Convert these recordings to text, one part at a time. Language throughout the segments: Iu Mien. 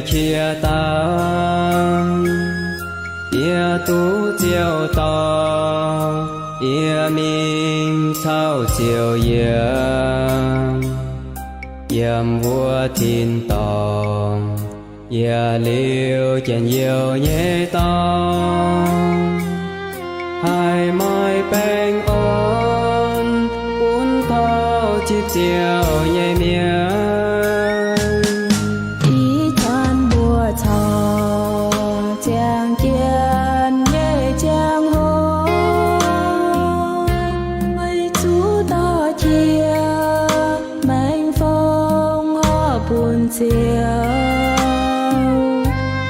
qiex dauh, yie duqv ziouc dorh yie mingh caux Ziouv yiem, yiem wuov tin-dorngh. Yietc liuz njien-youh nyei dorngx, haih maaih baengh orn bun taux zipv Ziouv nyei mienh. Ih zanc mbuo caux ziangh jienv nyei ziangh hoc, zuqc dorh jiex maengx fong horpc bun Ziouv.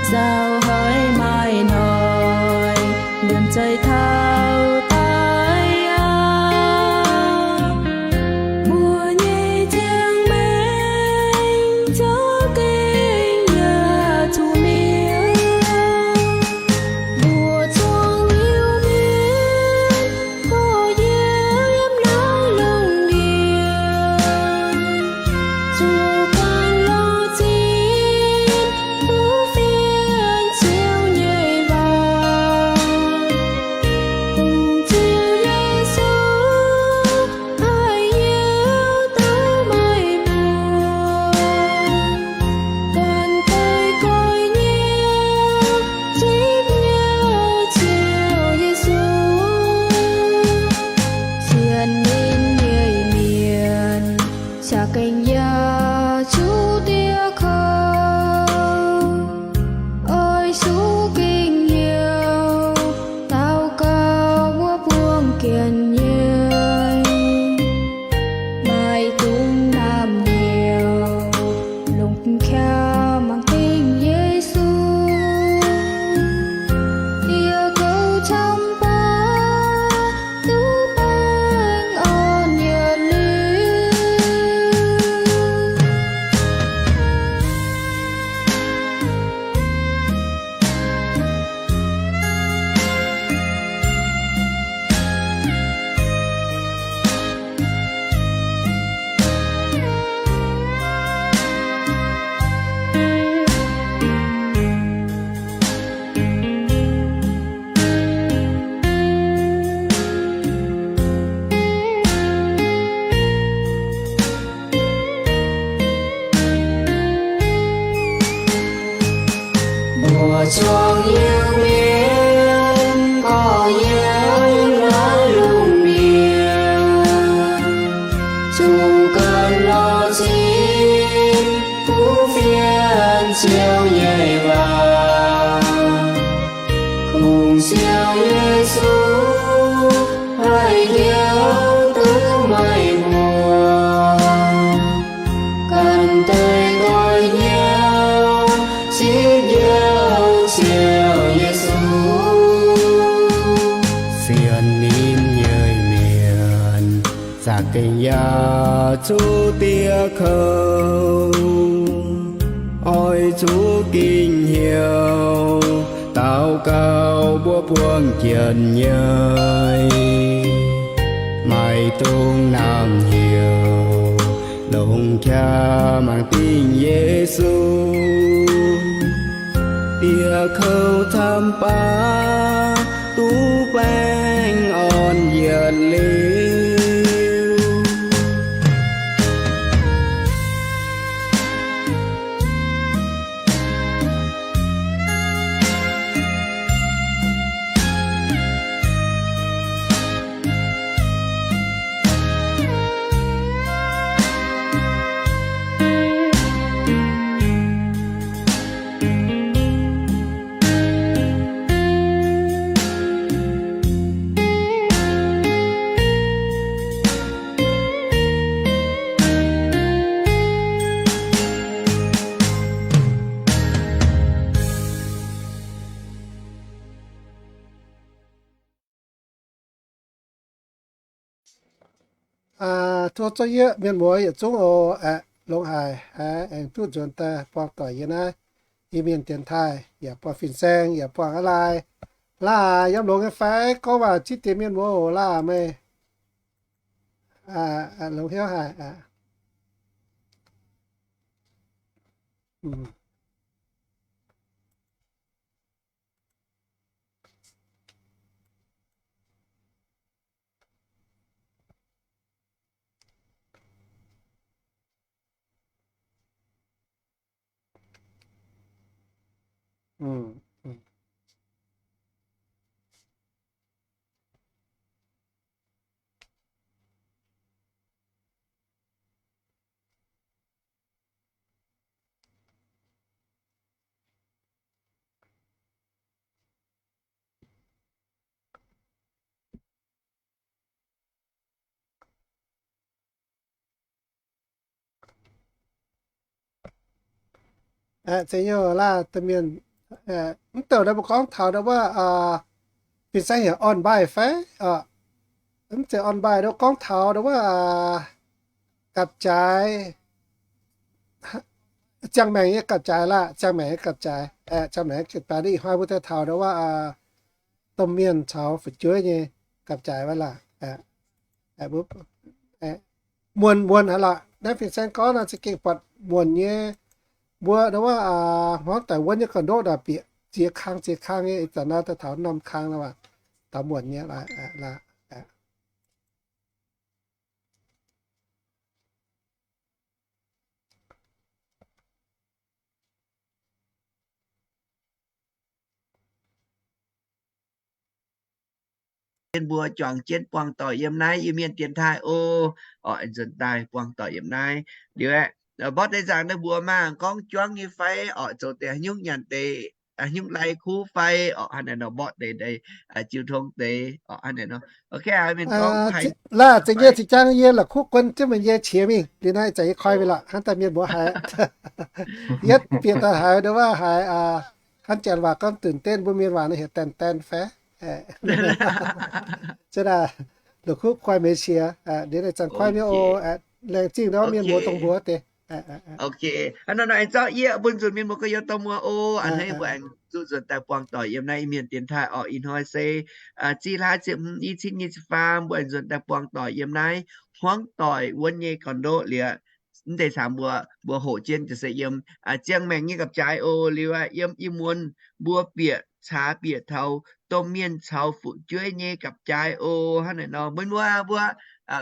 Nzauh haic maaih noic, liemh zeih taux daaih aqv. Mbuo nyei ziangh maengx za'gengh yaac zuqc mietc. Mbuo zuangx Iu-Mienh gorx-youz yiem naaiv lungh ndiev, zuqc ganh lorz zipv duqv fienx Ziouv nyei waac. Kungx Ziouv Yesu haih hiuv duqv meih mbuo, ganh daaih goiv nyei zipv nyei Ziouv Yesu. Sienx ninh nyei mienh za'gengh yaac zuqc dieh kouv. Oix zuqc gengh heuc daux gaux wuov buangh jienh nyei, maiv dungx naamh nyouz, longc qaqv mangc dingh Yesu. Dieh kouv camv baac duqv baengh orn yietc liuz. Mbuo zuangx Iu-Mienh gorx-youz yiem naaiv lungh ndiev, zungv ganh lorz zipv duqv fienx Ziouv nyei waac. Kungx Ziouv Yesu haih hiuv duqv meih mbuo, ganh daaih goiv hnyouv zipv Ziouv Yesu. Sienx ninh nyei mienh za'gengh yaac zuqc dieh kouv. Oix zuqc gengh heuc daux gaux mbuo buangh jienh nyei, maiv dungx naamh heuc, longc qaqv mangc dingh Yesu. Dieh kouv camv baac duqv baengh orn yietc liuz. Tov zorqv yie mienh muoz yietc zungv oc. Longx haic, aengx duqv nzuonx daaih buangh doic yie naaiv Iu-Mienh dienx taaih, yaac buangh fin-saeng, yaac buangh aav lai. Laaix yiem longx nyei fai? Gorngv waac zipv deix mienh muoz oc. Laaix meih longx hnyouv haic. Aeqv, se nyei laav, domh mienh, mv douc naaiv mbuo gorngv taux ndau wuov, fin-saeng heuc on-mbaih fai? Mv zeiz on-mbaih, ndau gorngv taux ndau wuov, gapv jaaix, ziangh maengc nyei gapv jaaix laav, ziangh maengc nyei gapv jaaix, ziangh maengc nyei gapv jaaix. Ih hnoi mbuo daaih taux ndau wuov, domh mienh caux fu'jueiv nyei gapv jaaix wuov laav. Muonc, muonc haic lorqc. Naaiv fin-saeng gorngv nor za'gengh buatc muonc nyei. Mbuo ndau wuov, hmuangv doic wuonv nyei ga'ndoqv naaic bieqc ziex kang ziex kang nyei, ih zanc naaiv daaih taux norm kang lorqc, taux muonc nyei laav. Mienh mbuo juangc jienv buangh doic yiem naaiv Iu-Mienh dienx taaih oc. Oc, nzuonx daaih buangh doic yiem naaiv liuz aeqv, mborqv deix nzaangc naaiv mbuox maah, gorngv juangv nyei fai? Oc, zoux deix haaix nyungc nyanc deix, haaix nyungc lai kuv fai? Oc, hnangv naaic nor mborqv deix, deix jiu tong deix. Oc, hnangv naaic nor. Laav, za'gengh yie la'kuqv guon jienv meih nyei qiex mingh. Liuz naaiv zanc yie koi mingh lorqc, hnangv daaih mienh mbuox haiz, yietv bieqc daaih haiz ndau wuov haiz, hnangv janx waac gorngvตื่นเต้น, mbuo mienh waac naaiv heuc ตื่นเต้น fai? Za'gengh la'kuqv koi meih qiex, liuz naaiv zanc koi mingh oc. Laengz zingh ndau mienh mbuox dongh mbuox deix. Ok, hnangv nor aengx zorqv yie bun nzunc mienh mbuo gorx-youz dorh muoz oc. A'hneiv mbuo aengx zuqc nzuonx daaih buangh doic yiem naaiv Iu-Mienh dienx taaih oc. Ih hnoi se zih hlaax ziepc hmz, i cin nyic ziepc faam, mbuo aengx nzuonx daaih buangh doic yiem naaiv hmuangv doic wuonv nyei gorn-ndoqv liuz, mv deix camv mbuo, mbuo hoqc jienv jiez se yiem ziangh maengc nyei gapv-jaaix oc. Liuz aqv, yiem ih muonz mbuo bieqc caax bieqc taux domh mienh caux fu'jueiv nyei gapv-jaaix oc. Hnangv naaic nor, mbuo, mbuo, mbuo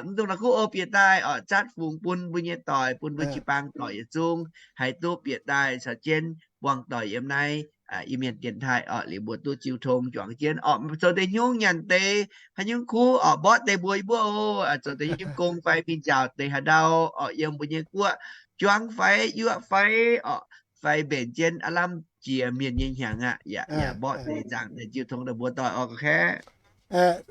mv dungx la'kuqv oc, bieqc daaih oc, zatv fungx bun mbuo nyei doic, bun mbuo jiu-baang doic yietc zungv haiz duqv bieqc daaih caux jienv buangh doic yiem naaiv Iu-Mienh dienx taaih oc. Liuz mbuo duqv jiu tong juangc jienv oc, zoux deix haaix nyungc nyanc deix, haaix nyungc kuv oc, mborqv deix mbuox yie mbuo oc. Zoux deix haaix nyungc gong fai mingh nziaauc deix haaix ndau oc, yiem mbuo nyei guoqv juangv fai, yuoqv fai oc, fai mbenc jienv aav lamh jiex mienh nyei hnyangx aqv. Yaac, yaac mborqv deix nzaangc deix jiu tong daaih mbuox doic oc, ga'kaeqv.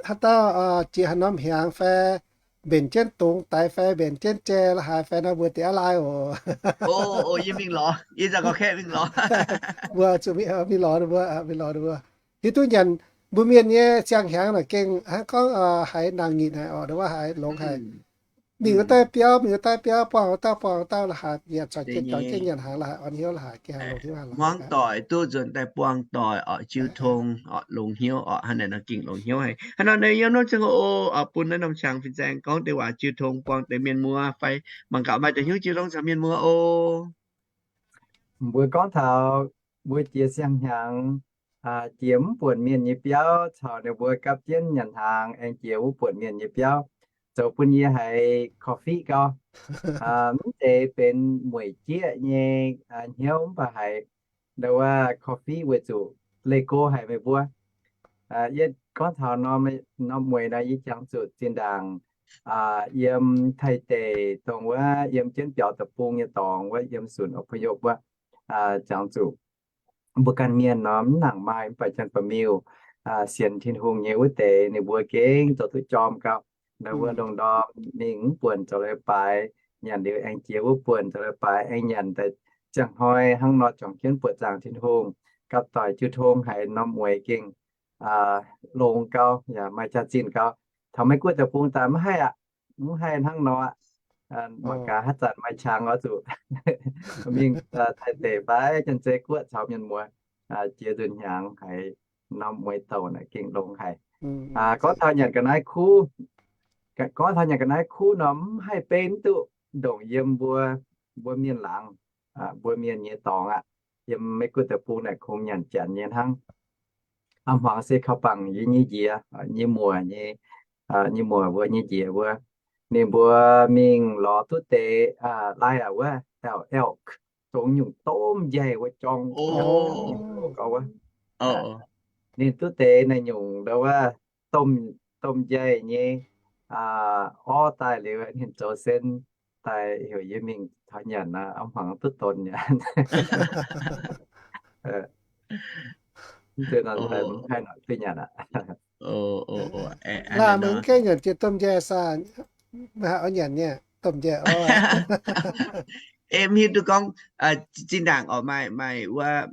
Haaix dauh jiex haaix norm hnyangx fai mbenc jienv dungz daix fai mbenc jienv jai la'haaix fai nor, mbuox deix aqv laai oc. Yie mingh lorz, yie nzauh ga'kaeqv mingh lorz. Mbuo zuqc mingh lorz ninh mbuo, mingh lorz ninh mbuo. Hiuv duqv nyanc mbuo mienh nyei siang-hnyangx naaic gengh hnangv gorngv haiz nangc nyitc haic oc, ndau wuov haiz longx haic. Mingh wuov daaih biauv, mingh wuov daaih biauv, buangh wuov dauh, buangh wuov dauh la'haaix, yaac corc jienv juangc jienv nyanc hnaangx la'haaix, orn hnyouv la'haaix, gengh haiz longx hnyouv haic. Hmuangv doic duqv nzuonx daaih buangh doic oc, jiu tong oc, longx hnyouv oc, hnangv naaic nor gengh longx hnyouv haic. Hnangv nor naaiv yiem norm ziangh hoc oc, bun naaiv norm qangx fin-saeng gorngv deix waac jiu tong buangh deix mienh muoz fai mangc gaax maaih deix hnyouv jiu tong caux mienh muoz oc. Mbuo gorngv taux mbuo jiex siang-hnyangx, jiex mv buonc mienh nyei biauv, caux ninh mbuo gapv jienv nyanc hnaangx aengx jiex wuov buonc mienh nyei biauv, zoux bun yie haiz korv-fiqv gau. Mv zeiz benx mueic jieqv nyei hnyouv mv baac haiz ndau wuov korv-fiqv weic zuqc leih go haic meih mbuo. Yie gorngv taux norm mueiz nor, yie jangx zuqc zinh ndaangc yiem Taiv deic dongh wuov yiem jienv biaux deic-bung nyei dorngx wuov, yiem ศูนย์อพยพ wuov, jangx zuqc mbuo ganh mienh nor mv nangc maaih mv baac janx-ba'miuh sienx Tin-Hungh nyei wuov deix, ninh mbuo gengh zoux duqv jorm gau. Ndau wuov ndongh ndorm mingh mv buonc zoux leiz-baaix, nyanc liuz aengx jiex wuov buonc zoux leiz-baaix aengx nyanc daaih ziangh hnoi hnangv nor juangc jienv buoqc zaangc Tin-Hungh, gapv doic jiu tong haiz norm mueiz gengh longx gau, yaac maaih jaax-zinh gau. Taux Meiv Guoqv deic-bung daaih mv haih aqv, mv haih hnangv nor aqv. Mangc gaax haaix zanc maaih qangx oix zuqc mingh Taiv deic fai Janx-Zei Guoqv caux mienh muoz jiex nzunc hnyangx haiz norm mueiz douc naaic gengh longx haic. Gorngv taux nyanc ga'naaiv kuv, gorngv taux nyanc ga'naaiv kuv nor mv haih beiv mv duqv ndongc yiem mbuo, mbuo mienh laangz, mbuo mienh nyei dorngx aqv. Yiem Meiv Guoqv deic-bung naaic kungx nyanc janx nyei hnangv. A'hmuangx se kaux bangc yie nyei njiec, nyei muoc nyei, nyei muoc mbuo nyei njiec mbuo, ninh mbuo mingh lorz duqv deix lai aqc wuov, elk, elk. dongh nyungc domh njaih wuov jorng. Ninh duqv deix naaiv nyungc ndo wuov domh, domh njaih nyei orv daaih liuz, ninh zoux sen daaih heuc yie mingh taux nyanc, aa, mv hmuangx duqv donx nyanc. Laanh meih mv gaengh nyanc jiex domh njaih saah? Meih haih oix nyanc nyei domh njaih orv? Em, hiuv duqv gorngv zinh ndaangc oc, maaih, maaih wuov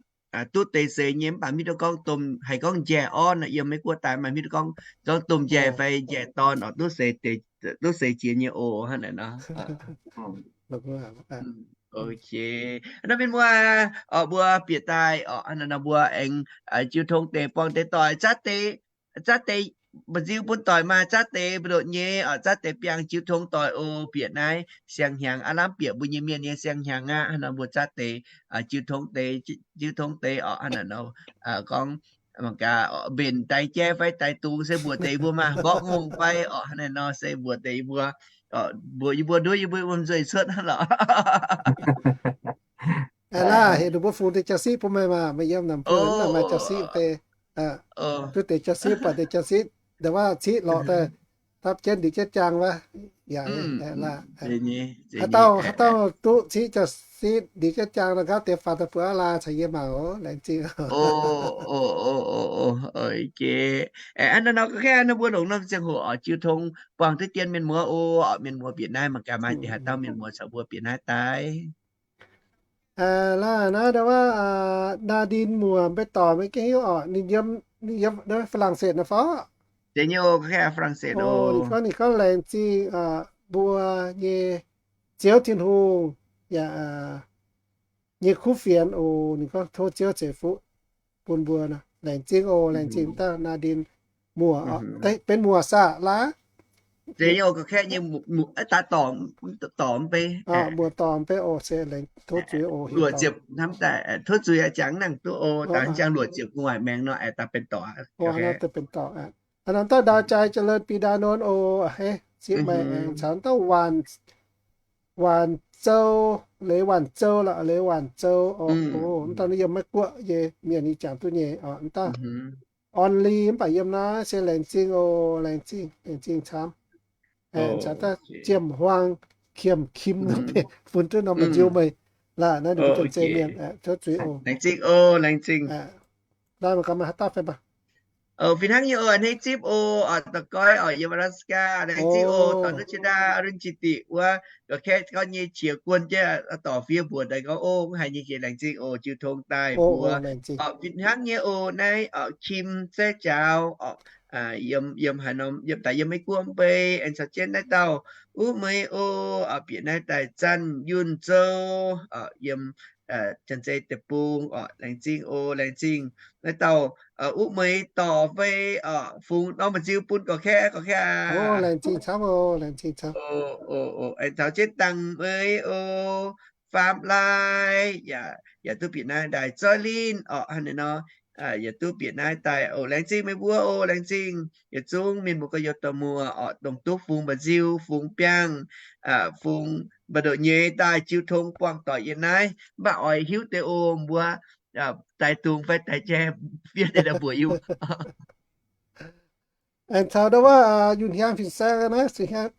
duqv deix seix nyei, mv baac hiuv duqv gorngv domh, haiz gorngv njaih orv nor, yiem Meiv Guoqv daaih maaih hiuv duqv gorngv, gorngv domh njaih fai njaih dorn oc, duqv seix, duqv seix jiex nyei oc, hnangv naaiv nor. Ok, nor mienh muoz oc, mbuo bieqc daaih oc, hnangv naaiv nor mbuo aengx jiu tong deix buangh deix doic, zaqv deix, zaqv deix mba'nziu bun doic maah, zaqv deix mbu'ndongx nyei oc, zaqv deix biangh jiu tong doic oc. Bieqc naaiv siang-hnyangx aav lamh bieqc mbuo nyei mienh nyei siang-hnyangx aqv. Hnangv nor mbuo zaqv deix jiu tong deix, jiu tong deix oc, hnangv naaiv nor gorngv mangc gaax mbenc daix jai fai daix dungz se mbuox deix mbuo maah, mborqv ngongh fai oc, hnangv naaiv nor se mbuox deix mbuo, mbuox yie mbuo nduov yie mbuo wuom nzuih cuotv hnangv lorqc. Aa, naaiv heuc ninh mbuo fungx deix jauv-siqv bun meih maah, meih yiem naaic mbuo maaih jauv-siqv deix, duqv deix jauv-siqv, buatc deix jauv-siqv, ndongc wuov ciqv lorqc daaih, dapv jienv ndiux jienv jaang wuov. Yaac haaix dauh, haaix dauh duqv ciqv jauv-siqv ndiux jienv jaang nor, nqaapv deix faaux daaih buatc aav laaix caux yie mangc oc, laengz zingh. Hnangv naaiv nor ga'naaiv nor mbuo longc norm ziangh hoc oc, jiu tong buangh duqv dien mienh muoz oc. Mienh muoz bieqc naaiv mangc gaax maaih deix haaix dauh mienh muoz caux mbuo bieqc naaiv daaih. Laaix naaiv ndau wuov, Naa Ndin Muoc, mbuo dorc maiv gaengh hiuv oc. Ninh yiem, ninh yiem Faa^lang^setv naaiv fai? Ninh gorngv, ninh gorngv laengz zingh mbuo nyei Ziouv Tin-Hungh, yaac nyei kuv fienx oc. Ninh gorngv tov Ziouv ceix fuqv bun mbuo. Laengz zingh oc, laengz zingh dauh Naa Ndin Muoc, benx muoc saah laaix? Muoc dorc mv bei oc, se tov zuiz oc, luoqc ziepc hnamv daaih, tov zuiz jangx nangc duqv oc, dangh jangx luoqc ziepc gu'nguaaic maengx nor, aengx daaih benx dorc. Benx dorc. Hnangv nor dauh Ndau Jai Ja'leun Bida Nonv oc, zipv meih aengx caux dauh Waanc Zou, Leiz Waanc Zou lorqc, Leiz Waanc Zou oc. Mv dauh naaiv yiem Meiv Guoqv nyei mienh, yie jangx duqv nyei oc. Mv dauh Orn Li mv baac yiem naaiv, se laengz zingh oc, laengz zingh, laengz zingh camv. Caux dauh Jiem Huaang, Kiem Kim, bun duqv norm mbu'nziu meih. Laaix naaiv ninh mbuo janx-zei mienh, tov zuiz oc. Laengz zingh oc, laengz zingh. Laaix mangc gaax maaih haaix dauh fai mv baac. Fih hnangv nyei oc, a'hneiv zipv oc, oc, da'goiv oc, yiem Alaska, laengz zingh oc, dorh duqv jiex ndau, a'lunx jiex diqc wuov, ga'kaeqv gorngv nyei qiex guon jienv dorc fiev mbuox daaih gorngv, o, mv haiz nyei jiex laengz zingh oc, jiu tong daaih mbuox. Oc, fih hnangv nyei oc, naaiv oc, Kim Zaeqv Jaaux oc, yiem, yiem haaix norm, yiem daaih yiem Meiv Guoqv mv bei, aengx caux jienv naaiv dauh uv mueiz oc, bieqc naaiv daaih Zanc Yunh Zou oc, yiem janx-zei deic-bung oc, laengz zingh oc, laengz zingh. Naaiv dauh uv mueiz dorc fai oc, fungx norm mbu'nziu bun gorqv-kaeqv, gorqv-kaeqv aac. Laengz zingh camv oc, laengz zingh camv. Aengx caux jienv Dangh Mueiz oc, Faam Lai, yaac, yaac duqv bieqc naaiv daaih Zoiv Linh oc, hnangv naaiv nor, yaac duqv bieqc naaiv daaih oc. Laengz zingh meih mbuo oc, laengz zingh yietc zungv mienh muoz gorx-youz dorh muoz oc, dongh duqv fungx mba'nziu, fungx biangh, fungx mba'ndoqc nyei daaih jiu tong buangh doic yiem naaiv, mv baac oix hiuv deix oc, mbuo daix dungz fai daix jai fiev deix daaih mbuox yie. Aengx caux ndau wuov Yunh Hiaang fin-saeng naaiv,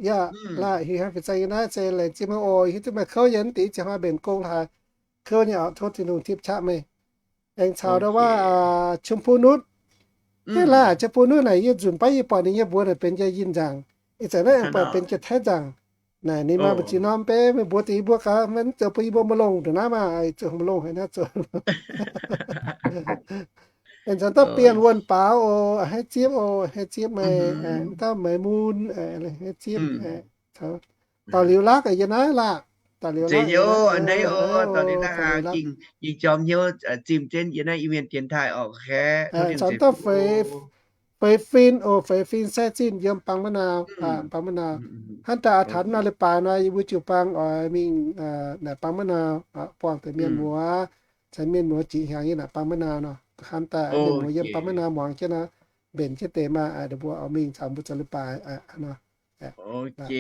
yaac laaih Yunh Hiaang fin-saeng yiem naaiv se laengz zingh meih oc. Hiuv duqv meih kouv yiem naaiv deix ziangh hoc mbenc gong haaix, kouv nyei oc, tov Tin-Hungh tipv qaqv meih. Aengx caux ndau wuov Chum Pun Nutv. Hnangv laaih Chum Pun Nutv naaic yie nzunc baav yie buatc ninh nyei mbuox naaic benx jaa-yinh nzaangc. Ih zanc naaiv aengx buatc benx jaa-taiv nzaangc. Naaic ninh maaih mbu'ziex norm mbe, meih mbuox deix yie mbuo gaax, maiv zoux bun yie mbuo maiv longx ndongc naaiv maah, zoux maiv longx haic naaiv zoux. Aengx caux dauh Bienh Wuonh Baaux oc, a'hneiv zipv oc, a'hneiv zipv meih, dauh Meix Mun, a'hneiv zipv. Dorh Liuz Lakv yiem naaiv laah, dorh Liuz Lakv, dorh Liuz Lakv, ging jorm hnyouv zimh jienv yiem naaiv Iu-Mienh dienx taaih oc. Caux dauh Feix Fin oc, Feix Fin Sai Zinh yiem Bang Ma'nau, Bang Ma'nau. Hnamv daaih a'tanx naaiv leiz-baaix nor, yie mbuo jiu-baang oix mingh naaic Bang Ma'nau buangh deix mienh muoz, caux mienh muoz jiex hnyangx yiem naaic Bang Ma'nau nor. Hnamv daaih mienh muoz yiem Bang Ma'nau muangx jienv nor, mbenc jienv deix maah, ninh mbuo oix mingh caux mbuo zoux leiz-baaix nor. Ok,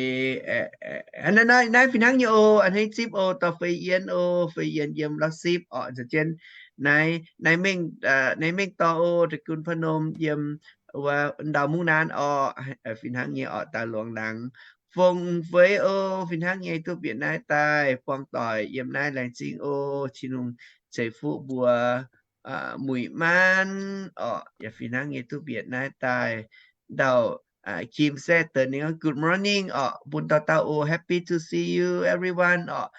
naaiv fih hnangv nyei oc, a'hneiv zipv oc, dorh Fei Yien oc, Fei Yien yiem La'sipv orqc, caux jienv naaiv, naaiv mengh, naaiv mengh dorh oc, da'gun Pa'nom yiem wuov ndau mungv naanv orqc, fih hnangv nyei orqc, daaih luangx laangz. Fong Feix oc, fih hnangv nyei duqv bieqc naaiv daaih buangh doic yiem naaiv, laengz zingh oc, Tin-Hungh ceix fuqv mbuo. Muic Maanv orqc, yaac fih hnangv nyei duqv bieqc naaiv daaih. Ndau Kim Saeqv Deix ninh gorngv good morning orqc, bun dauh dauh oc, happy to see you everyone orqc.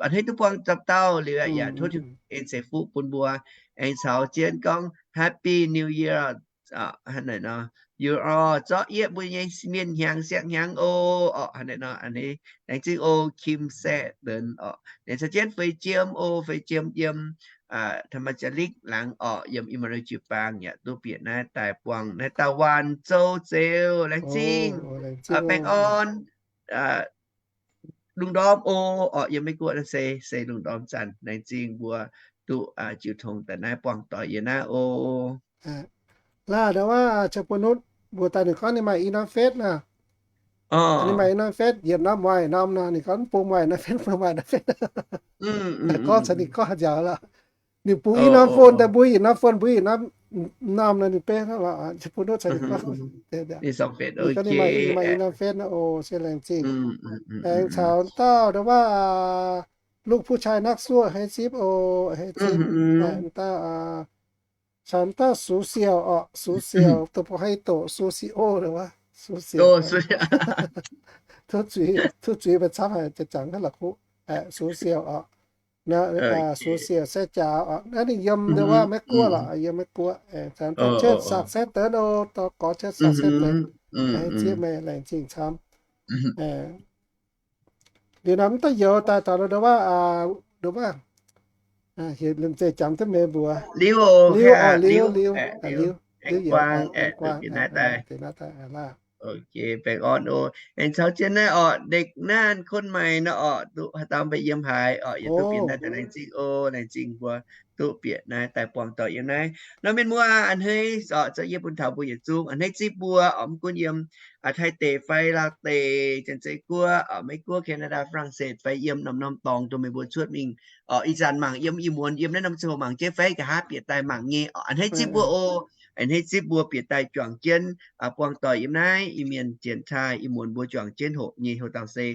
A'hneiv duqv buangh dauh dauh liuz yaac tov Tin-Hungh ceix fuqv bun mbuo. Aengx caux jienv gorngv happy new year, you all, zorqv yieqv mbuo nyei mienh hnyangx siang hnyangx oc orqc, a'hneiv nor, a'hneiv laengz zingh oc, Kim Saeqv Deix orqc. Ninh caux jienv Feix Jiem oc, Feix Jiem yiem ธรรมจารีก laangz orqc, yiem อิมมานูเอล jiu-baang yaac duqv bieqc naaiv daaih buangh naaiv dauh Waanc Zou Zeux, laengz zingh. Baengh orn, lungh ndorm oc orqc, yiem Meiv Guoqv naaiv se, se lungh ndorm zanc, laengz zingh mbuo duqv jiu tong daaih naaiv buangh doic yiem naaiv oc. Laaih ndau wuov Qiex Bun Nutv mbuox daaih ninh gorngv ninh maaih i norm Face naaic. Ninh maaih i norm Face, yietc norm muangx norm nor, ninh gorngv mv bung muangx norm Face, mv bung muangx norm Face. Gorngv caux ninh gorngv njaaux lorqc. Ninh bungx i norm phone daaih mbuo yietc norm phone, mbuo yietc norm, norm nor ninh beiv hnangv lorqc. Qiex Bun Nutv caux ninh gorngv, ninh gorngv ninh maaih, maaih i norm Face nor oc, se laengz zingh. Aengx caux dauh ndau wuov ลูกผู้ชายนักสู้ hei zipv oc, hei zipv. Dauh caux dauh Sux Siouc orqc, Sux Siouc, dongh mbuo hei doqc Sux Siouc wuov, Sux Siouc. Tov zuiz, tov zuiz mbuo camv haic, jangx haaix la'kuqv, Sux Siouc orqc. Sux Siouc se jaax orqc, naaiv ninh yiem ndau wuov Meiv Guoqv lorqc, yiem Meiv Guoqv. Caux dauh Cuotv Saqc Saeqv Deix oc, dauh gorx Cuotv Saqc Saeqv Deix, hei zipv meih, laengz zingh camv. Liuz nor mv daaih youz daaih taux ndau wuov, ndau wuov, heuc liemh zeih jangx duqv meih mbuox. Liuz, liuz, liuz, liuz, liuz, baengh orn oc. Aengx caux jienv naaiv orqc, Ndekc Naanv Kun Maaic naaiv orqc, duqv haaix dauh mbuo yiem haaix orqc, yaac duqv bieqc naaiv daaih laengz zingh oc, laengz zingh mbuo duqv bieqc naaiv daaih buangh doic yiem naaiv. Nor mienh muoz a'hneiv orqc, zorqv yie bun taux mbuo yietc zungv a'hneiv zipv mbuo orqc, mv gunv yiem Taiv deic fai Laauv deic, Janx-Zei Guoqv orqc, Meiv Guoqv, Canada, France fai yiem norm-norm dorngx dongh meih mbuo cuotv mingh orqc. Ih zanc mangc yiem ih muonz yiem naaiv norm ziangh hoc mangc jienv fai nqa'haav bieqc daaih mangc nyei orqc, a'hneiv zipv mbuo oc. A'hneiv zipv mbuo bieqc daaih juangc jienv buangh doic yiem naaiv Iu-Mienh jienx taaih. Ih muonz mbuo juangc jienv hoqc nyei houc dauh se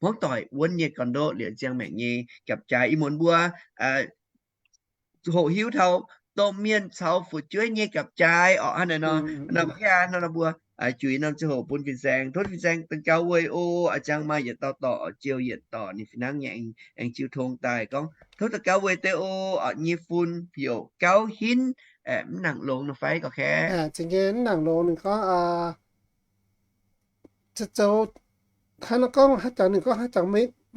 hmuangv doic wuonv nyei gorn-ndoqv liepc ziangh maengc nyei gapv-jaaix. Ih muonz mbuo hoqc hiuv taux domh mienh caux fu'jueiv nyei gapv-jaaix orqc. Hnangv naaiv nor, nor mbuo juix norm ziangh hoc bun fin-saeng, tov fin-saeng daux gaux weic oc. A'jang maaih yietc dauh dorc, Jiou Yietc dorc, ninh fih hnangv nyei aengx jiu tong daaih gorngv, tov daux gaux weic deix oc. Nyei fun heuc Gauv Hinv, mv nangc longx nor fai gorqv kaeqv? Za'gengh mv nangc longx, ninh gorngv zoux, hnangv nor gorngv haaix jangx, ninh gorngv haaix jangx,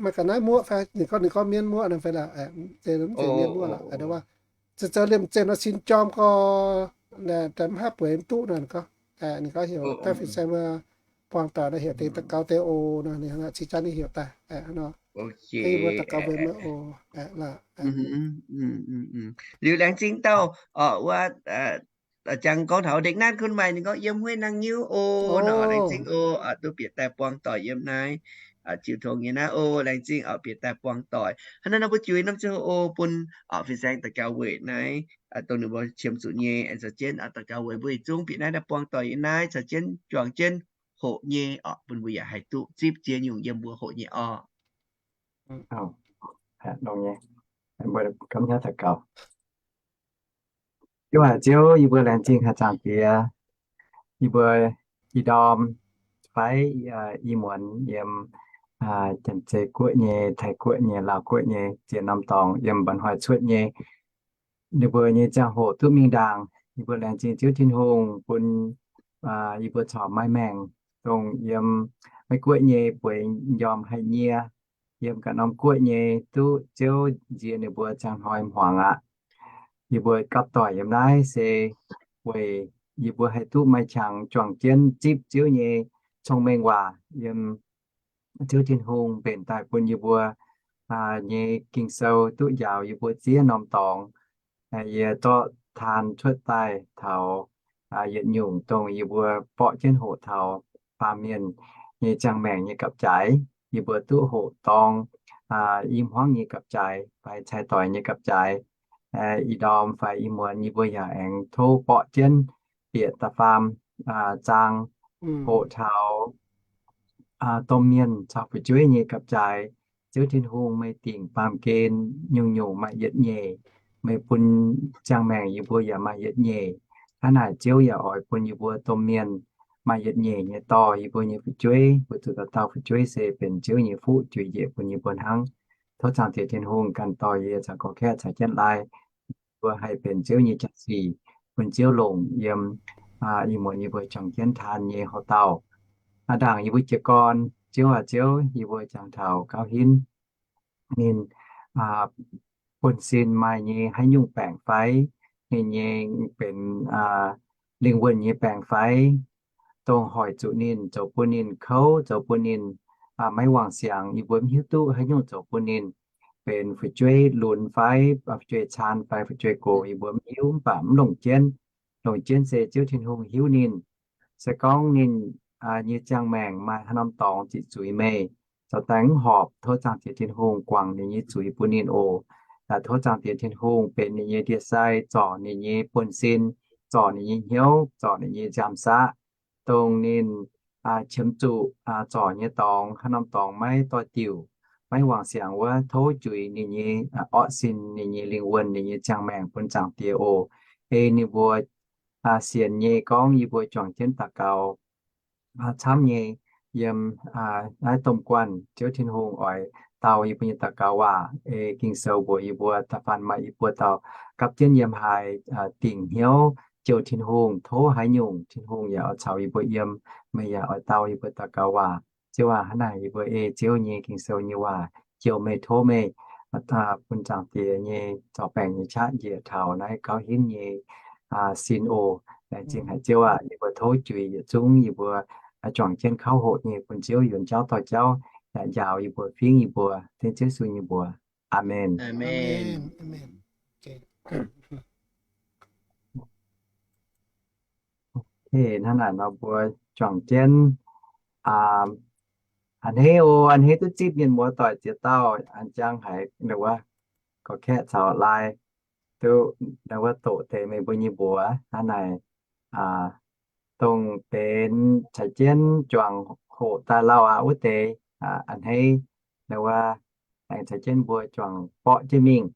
maaih ga'naaiv muoqv fai, ninh gorngv, ninh gorngv mienv muoqv nor fai lorqc, mv zeiz mienv muoqv lorqc. Zoux liemh zeih nor sin jorm gorx, mv haih bueix mv duqv nor, ninh gorngv. Ninh gorngv heuc daaih fin-saeng mbuo buangh doic nor heuc deix daux gaux deix oc nor, ninh cingx jaax ninh heuc daaih nor. Mbuo daux gaux mbuo oc. Liuz laengz zingh dauh orqc, wuov a'jang gorngv taux Ndekc Naanv Kun Maaic, ninh gorngv yiem Hueih Nangh Nyiuv oc nor, laengz zingh oc, duqv bieqc daaih buangh doic yiem naaiv jiu tong nyei naaiv oc. Laengz zingh orqc, bieqc daaih buangh doic. Hnangv naaiv nor mbuo juix norm ziangh hoc oc, bun orqc fin-saeng daux gaux weic naaiv, dongh ninh mbuo qiemx zuqc nyei, aengx caux jienv daux gaux weic mbuo yietc zungv bieqc naaiv daaih buangh doic yiem naaiv, caux jienv juangc jienv hoqc nyei orqc, bun mbuo yaac haih duqv zipv ziex nyungc yiem mbuo hoqc nyei orqc. Mbuo gapv hnyouv daux gaux. Ziouv aac, Ziouv, yie mbuo laengz zingh haaix zanc diex, yie mbuo ih ndorm fai ih muonz yiem Janx-Zei Guoqv nyei, Taiv Guoqv nyei, Laauv Guoqv nyei, ziex norm dorngx yiem mba'hnoi cuotv nyei, ninh mbuo nyei ziangh hoc duqv mingh ndaangc. Yie mbuo laengz zingh Ziouv Tin-Hungh bun yie mbuo corc maaih maengc dongh yiem Meiv Guoqv nyei bueix m'njormh haic nyie, yiem ganh norm guoqv nyei duqv Ziouv nziex ninh mbuo ziangh hnoi hmuangx aqv. Yie mbuo gapv doic yiem naaiv se weic yie mbuo haih duqv maaih qangx juangc jienv zipv Ziouv nyei cong-mengh waac, yiem Ziouv Tin-Hungh mbenc daaih bun yie mbuo nyei Ging-Sou duqv njaaux yie mbuo ziex norm dorngx. Yie zorqv taan cuotv daaih taux yietc nyungc dongh yie mbuo borqv jienv hoqc taux baamh mienh nyei ziangh maengc nyei gapv-jaaix, yie mbuo duqv hoqc dorng i hmuangv nyei gapv-jaaix fai cai-doix nyei gapv-jaaix, ih ndorm fai ih muonz yie mbuo yaac aengx tov borqv jienv bieqc da'faam zaang hoqc taux domh mienh caux fu'jueiv nyei gapv-jaaix. Ziouv Tin-Hungh, meih dingc baamh gen nyungc-nyungc maaih yietc nyeic. Meih bun ziangh maengc yie mbuo yaac maaih yietc nyeic. Hnangv naaic Ziouv yaac oix bun yie mbuo domh mienh maaih yietc nyeic nyei dorh yie mbuo nyei fu'jueiv, weic zuqc dauh dauh fu'jueiv se benx Ziouv nyei fuqv juix njiec bun yie mbuo hnangv. Tov Zaangc Diex Tin-Hungh ganh dorh yie caux gorqv-kaeqv caux jienv lai, mbuo haih benx Ziouv nyei jaa-sic, bun Ziouv longc yiem ih muonz yie mbuo juangc jienv taan nyei houx-dauh. Aa, ndaangc yie mbuo jiez gorn, Ziouv aac, Ziouv, yie mbuo jangx taux Gauv Hinv. Ninh buonv-sin maaih nyei haaix nyungc baengc fai, ninh nyei benx lingh wuonh nyei baengc fai, dongh hoic zuqc ninh, zoux bun ninh kouv, zoux bun ninh maiv wangc siangx, yie mbuo mv hiuv duqv haaix nyungc zoux bun ninh benx fu'jueiv lunx fai fu'jueiv caan fai fu'jueiv gox, yie mbuo mv hiuv, mv baac mv longc jienv. Longc jienv se Ziouv Tin-Hungh hiuv ninh. Se gorngv ninh nyei ziangh maengc maaih haaix norm dorngx ziqc zuiz meih, caux daaih mv horpc, tov Zaangc Diex Tin-Hungh guangc ninh nyei zuiz bun ninh oc. Tov Zaangc Diex Tin-Hungh benx ninh nyei ndie-sai, zorc ninh nyei buonv-sin, zorc ninh nyei hnyouv, zorc ninh nyei nziaamv-saqv, dongh ninh qiemx zuqc zorc nyei dorngx, haaix norm dorngx maiv doix-diuc, maiv wangc siangx wuov, tov juix ninh nyei orqv sin, ninh nyei lingh wuonh, ninh nyei ziangh maengc bun Zaangc Diex oc. Ei ninh mbuo sienx nyei gorngv yie mbuo juangc jienv daux gaux camv nyei yiem naaiv domh guanh, Ziouv Tin-Hungh oix dau yie mbuo nyei daux gaux waac. Ei Ging-Sou mbuox yie mbuo, da'faanh maaih i buo dauh gapv jienv yiem haaix dingc hnyouv jouh Tin-Hungh, tov haaix nyungc Tin-Hungh yaac oix caux yie mbuo yiem. Meih yaac oix dau yie mbuo daux gaux waac. Ziouv aac, hnangv naaic yie mbuo ei Ziouv nyei Ging-Sou nyei waac jouh meih, tov meih bun Zaangc Diex nyei zorc baengc nyei qaqv njiec taux naaiv Gauv Hinv nyei sin oc. Laengz zingh haic Ziouv aac, yie mbuo tov juix yietc zungv yie mbuo juangc jienv kauv hoqc nyei bun Ziouv yuonx jauv dorh jauv, yaac njaaux yie mbuo, fingv yie mbuo, dengv Ziouv Yesu nyei mbuox. Aamen. Hnangv naaic nor mbuo juangc jienv a'hneiv oc, a'hneiv duqv zipv mienh muoz doic ziex dauh, an jangv haiz wuov gorqv-kaeqv caux lai duqv wuov doqc deix meih mbuo nyei mbuox. Hnangv naaic, dongh benx caux jienv juangc hoqc daaih lauh aqv wuov deix, a'hneiv wuov, aengx caux jienv mbuo juangc borqv jienv mingh.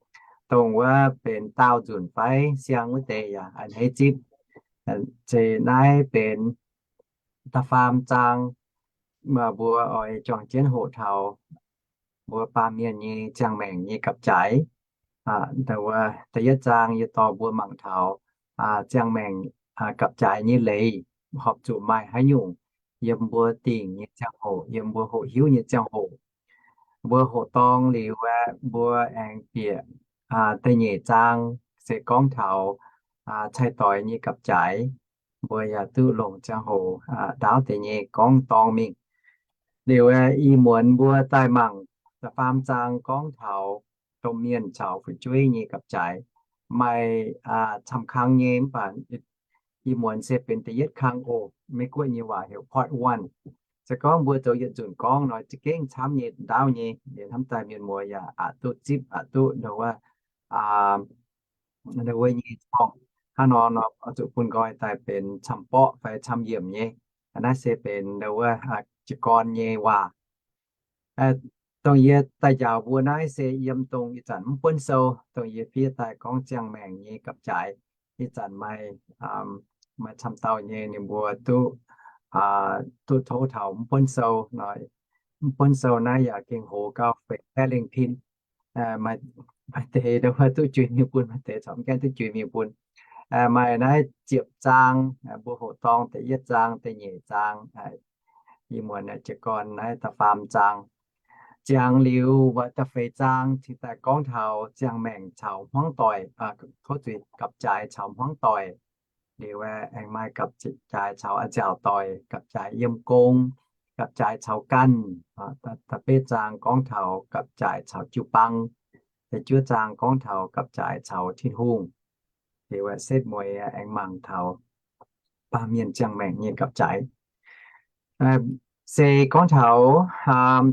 Dongh wuov benx daauh nzunc fai siang wuov deix yaac a'hneiv zipv. Zeiz naaiv benx da'faam zaang, mbuo oix juangc jienv hoqc taux mbuo baamh mienh nyei ziangh maengc nyei gapv-jaaix. Da'yietv zaang yie dorh mbuo mangc taux ziangh maengc gapv-jaaix nyei leiz horpc zuqc maaih haaix nyungc yiem mbuo dingc nyei ziangh hoc, yiem mbuo hoqc hiuv nyei ziangh hoc. Mbuo hoqc dorng liuz aeqv, mbuo aengx bieqc da'nyeic zaang se gorngv taux cai-doix nyei gapv-jaaix. Mbuo yaac duqv longc ziangh hoc ndaauv deix nyei gorngv dorng mingh. Liuz aeqv, ih muonz mbuo daaih mangc da'faam zaang gorngv taux domh mienh caux fu'jueiv nyei gapv-jaaix. Maaih camv kang nyei mv baac ih muonz se benx da'yietv kang oc. Meiv Guoqv nyei waac heuc part one. Se gorngv mbuo zoux yietc nzunc gorngv nor, za'gengh camv nyei, ndaauv nyei, liuz hnamv daaih mienh muoz yaac aqc duqv zipv, aqc duqv ndau wuov, ndau wuov nyei corc. Hnangv nor nor oix zuqc bun nqoi daaih benx camv-borqv fai camv-yiemc nyei. Naaiv se benx ndau wuov jiez gorn nyei waac. Dongh yie daaih njaaux mbuo naaiv se yiem dongh ih zanc mv buonv sou, dongh yie fiev daaih gorngv ziangh maengc nyei gapv-jaaix. Ih zanc maaih, maaih camv dauh nyei ninh mbuo duqv, duqv tov taux mv buonv sou nor. Mv buonv sou naaiv yaac gengh hoz gauh feix baeqv lengh pin. Maaih deix ndau wuov duqv juix mingh bun, maaih deix corc mv gaengh duqv juix mingh bun. Maaih naaiv ziepc zaang, mbuo hoqc dorng da'yietv zaang, da'nyeic zaang, ih muonz jiez gorn naaiv da'faam zaang. Ziangx liuz da'feix zaang cingx daaih gorngv taux ziangh maengc caux hmuangv doic, tov zuiz, gapv-jaaix caux hmuangv doic. Liuz aengx maaih gapv-jaaix caux a'nziaauc doic, gapv-jaaix yiem gong, gapv-jaaix caux ganh. Da'betv zaang gorngv taux gapv-jaaix caux jiu-baang. Da'juov zaang gorngv taux gapv-jaaix caux Tin-Hungh. Liuz setv mueiz aengx mangc taux baamh mienh ziangh maengc nyei gapv-jaaix. Se gorngv taux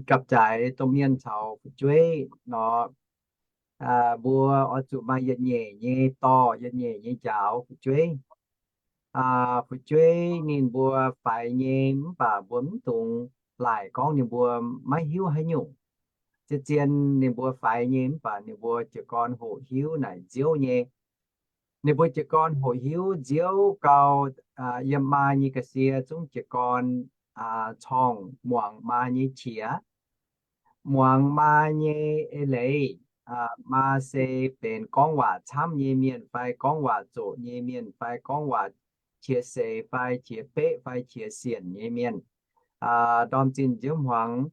gapv-jaaix domh mienh caux fu'jueiv nor, mbuo oix zuqc maaih yietc nyeic nyei dorh, yietc nyeic nyei njaaux fu'jueiv. Fu'jueiv ninh mbuo faix nyei mv baac mbuo mv dungx laaic gorngv ninh mbuo maiv hiuv haaix nyungc. Zien-zien ninh mbuo faix nyei mv baac ninh mbuo jiez gorn hoqc hiuv naaic nziouv nyei. Ninh mbuo jiez gorn hoqc hiuv nziouv gau, yiem maa nyei ga'sie zungv jiez gorn corngh muangx maa nyei qiex, muangx maa nyei eix leiz. Maa se benx gorngv waac camv nyei mienh fai gorngv waac zoqc nyei mienh fai gorngv waac qiex seix fai qiex beqv fai qiex sienc nyei mienh. Ndorm zinh nziouv hmuangx,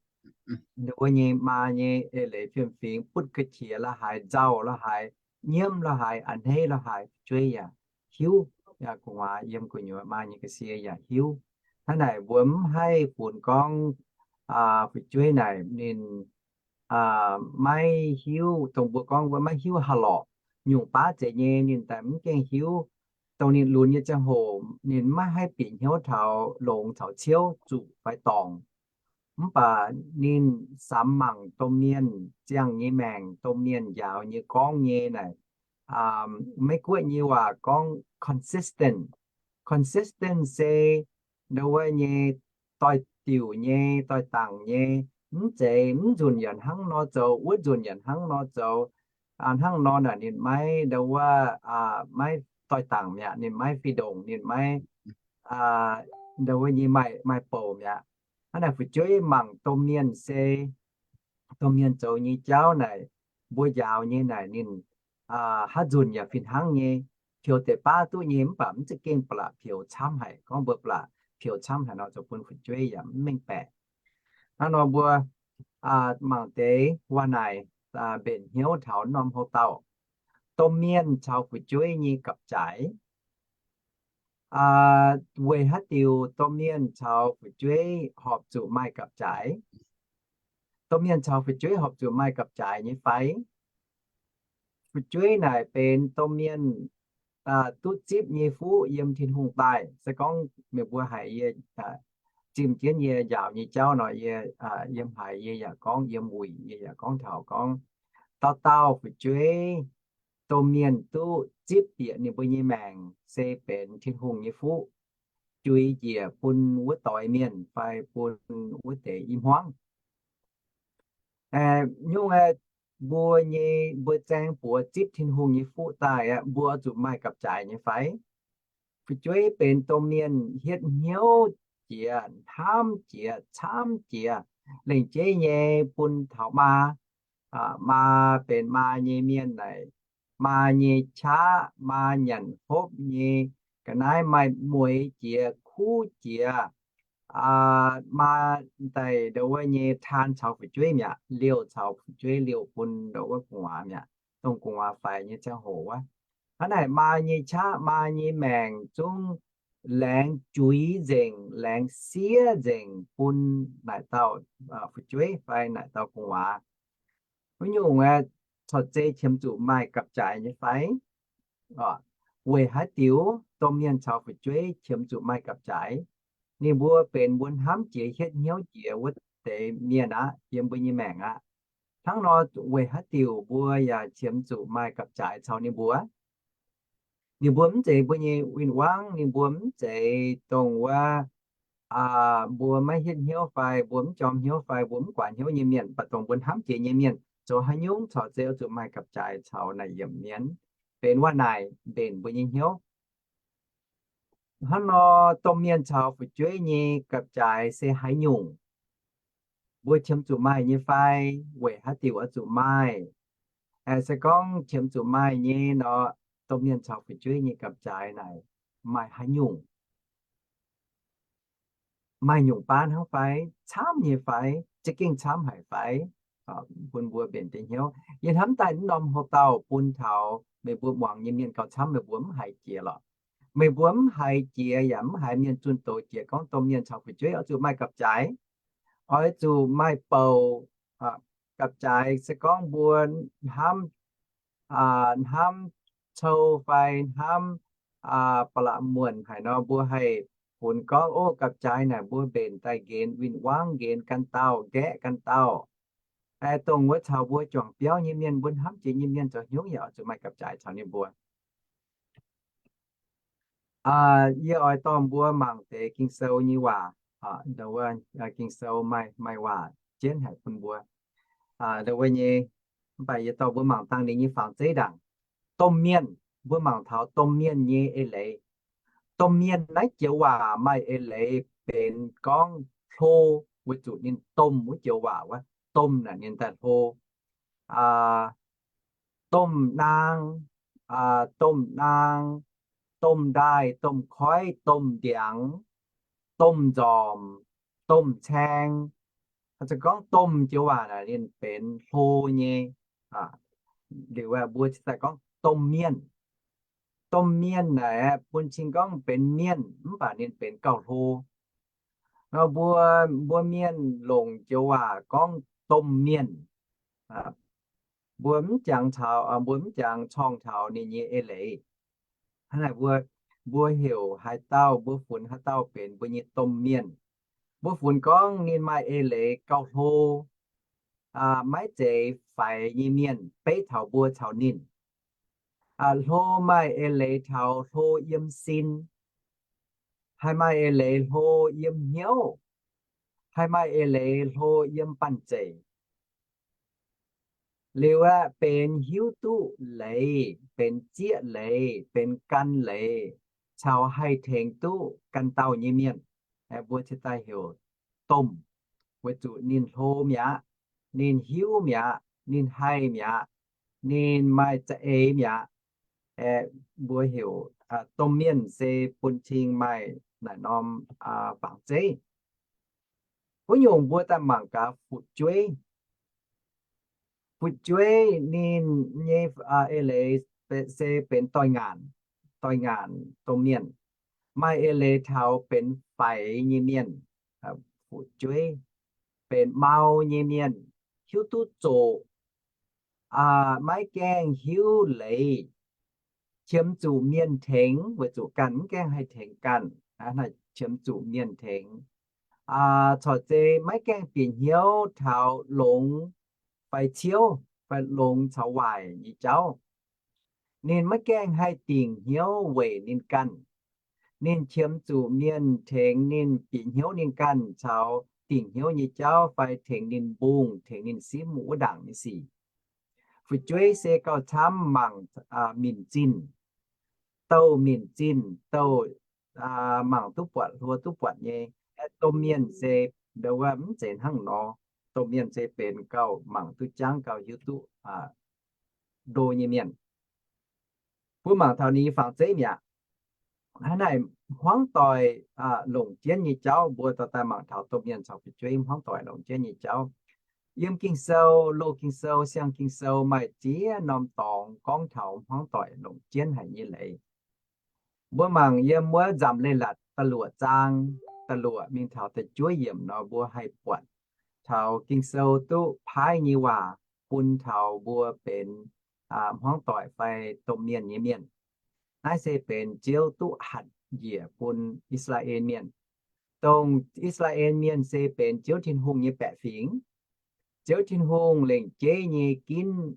ninh mbuo nyei maa nyei eix leiz fiem-fingx butv ga'qiex la'haaix, nzauh la'haaix, nyiemv la'haaix, a'hneiv la'haaix, fu'jueiv yaac hiuv. Gu'nguaaz yiem gu'nyuoz maa nyei ga'sie yaac hiuv. Hnangv naaic mbuo mv haih funx gorngv fu'jueiv naaic ninh maiv hiuv, dongh mbuo gorngv wuov maiv hiuv haaix lorqc. Nyungc baav zeiz nyei ninh daaih mv gaengh hiuv. Dongh ninh lunx nyei ziangh hoc ninh maiv haih bieqc hnyouv taux longx caux ciouv, zuqc fai dorngc. Mv baac ninh samx mangc domh mienh ziangh nyei maengc, domh mienh njaaux nyei gorngv nyei naaic, Meiv-Guoqv nyei waac gorngv consistent. Consistent se ndau wuov nyei doix-diuc nyei, doix-dangc nyei, mv zeiz mv nzunc yaac hnangv nor zoux, wuov nzunc yaac hnangv nor zoux. Hnangv nor naaic ninh maiv ndau wuov, maiv doix-dangc mi'aqv, ninh maiv fih ndongc, ninh maiv ndau wuov nyei maaih, maaih bouc mi'aqv. Hnangv naaic fu'jueiv mangc domh mienh se domh mienh zoux nyei jauv naaic, mbuo njaaux nyei naaic ninh haaix nzunc yaac fih hnangv nyei, peux deix baav duqv nyei mv baac mv za'gengh ba'laqc peux camv haic. Gorngv mbuo ba'laqc peux camv haic nor zoux bun fu'jueiv yaac mv mengh baeqc. Hnangv nor mbuo mangc deix waac naaic mbenc hnyouv taux norm houv dauh, domh mienh caux fu'jueiv nyei gapv-jaaix. Weic haaix diuc domh mienh caux fu'jueiv horpc zuqc maaih gapv-jaaix? Domh mienh caux fu'jueiv horpc zuqc maaih gapv-jaaix nyei fai? Fu'jueiv naaic benx domh mienh duqv zipv nyei fuqv yiem Tin-Hungh daaih. Se gorngv meih mbuo haiz yie zimh jienv yie njaaux nyei jauv nor, yie yiem haaix yie yaac gorngv, yiem wuic yie yaac gorngv taux gorngv dauh dauh fu'jueiv domh mienh duqv zipv bieqc ninh mbuo nyei maengc se benx Tin-Hungh nyei fuqv, juix njiec bun wuov doix mienh fai bun wuov deix i hmuangv. Nyungc mbuo nyei, mbuo zaeng buoz zipv Tin-Hungh nyei fuqv daaih aqv, mbuo zuqc maaih gapv-jaaix nyei fai? Fu'jueiv benx domh mienh hietv hnyouv jiex, hnamv jiex, camv jiex, lengc jeiv nyei bun taux maa. Maa benx maa nyei mienh naaic, maa nyei qaqv, maa nyanc hopv nyei ga'naaiv maaih mueix jiex, kuv jiex. Maa daaih ndau wuov nyei taan caux fu'jueiv mi'aqv, liouh caux fu'jueiv liouh bun ndau wuov gu'nguaaz mi'aqv, dongh gu'nguaaz faix nyei ziangh hoc wuov. Hnangv naaic maa nyei qaqv, maa nyei maengc zungv laengz juix nzengc, laengz siev nzengc bun naaic dauh fu'jueiv fai naaic dauh gu'nguaaz. Wuov nyungc aeqv, corc zei qiemx zuqc maaih gapv-jaaix nyei fai? Weic haaix diuc domh mienh caux fu'jueiv qiemx zuqc maaih gapv-jaaix? Ninh mbuo benx mbuo hnamv jiex hietv hnyouv jiex wuov deix mienh aqv, yiem mbuo nyei maengc aqv. Hnangv nor, weic haaix diuc mbuo yaac qiemx zuqc maaih gapv-jaaix caux ninh mbuo? Ninh mbuo mv zeiz mbuo nyei win-wangv, ninh mbuo mv zeiz dongh wuov mbuo maiv hietv hnyouv fai mbuo mv jorm hnyouv fai mbuo mv guaax hnyouv nyei mienh, mv baac dongh mbuo hnamv jiex nyei mienh, zoux haaix nyungc corc zei oix zuqc maaih gapv-jaaix caux naaic yiemc mienh, benx waac naaic mbenc mbuo nyei hnyouv. Hnangv nor, domh mienh caux fu'jueiv nyei gapv-jaaix se haaix nyungc? Mbuo qiemx zuqc maaih nyei fai? Weic haaix diuc oix zuqc maaih? Se gorngv qiemx zuqc maaih nyei nor, domh mienh caux fu'jueiv nyei gapv-jaaix naaic maaih haaix nyungc? Maaih nyungc baav hnangv fai? Camv nyei fai? Za'gengh camv haic fai? Bun mbuo mbenc deix hnyouv. Yie hnamv daaih wuov norm houv dauh bun taux meih mbuo muangx nyei mienh gauh camv meih mbuo mv haiz jiex lorqc. Meih mbuo mv haiz jiex yaac mv haiz mienh zunh doz jiex gorngv domh mienh caux fu'jueiv oix zuqc maaih gapv-jaaix, oix zuqc maaih bouc. Gapv-jaaix se gorngv mbuo hnamv, hnamv cou fai hnamv ba'laqc muonc haic nor, mbuo haih funx gorngv, ov, gapv-jaaix naaic mbuo mbenc daaih nqenx win-wangv, nqenx ganh dauh, nqaeqv ganh dauh. Dongh wuov caux mbuo juangc biauv nyei mienh, mbuo hnamv jiex nyei mienh zoux hnyouv yaac oix zuqc maaih gapv-jaaix caux ninh mbuo. Yie oix dorh mbuo mangc deix Ging-Sou nyei waac, Ging-Sou maaih, maaih waac jienv haic bun mbuo. Wuov nyei, mv baac yie dorh mbuo mangc dangh ninh nyei fangx zeiv ndaangc. Domh mienh, mbuo mangc taux domh mienh nyei eix leiz. Domh mienh naaiv joux waac maaih eix leiz benx gorngv hlo, weic zuqc ninh domh wuov joux waac wuov, domh naaic ninh daaih hlo. Domh naang, domh naang, domh ndaaih, domh koiv, domh ndiangx, domh nzormc, domh caeng. Zuqc gorngv domh joux waac naaic ninh benx hlo nyei. Liuz mbuo cingx daaih gorngv domh mienh. Domh mienh naaic bun cing gorngv benx mienh, mv baac ninh benx gauh hlo. Nor mbuo, mbuo mienh longc joux waac gorngv domh mienh. Mbuo mv jangx taux, mbuo mv jangx corngh taux ninh nyei eix leiz. Hnangv naaic mbuo, mbuo heuc haaix dauh, mbuo funx haaix dauh benx mbuo nyei domh mienh. Mbuo funx gorngv ninh maaih eix leiz gauh hlo, maiv zeiz faix nyei mienh beiv taux mbuo caux ninh. Hlo maaih eix leiz taux hlo yiem sin, haih maaih eix leiz hlo yiem hnyouv, haih maaih eix leiz hlo yiem banh zeic. Liuz aeqv, benx hiuv duqv leiz, benx zieqv leiz, benx gan leiz, caux haih tengx duqv ganh dauh nyei mienh, mbuo cingx daaih heuc domh, weic zuqc ninh hlo mi'aqv, ninh hiuv mi'aqv, ninh haih mi'aqv, ninh maaih za'eix mi'aqv. Mbuo heuc domh mienh se bun cing maaih naaic norm fangx zeiv. Wuov nyungc mbuo daaih mangc gaax fu'jueiv. Fu'jueiv ninh nyei eix leiz se benx doix-ngaanc, doix-ngaanc domh mienh. Maaih eix leiz taux benx faix nyei mienh, fu'jueiv, benx mau nyei mienh, hiuv duqv zoqc, maiv gaengh hiuv leiz, qiemx zuqc mienh tengx weic zuqc ganh mv gaengh haih tengx ganh, qiemx zuqc mienh tengx. Corc zei maiv gaengh bieqc hnyouv taux longx fai ciouv fai longx caux waaic nyei jauv. Ninh maiv gaengh haih dingc hnyouv weic ninh ganh. Ninh qiemx zuqc mienh tengx ninh bieqc hnyouv ninh ganh caux dingc hnyouv nyei jauv fai tengx ninh mbungh, tengx ninh simv wuov ndaangc nyei sic. Fu'jueiv se gauh camv mangc minc zinh, douh minc zinh, douh mangc duqv buatc, hluo duqv buatc nyei. Domh mienh se ndo wuov mv zeiz hnangv nor. Domh mienh se benx gauh mangc duqv jangv, gauh hiuv duqv ndo nyei mienh. Mbuo mangc taux ninh nyei fangx zeiv mi'aqv. Hnangv naaic hmuangv doic longc jienv nyei jauv, mbuo dorh daaih mangc taux domh mienh caux fu'jueiv hmuangv doic longc jienv nyei jauv. Yiem Ging-Sou, Loz-Ging-Sou, Siang-Ging-Sou maaih ziex norm dorngx gorngv taux hmuangv doic longc jienv haic nyei leiz. Mbuo mangc yiem wuov Nzamc Leiz-Latc da'luoqc zaang, da'luoqc mingh taux da'juov yiemc nor, mbuo haih buatc taux Ging-Sou duqv paaiv nyei waac bun taux mbuo benx hmuangv doic fai domh mienh nyei mienh. Naaiv se benx Ziouv duqv hatc njiec bun I^saa^laa^en Mienh. Dongh I^saa^laa^en Mienh se benx Ziouv Tin-Hungh nyei baeqc fingx. Ziouv Tin-Hungh lengc jeiv nyei ginv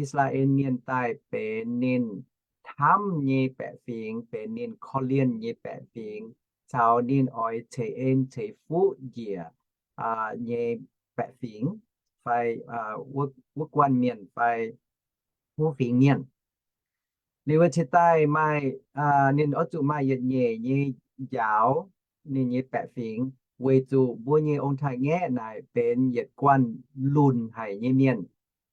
I^saa^laa^en Mienh daaih benx ninh hnamv nyei baeqc fingx, benx ninh korv-lienh nyei baeqc fingx, caux ninh oix ceix en ceix fuqv njiec nyei baeqc fingx, fai wuov guanh mienh fai wuov fingx mienh. Liuz wuov ciex daaih maaih, ninh oix zuqc maaih yietc nyeic nyei njaaux ninh nyei baeqc fingx, weic zuqc mbuo nyei ong-taaix-ngaeqv naaic benx yietc guanh lunc haic nyei mienh,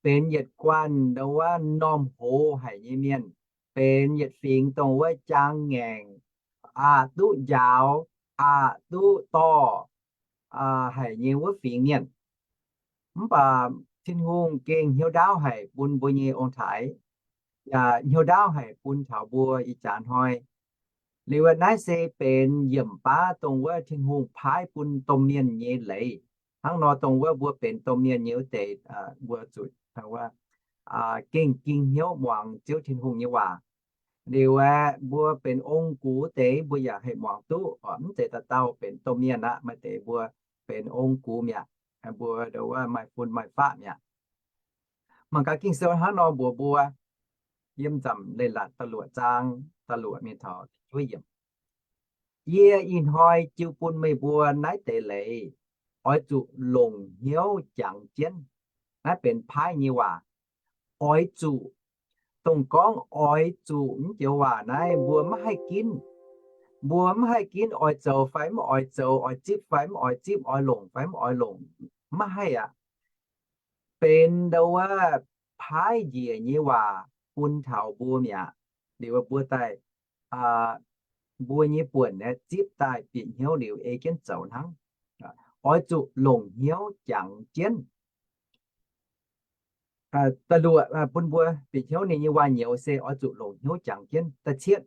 benx yietc guanh ndo wuov normh hoz haic nyei mienh, benx yietc fingx dongh wuov jaang ngaengc, aqc duqv njaaux, aqc duqv dorh haic nyei wuov fingx mienh. Mv baac Tin-Hungh gengh hnyouv ndaauv haic bun mbuo nyei ong-taaix, yaac hnyouv ndaauv haic bun taux mbuo ih jaax hnoi. Liuz naaiv se benx yiemc baav dongh wuov Tin-Hungh paaiv bun domh mienh nyei leiz. Hnangv nor dongh wuov mbuo benx domh mienh nyei wuov deix, mbuo zuqc gengh ging hnyouv muangx Ziouv Tin-Hungh nyei waac. Liuz aeqv, mbuo benx ong-gux deix mbuo yaac haih muangx duqv oc. Mv zeiz dauh dauh benx domh mienh aqv. Maaih deix mbuo benx ong-gux mi'aqv. Mbuo ndo wuov maaih fun maaih faqv mi'aqv. Mangc gaax Ging-Sou hnangv nor mbuox mbuo, yiem Nzamc Leiz-Latc da'luoqc zaang da'luoqc mingh taux juov yiemc, Yie ih hnoi jiu bun meih mbuo naaiv deix leiz, oix zuqc longc hnyouv jangx jienv. Naaiv benx paaiv nyei waac. Oix zuqc, dongh gorngv oix zuqc mv joux waac naaiv mbuo maiv haih ginv. Mbuo mv haih ginv oix zoux fai mv oix zoux, oix zipv fai mv oix zipv, oix longc fai mv oix longc, maiv haih aqv. Benx ndo wuov paaiv njiec nyei waac bun taux mbuo mi'aqv. Liuz mbuo daaih, mbuo nyei buonc aeqv, zipv daaih bieqc hnyouv liuz ei jienv zoux hnangv. Oix zuqc longc hnyouv jangx jienv. Da'luoqc bun mbuo bieqc hnyouv ninh nyei waac-nyouz se oix zuqc longc hnyouv jangx jienv. Da'cietv,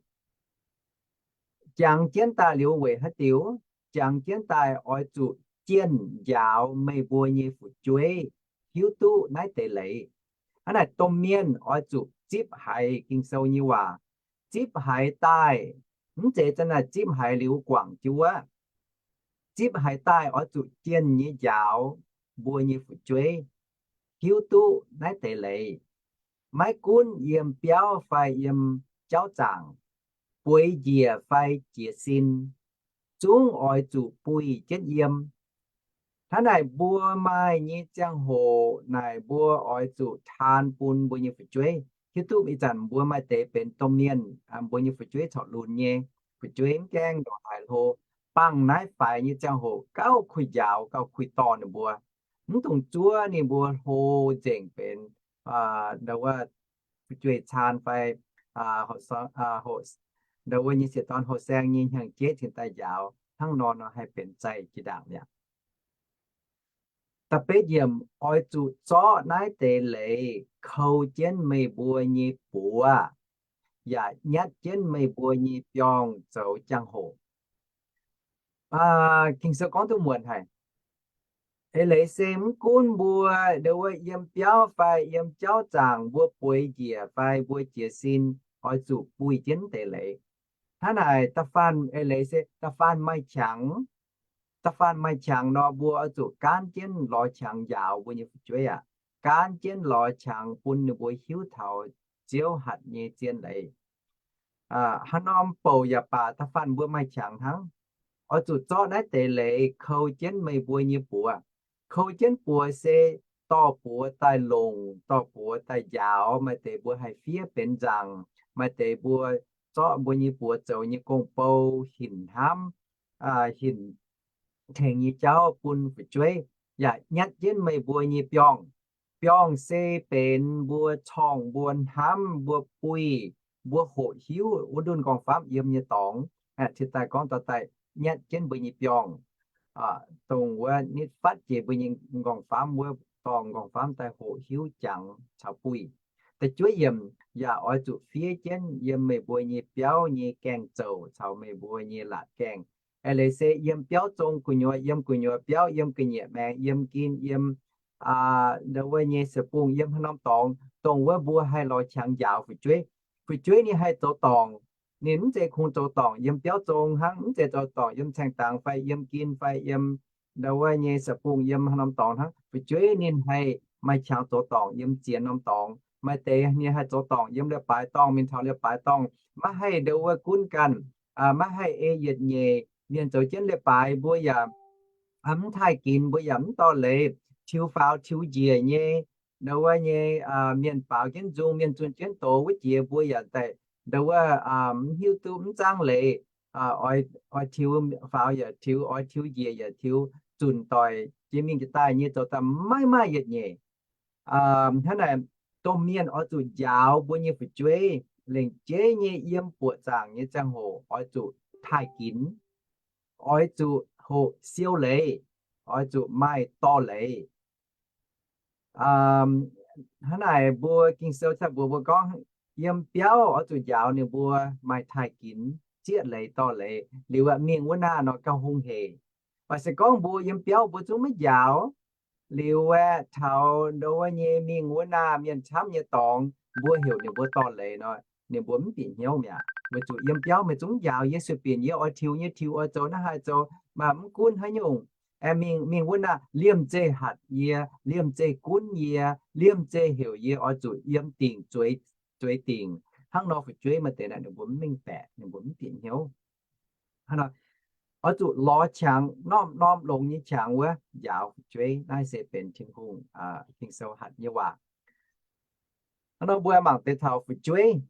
jangx jienv daaih liuz weic haaix diuc? Jangx jienv daaih oix zuqc jienh njaaux meih mbuo nyei fu'jueiv hiuv duqv naaiv deix leiz. Hnangv naaic domh mienh oix zuqc zipv haiz Ging-Sou nyei waac. Zipv haiz daaih, mv zeiz za'naaic zipv haiz liuz guangc jienv wuov. Zipv haiz daaih oix zuqc jienh nyei njaaux mbuo nyei fu'jueiv hiuv duqv naaiv deix leiz. Maiv gunv yiem biauv fai yiem jauv zaangc, bueix njiec fai jiez sin, zungv oix zuqc buih jienv yiem. Hnangv naaic mbuo maaih nyei ziangh hoc naaic mbuo oix zuqc taan bun mbuo nyei fu'jueiv. Hiuv duqv ih zanc mbuo maaih deix benx domh mienh, mbuo nyei fu'jueiv corc lunx nyei, fu'jueiv mv gaengh ndongc haaix hlo, bangh naaiv faix nyei ziangh hoc gauh kuh njaaux, gauh kuh dorh ninh mbuo. Mv dungx zuov ninh mbuo hlo nzengc benx ndo wuov fu'jueiv caan fai ndo wuov nyei sieqv dorn houh saeng nyei hnyangx-jeiv cingx daaih njaaux. Hnangv nor nor haih benx zeih jiex ndaangc mi'aqv. Da'betv yiemc, oix zuqc zorqv naaiv deix leiz kou jienv meih mbuo nyei buoz, yaac nyatv jienv meih mbuo nyei biorngh zoux jangx-hoc. Ging-Sou gorngv duqv muonc haic. Eix leiz se mv gunv mbuo ndo wuov yiem biauv fai yiem jauv zaangc, mbuo bueix njiec fai mbuo jiez sin, oix zuqc buih jienv deix leiz. Hnangv naaic da'faanh eix leiz se da'faanh maaih qangx, da'faanh maaih qangx nor mbuo oix zuqc gaanv jienv lorz qangx njaaux mbuo nyei fu'jueiv aqv. Gaanv jienv lorz qangx bun ninh mbuo hiuv taux Ziouv hatc nyei zien leiz. Haaix norm bouc yaac baac da'faanh mbuo maaih qangx hnangv, oix zuqc zorqv naaiv deix leiz kou jienv meih mbuo nyei buoz. Kou jienv buoz se dorh buoz daaih longc, dorh buoz daaih njaaux. Maaih deix mbuo haih fiev benx nzaangc, maaih deix mbuo zorqv mbuo nyei buoz zoux nyei gong-bou, hinc hnamv, hinc tengx nyei jauv bun fu'jueiv, yaac nyatv jienv meih mbuo nyei biorngh. Biorngh se benx mbuo corngh, mbuo hnamv, mbuo buih, mbuo hoqc hiuv wuov ndunh nqorngv-famv yiem nyei dorngx. Cingx daaih gorngv dorh daaih nyatv jienv mbuo nyei biorngh, dongh wuov nitv fatv jiex mbuo nyei nqorngv-famv wuov dorngh nqorngv-famv daaih hoqc hiuv jangx caux buih. Da'juov yiemc, yaac oix zuqc fiev jienv yiem meih mbuo nyei biauv nyei gaengh zouc caux meih mbuo nyei laatc gaengh. Eix leiz se yiem biauv zong gu'nyuoz, yiem gu'nyuoz biauv, yiem ga'nyiec maengx, yiem gin, yiem ndo wuov nyei se bungh, yiem haaix norm dorngx, dongh wuov mbuo haih lorz qangx njaaux fu'jueiv. Fu'jueiv ninh haih zoux dorngc. Ninh mv zeiz kungx zoux dorngc yiem biauv zong hnangv, mv zeiz zoux dorngc yiem caeng dangx fai yiem gin fai yiem ndo wuov nyei se bungh, yiem haaix norm dorngx hnangv. Fu'jueiv ninh haih maaih qangx zoux dorngc yiem ziex norm dorngx. Maaih deix ninh haih zoux dorngc yiem leiz-baaix dorngh mingh taux leiz-baaix dorngh, maiv haih ndo wuov gunv ganh, maiv haih ei yietc nyeic. Mienh zoux jienv leiz-baaix mbuo yaac mv taaih ginx, mbuo yaac mv dorh leiz, tiux faaux tiux njiec nyei. Ndo wuov nyei mienh baaux jienv nzung, mienh zunh jienv doz wuov jiex mbuo yaac daaih ndo wuov mv hiuv duqv mv zangv leiz. Oix tiux faaux yaac tiux, oix tiux njiec yaac tiux, zunc doic jiex mingh jiex daaih nyei zoux daaih maiv maaih yietc nyeic. Hnangv naaic, domh mienh oix zuqc njaaux mbuo nyei fu'jueiv lengc jeiv nyei yiem buoqc zaangc nyei ziangh hoc oix zuqc taaih ginx, oix zuqc hoqc siou leiz, oix zuqc maaih dorh leiz. Hnangv naaic mbuo Ging-Sou cingx mbuox mbuo gorngv, yiem biauv oix zuqc njaaux ninh mbuo maaih taaih ginx, zieqv leiz dorh leiz, liuz aeqv, mingh wuov naaiv nor gauh hungh heic. Baac se gorngv mbuo yiem biauv mbuo zungv maiv njaaux, liuz aeqv, taux ndo wuov nyei mingh wuov naaiv mienh camv nyei dorngx, mbuo heuc ninh mbuo dorh leiz nor, ninh mbuo mv bieqc hnyouv mi'aqv. Weic zuqc yiem biauv meih zungv njaaux yie, sueih binc yie oix tiux nyei tiux, oix zoux naaiv haih zoux, maaih mv gunv haaix nyungc, aengx mingh, mingh wuov naaiv liemh zeih hatc yie, liemh zeih gunv yie, liemh zeih heuc yie oix zuqc yiem dingc zueiz, zueiz dingc. Hnangv nor fu'jueiv maaih deix naaic ninh mbuo mv mengh baeqc, ninh mbuo mv bieqc hnyouv. Hnangv nor, oix zuqc lorz qangx, norm-norm longx nyei qangx wuov njaaux fu'jueiv. Naaiv se benx Tin-Hungh, Ging-Sou hatc nyei waac. Hnangv nor mbuo mangc deix taux fu'jueiv.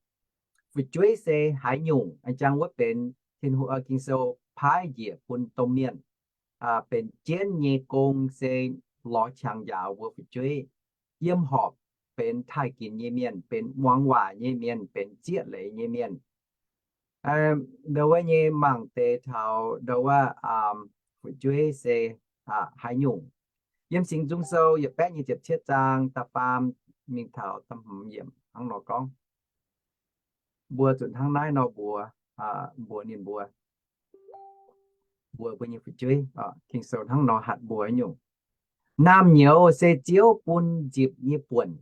Fu'jueiv se haaix nyungc? Jangx wuov benx Tin-Hungh, Ging-Sou paaiv njiec bun domh mienh, benx jienv nyei gong se lorz qangx njaaux mbuo fu'jueiv. Yiem horpc benx taaih ginx nyei mienh, benx muangx waac nyei mienh, benx zieqv leiz nyei mienh. Ndau wuov nyei mangc deix taux ndau wuov fu'jueiv se haaix nyungc. Yiem Singx Nzung Sou yietc baeqv nyic ziepc cietv zaang da'faam mingh taux da'hmz yiemc hnangv nor gorngv, mbuo zuqc hnangv naaiv nor mbuox, mbuox ninh mbuo, mbuox mbuo nyei fu'jueiv. Ging-Sou hnangv nor hatc mbuo nyungc. Naamh nyouz se Ziouv bun nzipc nyei buonc.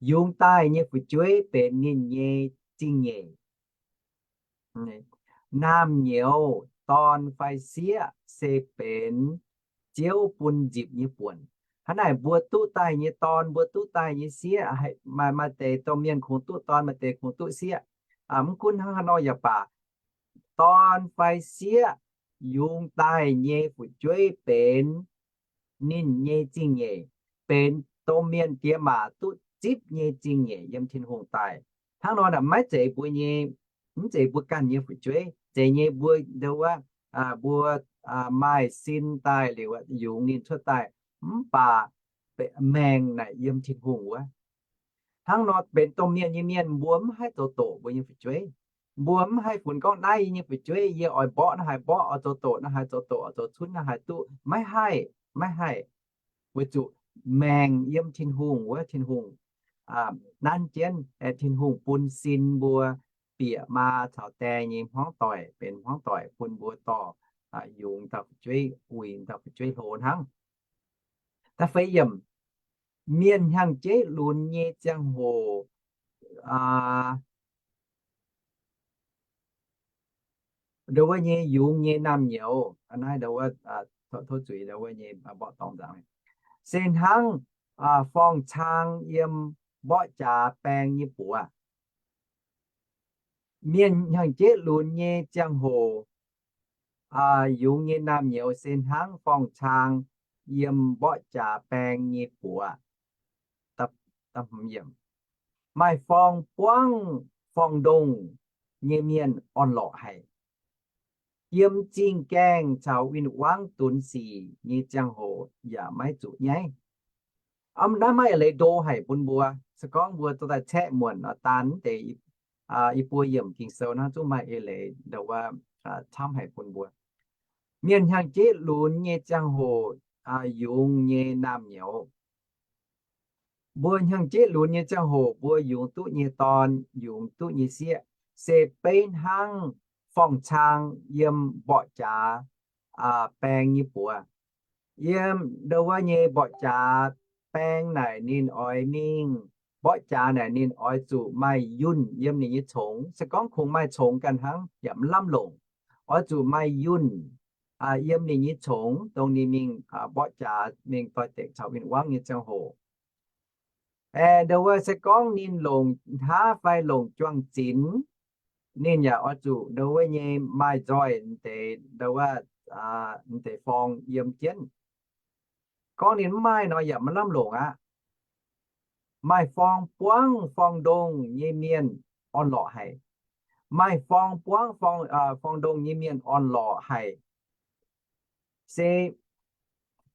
Yungz daaih nyei fu'jueiv benx ninh nyei zingh nyeic. Naamh nyouz, dorn fai sieqv se benx Ziouv bun nzipc nyei buonc. Hnangv naaic mbuo duqv daaih nyei dorn, mbuo duqv daaih nyei sieqv, maaih, maaih deix domh mienh kungx duqv dorn, maaih deix kungx duqv sieqv. Mv gunv hnangv haaix nor yaac baac, dorn fai sieqv yungz daaih nyei fu'jueiv benx ninh nyei zingh nyeic, benx domh mienh diex maac duqv zipv nyei zingh nyeic yiem Tin-Hungh daaih. Hnangv nor naaic maiv zeiz mbuo nyei, mv zeiz mbuo ganh nyei fu'jueiv, zeiz nyei mbuo ndau wuov, mbuo maaih sin daaih liuz yungz ninh cuotv daaih, mv baac maengc naaic yiem Tin-Hungh wuov. Hnangv nor benx domh mienh nyei mienh mbuo mv haih zoux doqc mbuo nyei fu'jueiv. Mbuo mv haih funx gorngv naaiv yie nyei fu'jueiv, yie oix mborqv naaiv haaix mborqv, oix zoux doqc naaiv haaix zoux doqc, oix zoux cunv naaiv haaix duqv, maiv haih, maiv haih. Weic zuqc maengc yiem Tin-Hungh wuov, Tin-Hungh nanv jienv, Tin-Hungh bun sin mbuo bieqc maa caux die nyei hmuangv doic, benx hmuangv doic bun mbuo dorh yungz dauh fu'jueiv, uix dauh fu'jueiv hlo hnangv. Da'feix yiemc, mienh hnyangx-jeiv lunx nyei ziangh hoc, ndau wuov nyei yungz nyei naamh nyouz, naaiv ndau wuov, tov zuiz ndau wuov nyei mborqv dorngx nzangc, se hnangv forng-cang yiem mborqv jaax baeng nyei buoz. Mienh hnyangx-jeiv lunx nyei ziangh hoc, yungz nyei naamh nyouz se hnangv forng-cang yiem mborqv jaax baeng nyei buoz. Maaih forng buangv forng-ndongh nyei mienh orn-lorqc haic. Yiem zingh gaengh caux win-wangv dunx sic nyei ziangh hoc yaac maiv zuqc nyaiv. Naaiv maaih eix leiz ndo haic bun mbuo. Se gorngv mbuo dorh daaih caeqv muonc nor, daan deix i buo yiemc Ging-Sou hnangv zungv maaih eix leiz ndau wuov camv haic bun mbuo. Mienh hnyangx-jeiv lunx nyei ziangh hoc, yungz nyei naamh nyouz. Mbuo hnyangx-jeiv lunx nyei ziangh hoc mbuo yungz duqv nyei dorn, yungz duqv nyei sieqv, se beiv hnangv forng-cang yiem mborqv jaax baeng nyei buoz. Yiem ndau wuov nyei mborqv jaax baeng naaic ninh oix mingh, mborqv jaax naaic ninh oix zuqc maaih yunh yiem ninh nyei congx. Se gorngv kungx maaih congx ganh hnangv yaac mv lamh longc. Oix zuqc maaih yunh yiem ninh nyei congx, dongh ninh mingh mborqv jaax mingh doix-dekc caux win-wangv nyei ziangh hoc. Aengx ndau wuov se gorngv ninh longc hnaav fai longc juang-zinx, ninh yaac oix zuqc ndau wuov nyei maaih nzoih deix, ndau wuov, deix forng yiem jienv. Gorngv ninh mv maaih nor yaac maiv lamh longc aqv. Maaih forng buangv forng-ndongh nyei mienh orn-lorqc haic. Maaih forng buangv forng-ndongh nyei mienh orn-lorqc haic. Se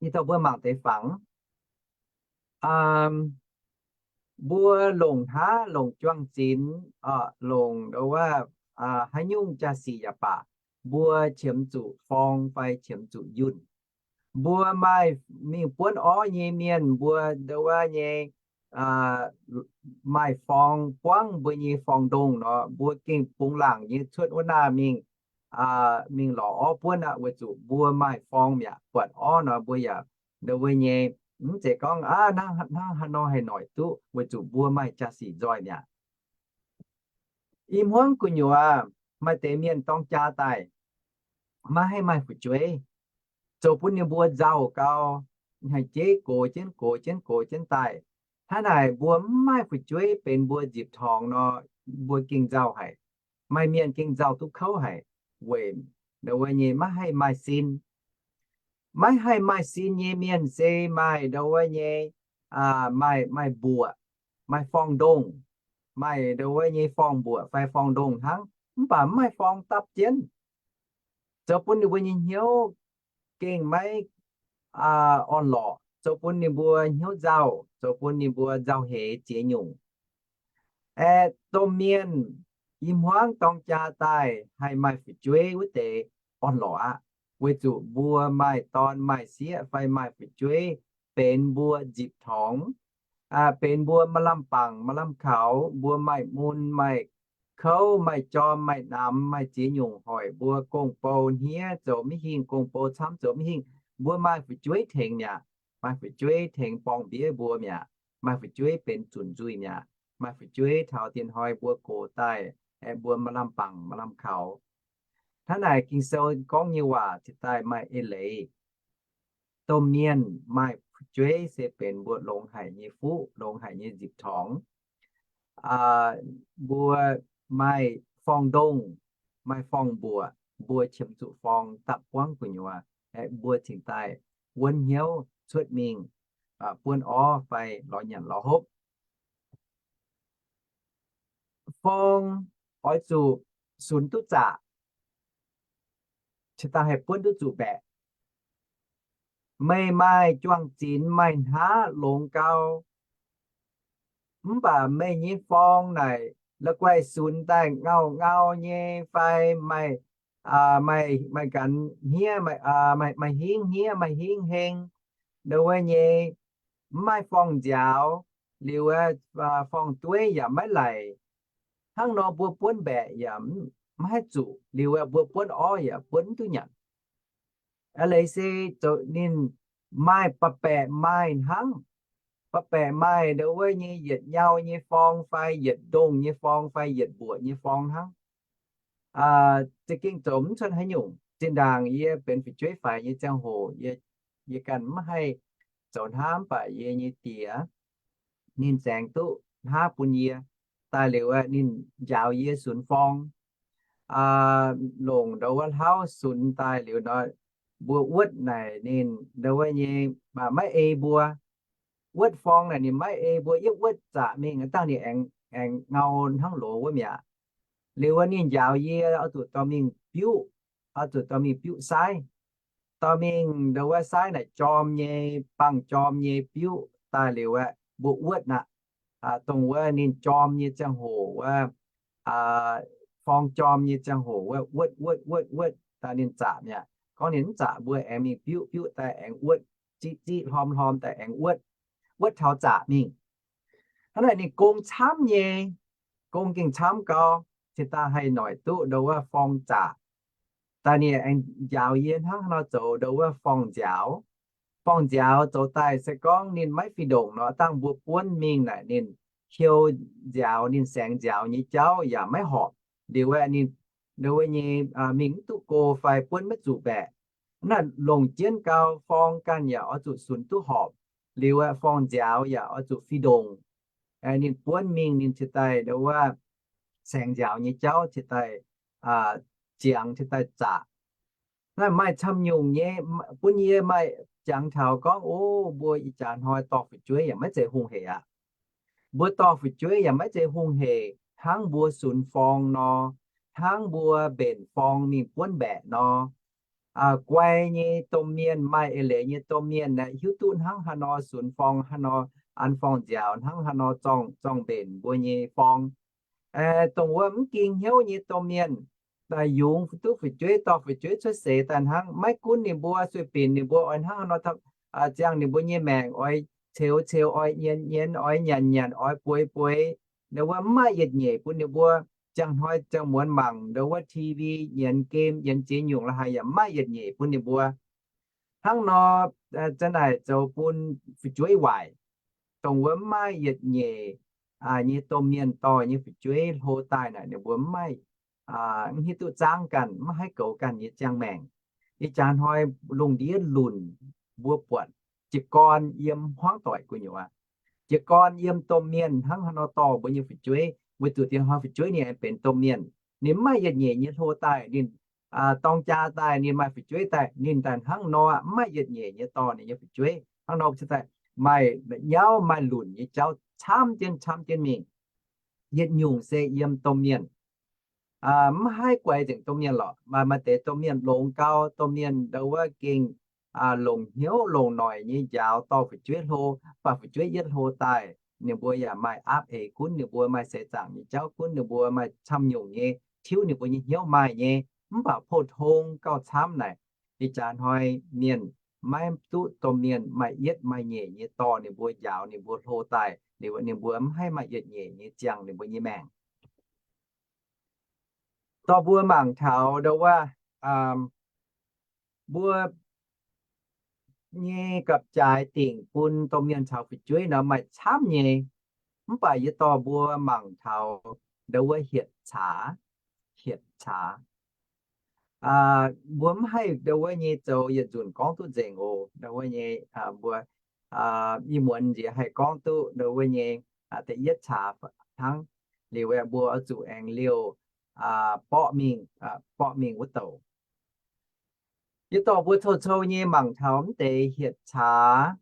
yie dorh mbuo mangc deix fangx. Mbuo longc hnaav longc juang-zinx, longc ndau wuov haaix nyungc jaa-sic yaac baac, mbuo qiemx zuqc forng fai qiemx zuqc yunh. Mbuo maaih mingh buonv orv nyei mienh, mbuo ndau wuov nyei maaih forng buangv mbuo nyei forng-ndongh nor, mbuo gengh bungx laangc nyei cuotv wuov naaiv mingh, mingh lorz orv buonv aqv, weic zuqc mbuo maaih forng mi'aqv. Buatc orv nor mbuo yaac ndau wuov nyei, mv zeiz gorngv hnangv haaix nor haih noic duqv, weic zuqc mbuo maaih jaa-sic nzoih mi'aqv. I hmuangv gu'nyuoz maaih deix mienh dorng jaa daaih, maiv haih maaih fu'jueiv, zoux bun ninh mbuo nzauh gau, haih jeiv gox jienv gox jienv gox jienv daaih. Hnangv naaic mbuo mv maaih fu'jueiv benx mbuo nzipc torngx nor, mbuo gengh nzauh haic. Maaih mienh gengh nzauh duqv kouv haic, weic ndau wuov nyei maiv haih maaih sin. Maiv haih maaih sin nyei mienh se maaih ndau wuov nyei, maaih, maaih mbuoqc, maaih forng-ndongh, maaih ndau wuov nyei forng-mbuoqc fai forng-ndongh hnangv, mv baac mv maaih forng dapv jienv, zoux bun ninh mbuo nyei hnyouv gengh maiv orn-lorqc, zoux bun ninh mbuo hnyouv nzauh, zoux bun ninh mbuo nzauh heix ziex nyungc. Aeqv, domh mienh i hmuangv dorng jaa daaih haih maaih fu'jueiv wuov deix orn-lorqc aqv, weic zuqc mbuo maaih dorn maaih sieqv fai maaih fu'jueiv benx mbuo nzipc torngx, benx mbuo maaih lamh bangc maaih lamh kaux, mbuo maaih mun maaih kouv, maaih jorm maaih namx, maaih ziex nyungc hoic mbuo gong-bou hniev zoux maiv hingh, gong-bou camv zoux maiv hingh. Mbuo maaih fu'jueiv tengx mi'aqv. Maaih fu'jueiv tengx borng-mbiev mbuo mi'aqv. Maaih fu'jueiv benx zunc nzuih mi'aqv. Maaih fu'jueiv taux dien hnoi mbuo gox daaih, aeqv, mbuo maaih lamh bangc maaih lamh kaux. Hnangv naaic Ging-Sou gorngv nyei waac cingx daaih maaih eix leiz. Domh mienh maaih fu'jueiv se benx mbuo longx haic nyei fuqv, longx haic nyei nzipc torngx. Mbuo maaih forng-ndongh, maaih forng-mbuoqc, mbuo qiemx zuqc forng dapv buangv gu'nyuoz, mbuo cingx daaih wuonv hnyouv cuotv mingh buonv orv fai lorz nyanc lorz hopv. Forng oix zuqc sunx duqv zaqc, cingx daaih haih buonv duqv zuqc mbaeqc. Meih maaih juang-zinx maaih hnaqv longx gau, mv baac meih nyei forng naaic la'guaih sunx daaih ngau ngau nyei fai maaih, maaih, maaih ganh hniev, maaih hingv hniev, maaih hingv heng, ndau wuov nyei, mv maaih forng-nziaaux, liuz wuov, forng-dueiv yaac maiv laic. Hnangv nor mbuo buonv mbaeqc yaac maiv haih zuqc, liuz wuov mbuo buonv orv yaac buonv mv duqv nyanc. Eix leiz se zoux ninh maaih ba'baeqc maaih hnangv, ba'baeqc maaih ndau wuov nyei yietc nyau nyei forng fai yietc ndongh nyei forng fai yietc mbuoqc nyei forng hnangv. Za'gengh zoux mv cuotv haaix nyungc. Zinh ndaangc yie benx fu'jueiv faix nyei ziangh hoc, yie ganh mv haih zoux hnamv, mv baac yie nyei diex ninh zaengx duqv hnaav bun yie. Daaih liuz ninh njaaux yie sunx forng, longc ndau wuov hlauv sunx daaih liuz nor, mbuo wuotv naaic ninh ndau wuov nyei maiv ei mbuo. Wuotv forng naaic ninh maiv ei mbuo, yie wuotv zaqc mingh dangh ninh aengx ngau hnangv loz wuov mi'aqv. Liuz wuov ninh njaaux yie oix zuqc dorh mingh biuv, oix zuqc dorh mingh biuv saaiv. Dorh mingh ndau wuov saaiv naaic jorm nyei, bangh jorm nyei biuv daaih liuz aeqv, mbuo wuotv aqv. Dongh wuov ninh jorm nyei ziangh hoc wuov, forng jorm nyei ziangh hoc wuov, wuotv wuotv wuotv wuotv daaih ninh zaqc mi'aqv. Gorngv ninh mv zaqc mbuo aengx mingh biuv, biuv daaih aengx wuotv, ziqv ziqv hlorm hlorm daaih aengx wuotv, wuotv taux zaqc mingh. Hnangv naaic ninh gong camv nyei, gong gengh camv gau, cingx daaih haih noic duqv ndau wuov forng zaqc. Daaih ninh aengx njaaux yie hnangv haaix nor zoux ndau wuov forng-nziaaux. Forng-nziaaux zoux daaih se gorngv ninh maiv fih-ndongc nor, dangh mbuo buonv mingh naaic ninh hiou nziaaux, ninh saengx nziaaux nyei jauv yaac maiv horpc. Liuz aeqv, ninh ndau wuov nyei mingh mv duqv go fai buonv maiv zuqc mbaeqc. Naaiv longc jienv gau, forng ganh yaac oix zuqc sunx duqv horpc. Liuz aeqv, forng-nziaaux yaac oix zuqc fih-ndongc. Ninh buonv mingh ninh cingx daaih ndau wuov saengx nziaaux nyei jauv cingx daaih ziangx cingx daaih zaqc. Naaiv maaih camv nyungc nyei, bun yie maaih jangx taux gorngv, o, mbuo ih jaax hnoi dorh fu'jueiv yaac maiv zeiz hungh heic aqv. Mbuo dorh fu'jueiv yaac maiv zeiz hungh heic hnangv mbuo sunx forng nor, hnangv mbuo mbenc forng mingh buonv mbaeqc nor. Guai nyei domh mienh, maaih eix leiz nyei domh mienh aeqv, hiuv duqv hnangv haaix nor sunx forng, haaix nor an forng-nziaaux, hnangv haaix nor zorng, zorng mbenc mbuo nyei forng. Dongh wuov mv ging hnyouv nyei domh mienh, yungz duqv fu'jueiv, dorh fu'jueiv cuotv seix daaih hnangv, maiv gunv ninh mbuo sueih binc ninh mbuo oix hnangv haaix nor, ziangh ninh mbuo nyei maengc oix ceux ceux, oix nyienz nyienz, oix nyanc nyanc, oix bueix bueix, ndau wuov mv maaih yietc nyeic bun ninh mbuo. Ziangh hnoi ziangh muonz mangc ndau wuov T V, nyienz game, nyienz ziex nyungc la'haaix yaac mv maaih yietc nyeic bun ninh mbuo. Hnangv nor, za'naaic zoux bun fu'jueiv waaic, dongh wuov mv maaih yietc nyeic nyei domh mienh dorh nyei fu'jueiv hlo daaih naaic, ninh mbuo mv maaih, mv hiuv duqv zaangv ganh, mv haih goux ganh nyei ziangh maengc. Ih jaax hnoi lungh ndiev lunc, mbuo buatc jiez gorn yiem hmuangv doic gu'nyuoz, jiez gorn yiem domh mienh hnangv haaix nor dorh mbuo nyei fu'jueiv, weic zuqc diex hnoi fu'jueiv ninh aengx benx domh mienh. Ninh mv maaih yietc nyeic nyei hlo daaih, ninh dorng jaa daaih, ninh maaih fu'jueiv daaih, ninh daaih hnangv nor mv maaih yietc nyeic nyei dorh ninh nyei fu'jueiv. Hnangv nor daaih maaih nyauv maaih lunc nyei jauv camv jienv camv jienv mingh. Yietc nyungc se yiem domh mienh, mv haih guaix nzengc domh mienh lorqc. Maaih maaih deix domh mienh longx gau, domh mienh ndau wuov gengh longc hnyouv longc noic nyei njaaux dorh fu'jueiv hlo, mv baac fu'jueiv yietv hlo daaih, ninh mbuo yaac maaih aapv eix gunv, ninh mbuo maaih seix zaangc nyei jauv gunv, ninh mbuo maaih camv nyungc nyei tiuv ninh mbuo nyei hnyouv maaih nyei. Mv baac pou-tong gauh camv naaic, ih jaax hnoi mienh maiv duqv domh mienh maaih yietv maaih nyeic nyei dorh ninh mbuo njaaux ninh mbuo hlo daaih, ninh mbuo mv haih maaih yietc nyeic nyei ziangh ninh mbuo nyei maengc. Dorh mbuo mangc taux ndau wuov, mbuo nyei gapv-jaaix dingc bun domh mienh caux fu'jueiv nor maaih camv nyei. Mv baac yie dorh mbuo mangc taux ndau wuov hietc caax, hietc caax. Mbuo mv haih ndau wuov nyei zoux yietc nzunc gorngv duqv nzengc oc. Ndau wuov nyei mbuo ih muonz nziex haih gorngv duqv ndau wuov nyei da'yietv caax hnangv. Liuz aeqv, mbuo oix zuqc aengx liouh borqv mingh, borqv mingh wuov douc. Yie dorh mbuo cou-cou nyei mangc taux mv deix hietc caax,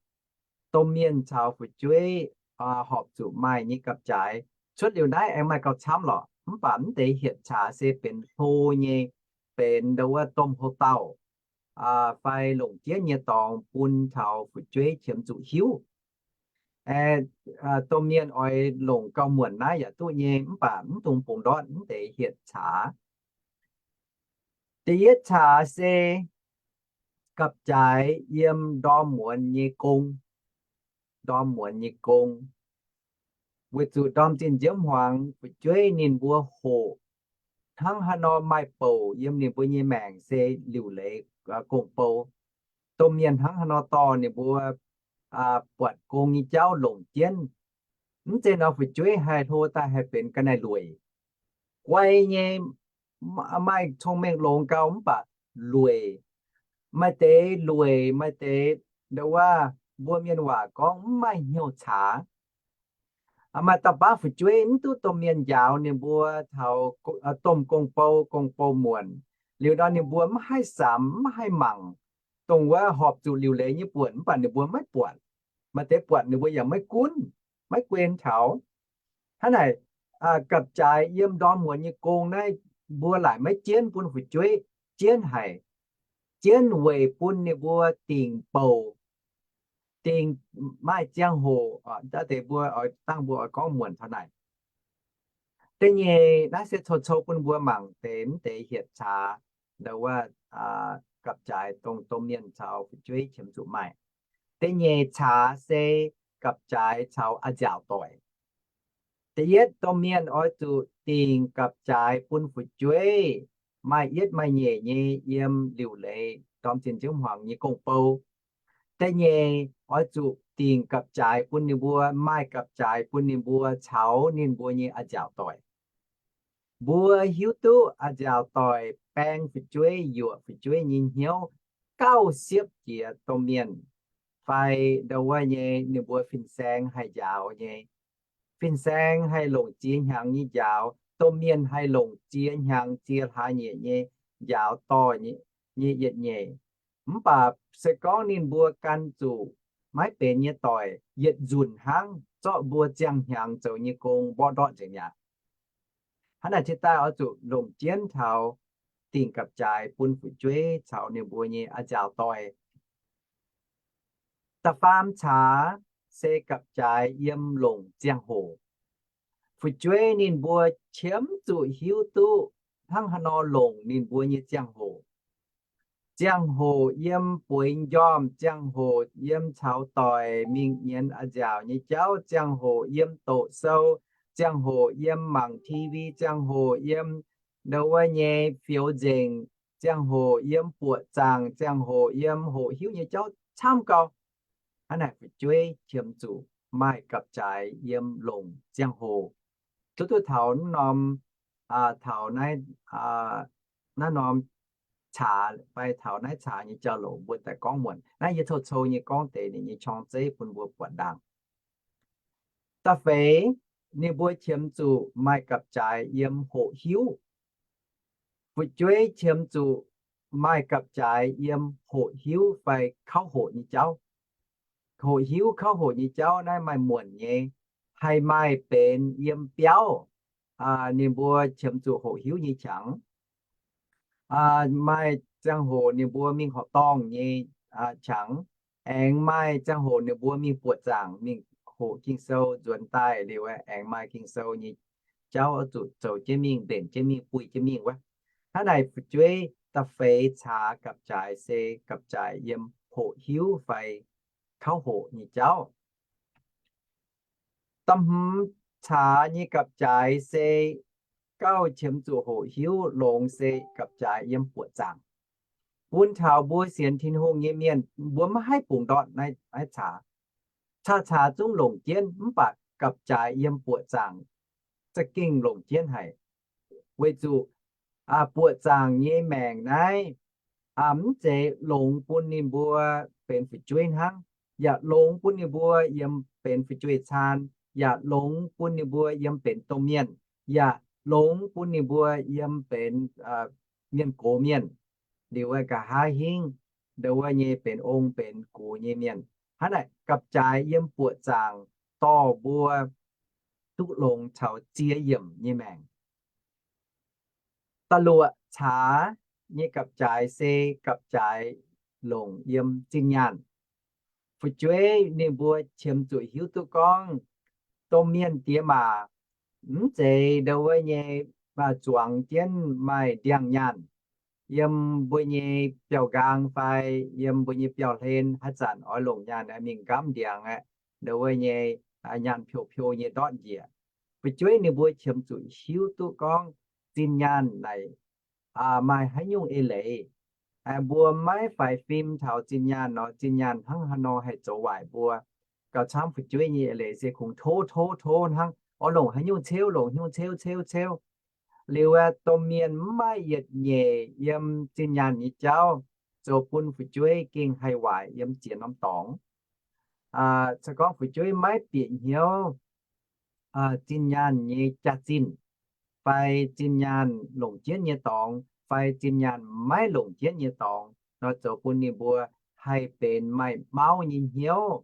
domh mienh caux fu'jueiv horpc zuqc maaih nyei gapv-jaaix. Cuotv liuz naaiv aengx maaih gauh camv lorqc, mv baac mv deix hietc caax se benx hlo nyei, benx ndau wuov domh hlo dauh fai longc jienv nyei dorngx bun taux fu'jueiv qiemx zuqc hiuv. Domh mienh oix longc gauh muonc naaiv yaac duqv nyei, mv baac mv dungx bungx ndortv mv deix hietc caax. Da'yietv caax se gapv-jaaix yiem ndorm muonz nyei gong. Ndorm muonz nyei gong, weic zuqc ndorm zinh nziouv hmuangx fu'jueiv ninh mbuo hoqc hnangv haaix nor maaih bouc yiem ninh mbuo nyei maengc se liuc leiz gong-bou. Domh mienh hnangv haaix nor dorh ninh mbuo buatc gong nyei jauv longc jienv. Mv zeiz nor fu'jueiv haih hlo daaih haih benx ga'naaiv lueic, guai nyei, maaih cong-mengh longx gau mv baac lueic. Maaih deix lueic, maaih deix ndau wuov mbuo mienh waac gorngv mv maaih hnyouv caax. Maaih dauh baav fu'jueiv mv duqv domh mienh njaaux ninh mbuo taux domh gong-bou, gong-bou muonc. Liuz nor ninh mbuo mv haih samx mv haih mangc dongh wuov horpc zuqc liuc leiz nyei buonc, mv baac ninh mbuo maiv buatc. Maaih deix buatc ninh mbuo yaac maiv gunv, maiv guen taux. Hnangv naaic, gapv-jaaix yiem ndorm muonz nyei gong naaiv, mbuo laaic maiv jienv bun fu'jueiv, jienv haic, jienv weic bun ninh mbuo dingc bouc, dingc maaih ziangh hoc. Da'deix mbuo oix dangh mbuo oix gorngv muonc taux naaic. Da'nyeic naaiv se cou-cou bun mbuo mangc deix mv deix hietc caax, ndau wuov gapv-jaaix dongh domh mienh caux fu'jueiv qiemx zuqc maaih. Da'nyeic caax se gapv-jaaix caux a'nziaauc doic. Da'yietv domh mienh oix zuqc dingc gapv-jaaix bun fu'jueiv maaih yietv maaih nyeic nyei yiem liuc leiz ndorm zinh nziouv hmuangx nyei gong-bou. Da'nyeic oix zuqc dingc gapv-jaaix bun ninh mbuo, maaih gapv-jaaix bun ninh mbuo caux ninh mbuo nyei a'nziaauc doic. Mbuo hiuv duqv a'nziaauc doic baeng fu'jueiv, yuoqc fu'jueiv nyei hnyouv, gauh siepv jiex domh mienh, fai ndau wuov nyei ninh mbuo fin-saeng haih njaaux nyei. Fin-saeng haih longc ziex hnyangx nyei njaaux, domh mienh haih longc ziex hnyangx ziex hlaax nyeic nyei njaaux dorh nyei yietc nyeic. Mv baac se gorngv ninh mbuo gan zuqc maiv benx nyei doic, yietc nzunc hnangv zorqv mbuo ziangh hnyangx zoux nyei gong mborqv ndortv nzengc mi'aqv. Hnangv naaic cingx daaih oix zuqc longc jienv taux dingc gapv-jaaix bun fu'jueiv caux ninh mbuo nyei a'nziaauc doic. Da'faam caax se gapv-jaaix yiem longc ziangh hoc. Fu'jueiv ninh mbuo qiemx zuqc hiuv duqv hnangv haaix nor longc ninh mbuo nyei ziangh hoc. Ziangh hoc yiem bueix njormh, ziangh hoc yiem caux doic mingh nyienz a'nziaauc nyei jauv, ziangh hoc yiem doqc sou, ziangh hoc yiem mangc T V, ziangh hoc yiem ndau wuov nyei fioux nzengc, ziangh hoc yiem buoqc zaangc, ziangh hoc yiem hoqc hiuv nyei jauv camv gau. Hnangv naaic fu'jueiv qiemx zuqc maaih gapv-jaaix yiem longc ziangh hoc. Zuqc duqv taux naaiv norm, taux naaiv, naaiv norm caax fai taux naaiv caax nyei jauv-louc mbuo daaih gorngv muonc. Naaiv yie cou-cou nyei gorngv deix ninh nyei qorng-zeiv bun mbuo buatc ndaangc. Da'feix, ninh mbuo qiemx zuqc maaih gapv-jaaix yiem hoqc hiuv. Fu'jueiv qiemx zuqc maaih gapv-jaaix yiem hoqc hiuv fai kauv hoqc nyei jauv. Hoqc hiuv kauv hoqc nyei jauv naaiv maaih muonc nyei, haih maaih benx yiem biauv, ninh mbuo qiemx zuqc hoqc hiuv nyei qangx. Maaih ziangh hoc ninh mbuo mingh horqc dorngh nyei qangx. Aengx maaih ziangh hoc ninh mbuo mingh buoqc zaangc, mingh hoqc Ging-Sou nzuonx daaih liuz, aengx maaih Ging-Sou nyei jauv oix zuqc zoux jienv mingh, mbenc jienv mingh, buih jienv mingh wuov. Hnangv naaic fu'jueiv da'feix caax gapv-jaaix se gapv-jaaix yiem hoqc hiuv fai kauv hoqc nyei jauv. Da'hmz caax nyei gapv-jaaix se gauh qiemx zuqc hoqc hiuv longx se gapv-jaaix yiem buoqc zaangc. Bun taux mbuo sienx Tin-Hungh nyei mienh, mbuo maiv haih bungx ndortv naaiv caax. Caax-caax zungv longc jienv, mv baac gapv-jaaix yiem buoqc zaangc za'gengh longc jienv haic. Weic zuqc buoqc zaangc nyei maengc naaiv mv zeiz longx bun ninh mbuo benx fu'jueiv hnangv, yaac longx bun ninh mbuo yiem benx fu'jueiv caan, yaac longx bun ninh mbuo yiem benx domh mienh, yaac longx bun ninh mbuo yiem benx mienh gox mienh. Liuz nqa'haav hingv ndo wuov nyei benx ong benx gux nyei mienh. Hnangv naaic gapv-jaaix yiem buoqc zaangc dorh mbuo duqv longx caux ziex yiemc nyei maengc. Da'luoqc caax nyei gapv-jaaix se gapv-jaaix longc yiem zinh nyaanh. Fu'jueiv ninh mbuo qiemx zuqc hiuv duqv gorngv domh mienh diex maac mv zeiz ndo wuov nyei zuangx jienv maaih ndiangx-nyaanh yiem mbuo nyei biauv-nqaang fai yiem mbuo nyei biauv-hlen. Haaix zanc oix longc nyaanh mingh nqamv ndiangx aqv, ndo wuov nyei nyaanh piou-piou nyei ndortv njiec. Fu'jueiv ninh mbuo qiemx zuqc hiuv duqv gorngv zinh nyaanh naaic maaih haaix nyungc eix leiz. Mbuo maiv faix fim taux zinh nyaanh nor, zinh nyaanh hnangv haaix nor haih zoux waaic mbuo. Gauh camv fu'jueiv nyei eix leiz se kungx tov tov tov hnangv, oix longc haaix nyungc ceuv longc haaix nyungc ceuv ceuv ceuv. Liuz aeqv, domh mienh mv maaih yietc nyeic yiem zinh nyaanh nyei jauv, zoux bun fu'jueiv gengh haih waaic yiem ziex norm dorngx. Se gorngv fu'jueiv maiv bieqc hnyouv zinh nyaanh nyei jaax-zinh, fai zinh nyaanh longc jienv nyei dorngx, fai zinh nyaanh maiv longc jienv nyei dorngx nor, zoux bun ninh mbuo haih benx maaih mauv nyei hnyouv,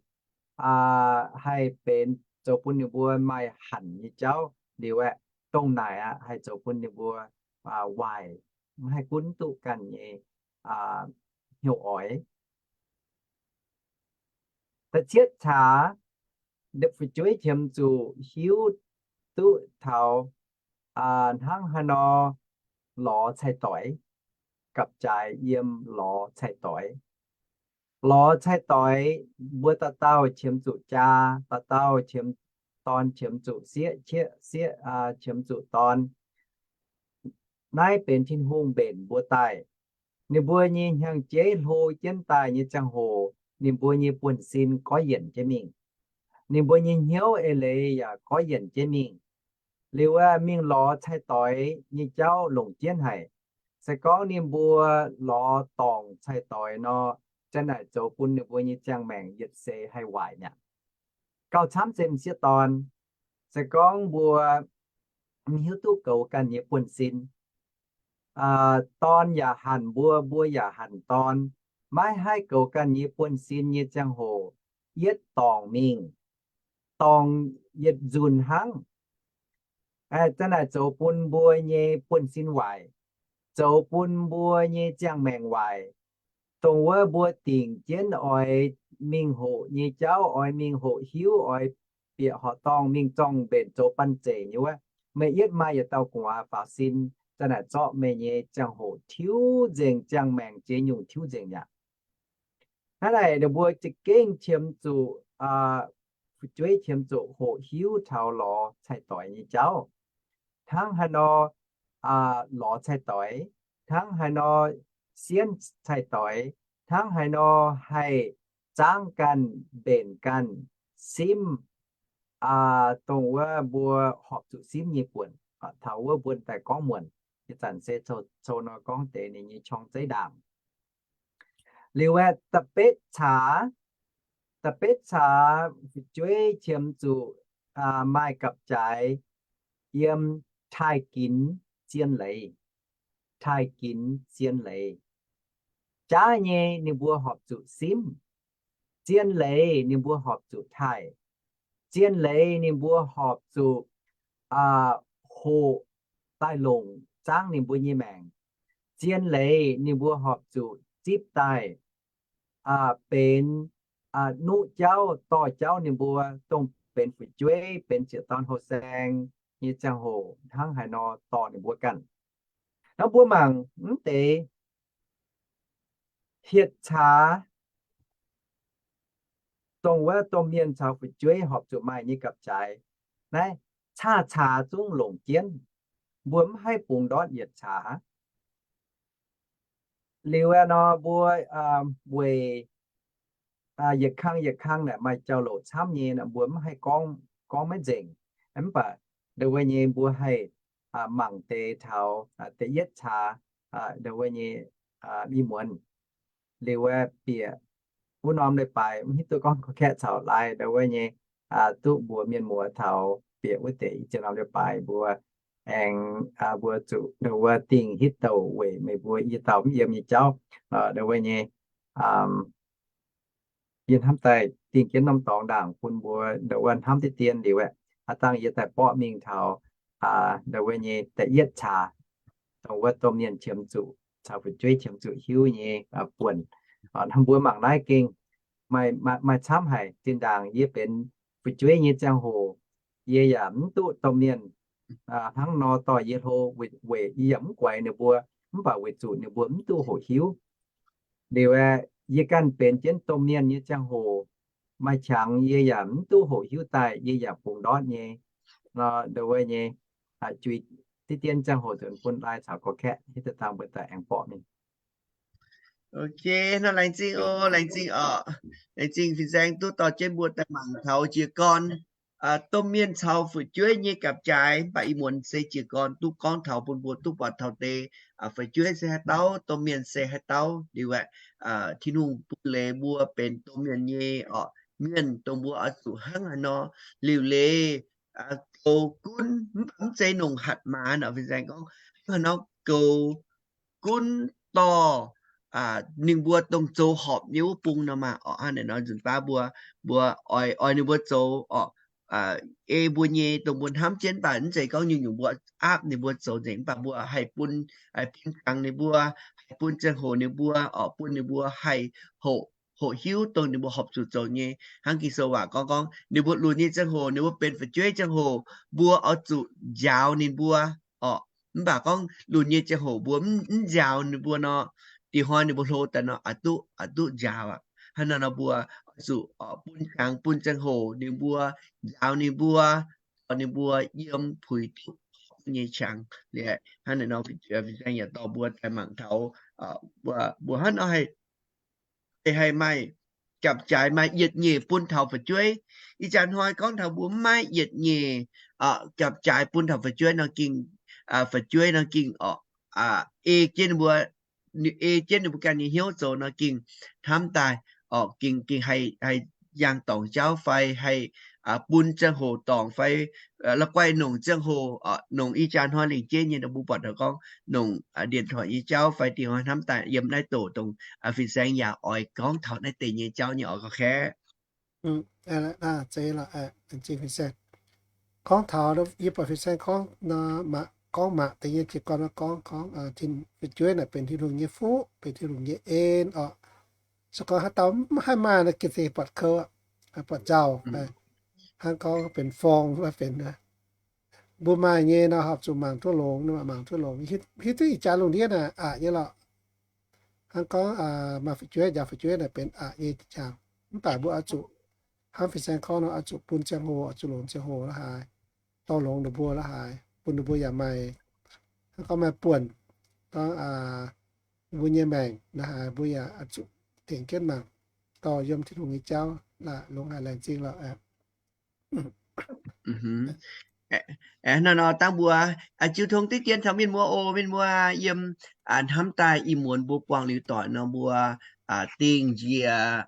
haih benx zoux bun ninh mbuo maaih hanc nyei jauv. Liuz aeqv, dongh naaic aqv haih zoux bun ninh mbuo waaic, maiv haih gunv duqv ganh nyei hnyouv oix. Da'cietv caax, fu'jueiv qiemx zuqc hiuv duqv taux hnangv haaix nor lorz cai-doix, gapv-jaaix yiem lorz cai-doix. Lorz cai-doix, mbuo dauh dauh qiemx zuqc jaa, dauh dauh qiemx, dorn qiemx zuqc sieqv, sieqv, sieqv qiemx zuqc dorn. Naaiv benx Tin-Hungh mbenc mbuo daaih. Ninh mbuo nyei hnyangx-jeiv hlo jienv daaih nyei ziangh hoc, ninh mbuo nyei buonv-sin goiv yienc jienv mingh. Ninh mbuo nyei hnyouv eix leiz yaac goiv yienc jienv mingh. Liuz aeqv, mingh lorz cai-doix nyei jauv longc jienv haic. Se gorngv ninh mbuo lorz dorngc cai-doix nor, janx naaic zoux bun ninh mbuo nyei ziangh maengc yietc seix haih waaic mi'aqv. Gauh camv se m'sieqv dorn, se gorngv mbuo mv hiuv duqv goux ganh nyei buonv-sin, dorn yaac hanc mbuo, mbuo yaac hanc dorn, maiv haih goux ganh nyei buonv-sin nyei ziangh hoc, yietv dorngc mingh, dorngc yietc nzunc hnangv. Zanc naaic zoux bun mbuo nyei buonv-sin waaic, zoux bun mbuo nyei ziangh maengc waaic. Dongh wuov mbuo dingc jienv oix mingh hoqc nyei jauv, oix mingh hoqc hiuv, oix bieqc horqc dorngh mingh zorng-mbenc zoux banh zeic nyei wuov, meih yietv maaih yietc dauh gu'nguaaz faaux sin, zanc naaic zorqv meih nyei ziangh hoc tiuv nzengc, ziangh maengc ziex nyungc tiuv nzengc mi'aqv. Hnangv naaic ninh mbuo za'gengh qiemx zuqc, fu'jueiv qiemx zuqc hoqc hiuv taux lorz cai-doix nyei jauv. Hnangv haaix nor lorz cai-doix, hnangv haaix nor sienv cai-doix, hnangv haaix nor haih zaangv ganh, mbenc ganh, simv dongh wuov mbuo horpc zuqc simv nyei buonc. Taux wuov mbuo daaih gorngv muonc, ih zanc se cou nor gorngv deix ninh nyei qorng zeiv ndaangc. Liuz aeqv, da'betv caax, da'betv caax fu'jueiv qiemx zuqc maaih gapv-jaaix yiem taaih ginx zien leiz. Taaih ginx zien leiz. Jaav nyei ninh mbuo horpc zuqc simv. Zien leiz ninh mbuo horpc zuqc taaih. Zien leiz ninh mbuo horpc zuqc hoqc daaih longc zaangv ninh mbuo nyei maengc. Zien leiz ninh mbuo horpc zuqc zipv daaih benx nuqv jauv dorh jauv ninh mbuo, dongh benx fu'jueiv, benx ziex dorn houh saeng nyei ziangh hoc hnangv haaix nor dorh ninh mbuo ganh. Nor mbuo mangc mv deix hietc caax, dongh wuov domh mienh caux fu'jueiv horpc zuqc maaih nyei gapv-jaaix naaiv, caax-caax zungv longc jienv. Mbuo mv haih bungx ndortv yietc caax. Liuz aeqv nor mbuo weic yietc kang yietc kang naaic maaih jauv-louc camv nyei, mbuo mv haih gorngv, gorngv maiv nzengc. Mv baac ndongc wuov nyei mbuo haih mangc deix taux da'yietv caax, ndongc wuov nyei ih muonz. Liuz aeqv bieqc wuov norm leiz-baaix mv hiuv duqv gorngv korv-kaeqv caux laaix ndongc wuov nyei, duqv mbuox mienh muoz taux bieqc wuov deix i ziex norm leiz-baaix mbuo aengx mbuo zuqc ndongc wuov dingh hitv douc weic meih mbuo i dauh mv yiem nyei jauv, ndongc wuov nyei yie hnamv daaih dingh jienv norm dorngx ndaangc bun mbuo ndongc wuov hnamv diqv dien liuz aeqv, aav dangh yie daaih borqv mingh taux ndongc wuov nyei da'yietv caax, dongh wuov domh mienh qiemx zuqc caux fu'jueiv qiemx zuqc hiuv nyei buonc. Hnangv mbuo mangc naaiv gengh maaih camv haic. Zinh ndaangc yie benx fu'jueiv nyei ziangh hoc, yie yaac mv duqv domh mienh hnangv nor dorh yie hlo, weic yie yaac mv guaix ninh mbuo, mv baac weic zuqc ninh mbuo mv duqv hoqc hiuv. Liuz aeqv, yie ganh benx jienv domh mienh nyei ziangh hoc, maaih qangx yie yaac mv duqv hoqc hiuv daaih, yie yaac bungx ndortv nyei. Nor ndongc wuov nyei, juix diqv dien ziangh hoc nzunc bun laaix caux gorx-kaeqv hitv daaih dangh mbuo daaih aengx borqv mingh. Ok, nor laengz zingh oc, laengz zingh oc. Laengz zingh fin-saeng duqv dorh jienv mbuo daaih mangc taux jiez gorn domh mienh caux fu'jueiv nyei gapv-jaaix. Mv baac ih muonz se jiez gorn duqv gorngv taux bun mbuo duqv buatc taux deix fu'jueiv se haaix dauh, domh mienh se haaix dauh liuz aeqv, Tin-Hungh bun leiz mbuo benx domh mienh nyei orqc, mienh dongh mbuo oix zuqc hnangv haaix nor liuc leiz goux gunv, mv baac mv zeiz nongc hatc maaz nor. Fin-saeng gorngv hnangv haaix nor goux gunv dorh ninh mbuo dongh zoux horpc nyei wuov bung nor maah. Orqc, hnangv naaic nor nzunc baav mbuo, mbuo oix, oix ninh mbuo zoux orqc, ei mbuo nyei dongh mbuo hnamv jienv, mv baac mv zeiz gorngv nyungc-nyungc mbuo aapv ninh mbuo zoux nzengc, mv baac mbuo haih bun, bun qangx ninh mbuo, haih bun ziangh hoc ninh mbuo orqc, bun ninh mbuo haih hoqc, hoqc hiuv dongh ninh mbuo horpc zuqc zoux nyei. Hnangv Ging-Sou waac gorngv, gorngv ninh mbuo lunx nyei ziangh hoc, ninh mbuo benx fu'jueiv ziangh hoc, mbuo oix zuqc njaaux ninh mbuo orqc. Mv baac gorngv lunx nyei ziangh hoc mbuo mv njaaux ninh mbuo nor, dih hnoi ninh mbuo hlo daaih nor, oix duqv, oix duqv njaaux aqv. Hnangv naaiv nor mbuo oix zuqc bun qangx bun ziangh hoc ninh mbuo, njaaux ninh mbuo, dorh ninh mbuo yiem puix duqv horpc nyei qangx. Liuz hnangv naaiv nor fin-saeng yaac dorh mbuo daaih mangc taux mbuo hnangv nor haih, haih maaih gapv-jaaix maaih yietc nyeic bun taux fu'jueiv. Ih jaax hnoi gorngv taux mbuo mv maaih yietc nyeic gapv-jaaix bun taux fu'jueiv nor ging, fu'jueiv nor ging orqc, ei jienv ninh mbuo, ei jienv ninh mbuo ganh nyei hnyouv zoux nor ging hnamv daaih orqc, ging, ging haih, haih yangh dorngc jauv fai haih bun ziangh hoc dorngc fai la'guaih nongc ziangh hoc, nongc ih jaax hnoi lengc jeiv nyei nor mbuo buatc taux gorngv nongc điện thoại nyei jauv fai dih hnoi hnamv daaih yiem naaiv doqc dongh fin-saeng yaac oix gorngv taux naaiv deix nyei jauv nyei orqc, gorngv kaeqv. Gorngv taux yie buatc fin-saeng gorngv, gorngv mangc deix nyei jiez gorn nor gorngv, gorngv fu'jueiv naaic benx Tin-Hungh nyei fuqv, benx Tin-Hungh nyei en orqc. Se gorngv haaix dauh mv haih maaih nor, gengh buatc kouv, buatc nzauh. Hnangv gorngv benx forng fai benx, mbuo maaih nyei nor horpc zuqc mangc duqv longx, mangc duqv longx, hiuv duqv ih jaax lungh ndiev naaic aqc nyei lorqc. Hnangv gorngv maaih fu'jueiv, njaaux fu'jueiv naaic benx aqc nyei jangx. Mv baac mbuo oix zuqc hnangv fin-saeng gorngv nor, oix zuqc bun ziangh hoc, oix zuqc longc ziangh hoc la'haaix, dorh longx ninh mbuo la'haaix, bun ninh mbuo yaac maaih, hnangv gorngv maaih buonc, gorngv ninh mbuo nyei maengc la'haaix, mbuo yaac oix zuqc tengx jienv mangc, dorh yiem Tin-Hungh nyei jauv la'longx haic, laengz zingh lorqc. Hnangv naaiv nor dangh mbuo jiu tong diqv dien taux mienh muoz oc. Mienh muoz yiem hnamv daaih ih muonz mbuo buangh liuz doic nor mbuo dingh njiec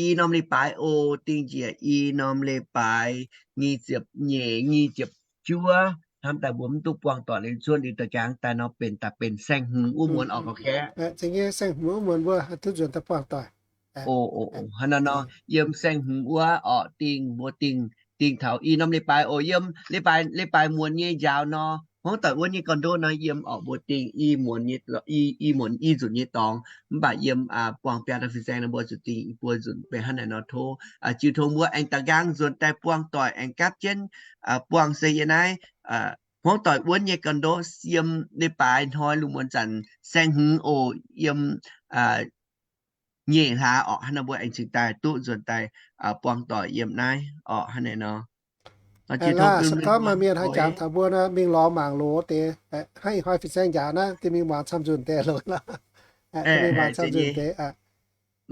i norm leiz-baaix oc, dingh njiec i norm leiz-baaix nyic ziepc nyeic, nyic ziepc juov. Hnamv daaih mbuo mv duqv buangh doic liuz zuonv liuz da'jangx daaih nor benx daaih benx saeng-hmz wuov muonz oc, ga'kaeqv. Saeng-hmz wuov muonz mbuo haih duqv nzuonx daaih buangh doic. Hnangv naaiv nor yiem saeng-hmz wuov orqc, dingh mbuo dingh, dingh taux i norm leiz-baaix oc. Yiem leiz-baaix, leiz-baaix muonz nyei njaaux nor, hmuangv doic wuonv nyei gorn-ndoqv nor yiem orqc, mbuo dingh i muonz nyei, i muonz i nzunc nyei dorngx. Mv baac yiem buangh biaa dauh fin-saeng nor mbuo zuqc dingh i buo nzunc. Benx hnangv naaiv nor tov jiu tong mbuo aengx da'nqaang nzuonx daaih buangh doic aengx gapv jienv buangh se yie naaiv hmuangv doic wuonv nyei gorn-ndoqv yiem leiz-baaix hnoi lungh muonz zanc saeng-hmz oc, yiem nyeic hlaax orqc. Hnangv naaiv mbuo aengx cingx daaih duqv nzuonx daaih buangh doic yiem naaiv orqc. Hnangv naaiv nor se gorngv maaih mienh haih jangx taux mbuo nor mingh lorz mangc loz deix, hnangv ih hnoi fin-saeng njaaux naaiv dingh mingh muangx camv nzunc deix loz. Dingh mingh muangx camv nzunc deix.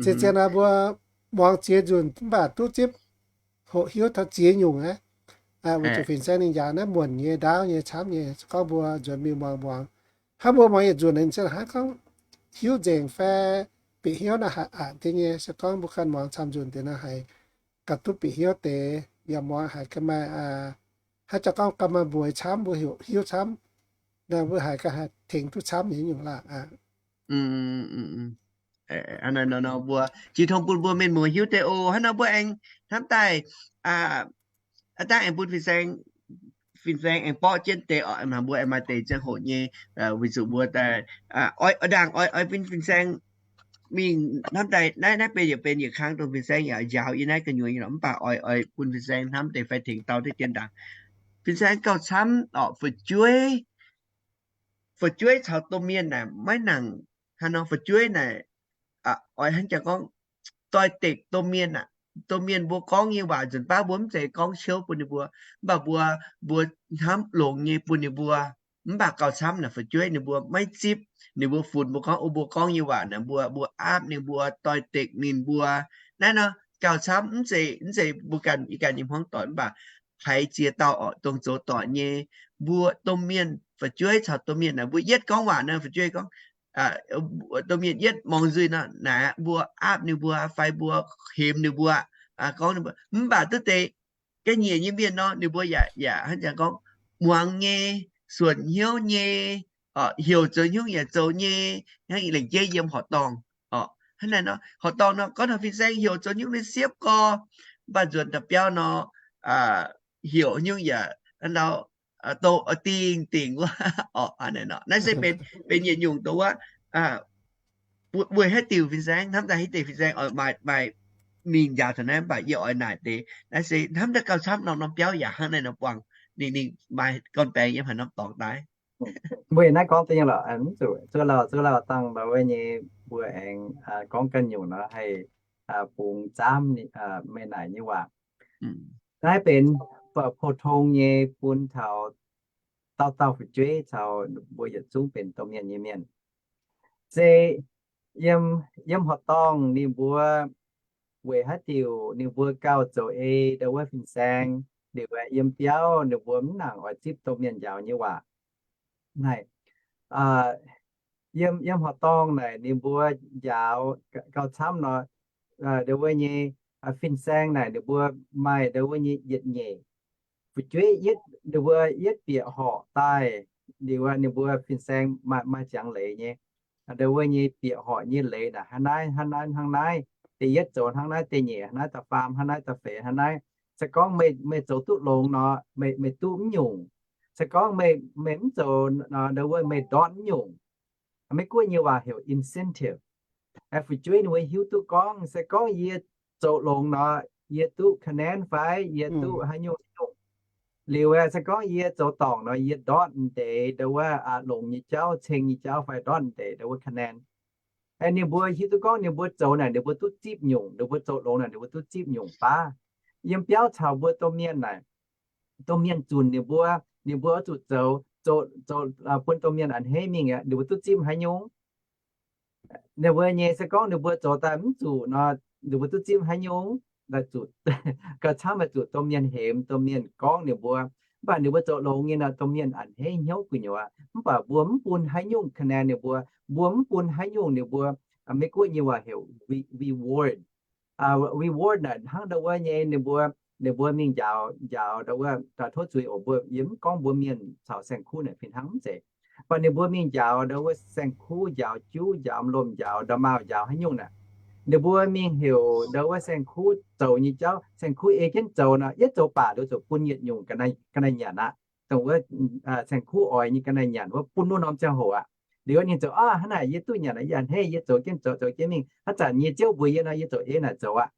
Zien-zien naaiv mbuo muangx ziex nzunc mv baac duqv zipv hoqc hiuv taux ziex nyungc aqv. Weic zuqc fin-saeng ninh njaaux naaiv muonc nyei, ndaauv nyei, camv nyei. Se gorngv mbuo nzuonx mingh muangx muangx, hnangv mbuo muangx yietc nzunc ninh ziouc hnangv gorngv hiuv nzengc fai bieqc hnyouv naaiv haih aqc deix nyei. Se gorngv mbuo ganh muangx camv nzunc deix naaiv haiz gauh duqv bieqc hnyouv deix, yaac muangx haiz ganh maaih, hnangv jangx gorngv ganh maaih mbuox camv, mbuo heuc hiuv camv, mbuo haiz ganh haih tengx duqv camv nyei nyungc laangc. Hnangv naaiv nor mbuo jiu tong bun mbuo mienh muoz hiuv deix oc. Hnangv nor mbuo aengx hnamv daaih, aav dangh aengx bun fin-saeng, fin-saeng aengx borqv jienv deix oc. Mbuo aengx maaih deix ziangh hoc nyei, weic zuqc mbuo daaih oix ndaangc oix, oix bun fin-saeng mingh hnamv daaih naaiv, naaiv benx yietc, benx yietc kang dongh fin-saeng yaac njaaux yie naaiv gu'nyuoz nyei lorqc. Mv baac oix, oix bun fin-saeng hnamv deix fai tengx dau diqv dien ndaangc. Fin-saeng gauh camv orqc, fu'jueiv, fu'jueiv caux domh mienh naaic maiv nangc. Haaix nor fu'jueiv naaic, oix hnangv jangx gorngv doix-dekc domh mienh aqv. Domh mienh mbuo gorngv nyei waac nzunc baav mbuo mv zeiz gorngv ciouv bun ninh mbuo, mv baac mbuo, mbuo hnamv longx nyei bun ninh mbuo. Mv baac gauh camv naaic fu'jueiv ninh mbuo maiv zipv. Ninh mbuo funx mbuo gorngv, o, mbuo gorngv nyei waac naaic mbuo, mbuo aapv ninh mbuo, doix-dekc ninh mbuo. Naaiv nor gauh camv, mv zeiz, mv zeiz mbuo ganh, yie ganh nyei hmuangv doic, mv baac haiz ziex dauh orqc, dongh zoux doic nyei, mbuo domh mienh fu'jueiv caux domh mienh naaic mbuo yietv gorngv waac nor fu'jueiv gorngv, domh mienh yietv mungz nzuih nor naaic mbuo aapv ninh mbuo fai mbuo hemx ninh mbuo, gorngv ninh mbuo. Mv baac duqv deix ga'nyiec nyei mienh nor ninh mbuo yaac, yaac hnangv jangx gorngv muangx nyei, suonc hnyouv nyei, heuc zoux nyungc yaac zoux nyei. Hnangv lengc jeiv yiem horqc dorngh, hnangv naaiv nor horqc dorngh nor gorngv taux fin-saeng heuc zoux nyungc ninh siepv gorx, mv baac nzuonx da'biauv nor heuc nyungc yaac hnangv nor doqc dingh dingc wuov. Naaiv se benx, benx yietc nyungc dongh wuov, weic haaix diuc fin-saeng hnamv daaih haaix deix fin-saeng oix maaih, maaih mingh njaaux taux naaiv, mv baac yie oix naaic deix naaiv se hnamv daaih gauh camv norm, norm biauv yaac hnangv naaiv nor buangh ninh, ninh maaih gorn-baengx yiem haaix norm dorngx daaih. Mbuo naaiv gorngv deix nyei lorqc, zuov lauh, zuov lauh dangh mbuo nyei, mbuo aengx gorngv ganh nyungc nor haih bungx zaamv meih naaic nyei waac. Naaiv benx pou-tong nyei bun taux dauh dauh fu'jueiv caux mbuo yietc zungv benx domh mienh nyei mienh. Se yiem, yiem horqc dorngh ninh mbuo weic haaix diuc ninh mbuo gauh zoux ei ndau wuov fin-saeng, liuz yiem biauv ninh mbuo mv nangc oix zipv domh mienh njaaux nyei waac. Naaiv, yiem, yiem horqc dorngh naaic ninh mbuo njaaux gauh camv nor, ndau wuov nyei fin-saeng naaic ninh mbuo maaih ndau wuov nyei yietc nyeic fu'jueiv yietv, ninh mbuo yietv bieqc horqc daaih, liuz ninh mbuo fin-saeng maaih, maaih ziangx leiz nyei. Ndau wuov nyei bieqc horqc nyei leiz naaic hnangv naaiv, hnangv naaiv, hnangv naaiv, da'yietv zoux hnangv naaiv, da'nyeic hnangv naaiv, da'faam hnangv naaiv, da'feix hnangv naaiv. Se gorngv meih, meih zoux duqv longx nor, meih, meih duqv mv nyungc. Se gorngv meih, meih mv zoux ndau wuov meih ndortv mv nyungc. Maiv gunv nyei waac heuc incentive. Fu'jueiv ninh mbuo hiuv duqv gorngv se gorngv yie zoux longx nor, yie duqv คะแนน fai yie duqv haaix nyungc nyungc. Liuz se gorngv yie zoux dorngc nor, yie ndortv deix ndau wuov longx nyei jauv, ceng nyei jauv fai ndortv deix ndau wuov คะแนน. Ninh mbuo hiuv duqv gorngv ninh mbuo zoux naaic ninh mbuo duqv zipv nyungc, ninh mbuo zoux longx naaic ninh mbuo duqv zipv nyungc baav. Yiem biauv caux mbuo domh mienh naaic, domh mienh zunc ninh mbuo, ninh mbuo oix zuqc zoux, zoux, zoux bun domh mienh a'hneiv mingh aqv, ninh mbuo duqv zipv haaix nyungc. Ninh mbuo nyei se gorngv ninh mbuo zoux daaih mv zuqc nor, ninh mbuo duqv zipv haaix nyungc. zuqc, gauh camv zuqc domh mienh hemx, domh mienh gorngv ninh mbuo. Mv baac ninh mbuo zoux longx nyei nor, domh mienh a'hneiv hnyouv gu'nyuoz. Mv baac mbuo mv bun haaix nyungc คะแนน ninh mbuo, mbuo mv bun haaix nyungc ninh mbuo, Meiv Guoqv nyei waac heuc reward. Reward naaic hnangv ndau wuov nyei ninh mbuo, ninh mbuo mingh njaaux, njaaux ndau wuov, tov zuiz oc, mbuo yie mv gorngv mbuo mienh caux saeng-kuv naaic fih hnangv mv zeiz. Mv baac ninh mbuo mingh njaaux ndau wuov saeng-kuv, njaaux juv, njaaux m'lomh, njaaux nda'maauh, njaaux haaix nyungc naaic, ninh mbuo mingh heuc ndau wuov saeng-kuv zoux nyei jauv, saeng-kuv ei jienv zoux nor, yietv zoux baac liuz zuqc bun yietc nyungc ga'naaiv nyanc aqv. Dongh wuov saeng-kuv oix nyei ga'naaiv nyanc wuov bun wuov norm ziangh hoc aqv. Liuz ninh zoux, Aav, hnangv naaic yie duqv nyanc aqv. Yie a'hneiv, yie zoux jienv zoux, zoux jienv mingh. Haaix zanc yie ziouv mbuox yie nor, yie zoux ei naaic zoux aqv.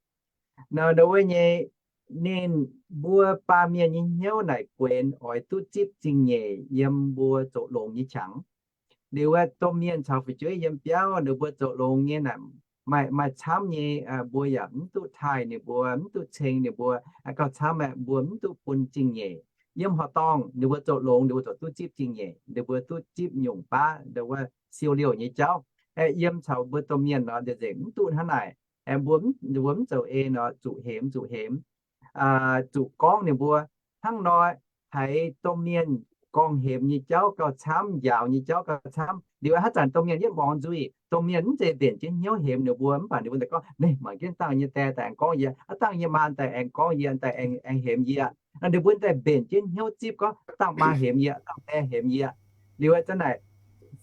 Nor ndau wuov nyei, ninh mbuo baamh mienh nyei hnyouv naaic guenx oix duqv zipv zingh nyeic yiem mbuo zoux longx nyei qangx. Liuz wuov domh mienh caux fu'jueiv yiem biauv ninh mbuo zoux longx nyei naaic, maaih, maaih camv nyei, mbuo yaac mv duqv taaih ninh mbuo, mv duqv ceng ninh mbuo. Gauh camv aeqv, mbuo mv duqv bun zingh nyeic. Yiem horqc dorngh ninh mbuo zoux longx, ninh mbuo zoux duqv zipv zingh nyeic, ninh mbuo duqv zipv nyungc baav ndau wuov siou liouh nyei jauv. Aeqv, yiem caux mbuo domh mienh nor, nzengc mv duqv hnangv naaic. Aeqv, mbuo, mbuo mv zoux ei nor, zuqc hemx, zuqc hemx, zuqc gorngv ninh mbuo. Hnangv nor, haiz domh mienh gorngv hemx nyei jauv gauh camv, njaaux nyei jauv gauh camv. Liuz haaix zanc domh mienh yietv muangx nzuih, domh mienh mv zeiz mbenc jienv hnyouv hemx ninh mbuo, mv baac ninh mbuo daaih gorngv, Naaiv mangc jienv dangh nyei die daaih aengx gorngv yie, dangh nyei maa daaih aengx gorngv yie, daaih aengx hemx yie. Ninh mbuo daaih mbenc jienv hnyouv zipv gorngv dangh maa hemx yie, dangh die hemx yie. Liuz zanc naaic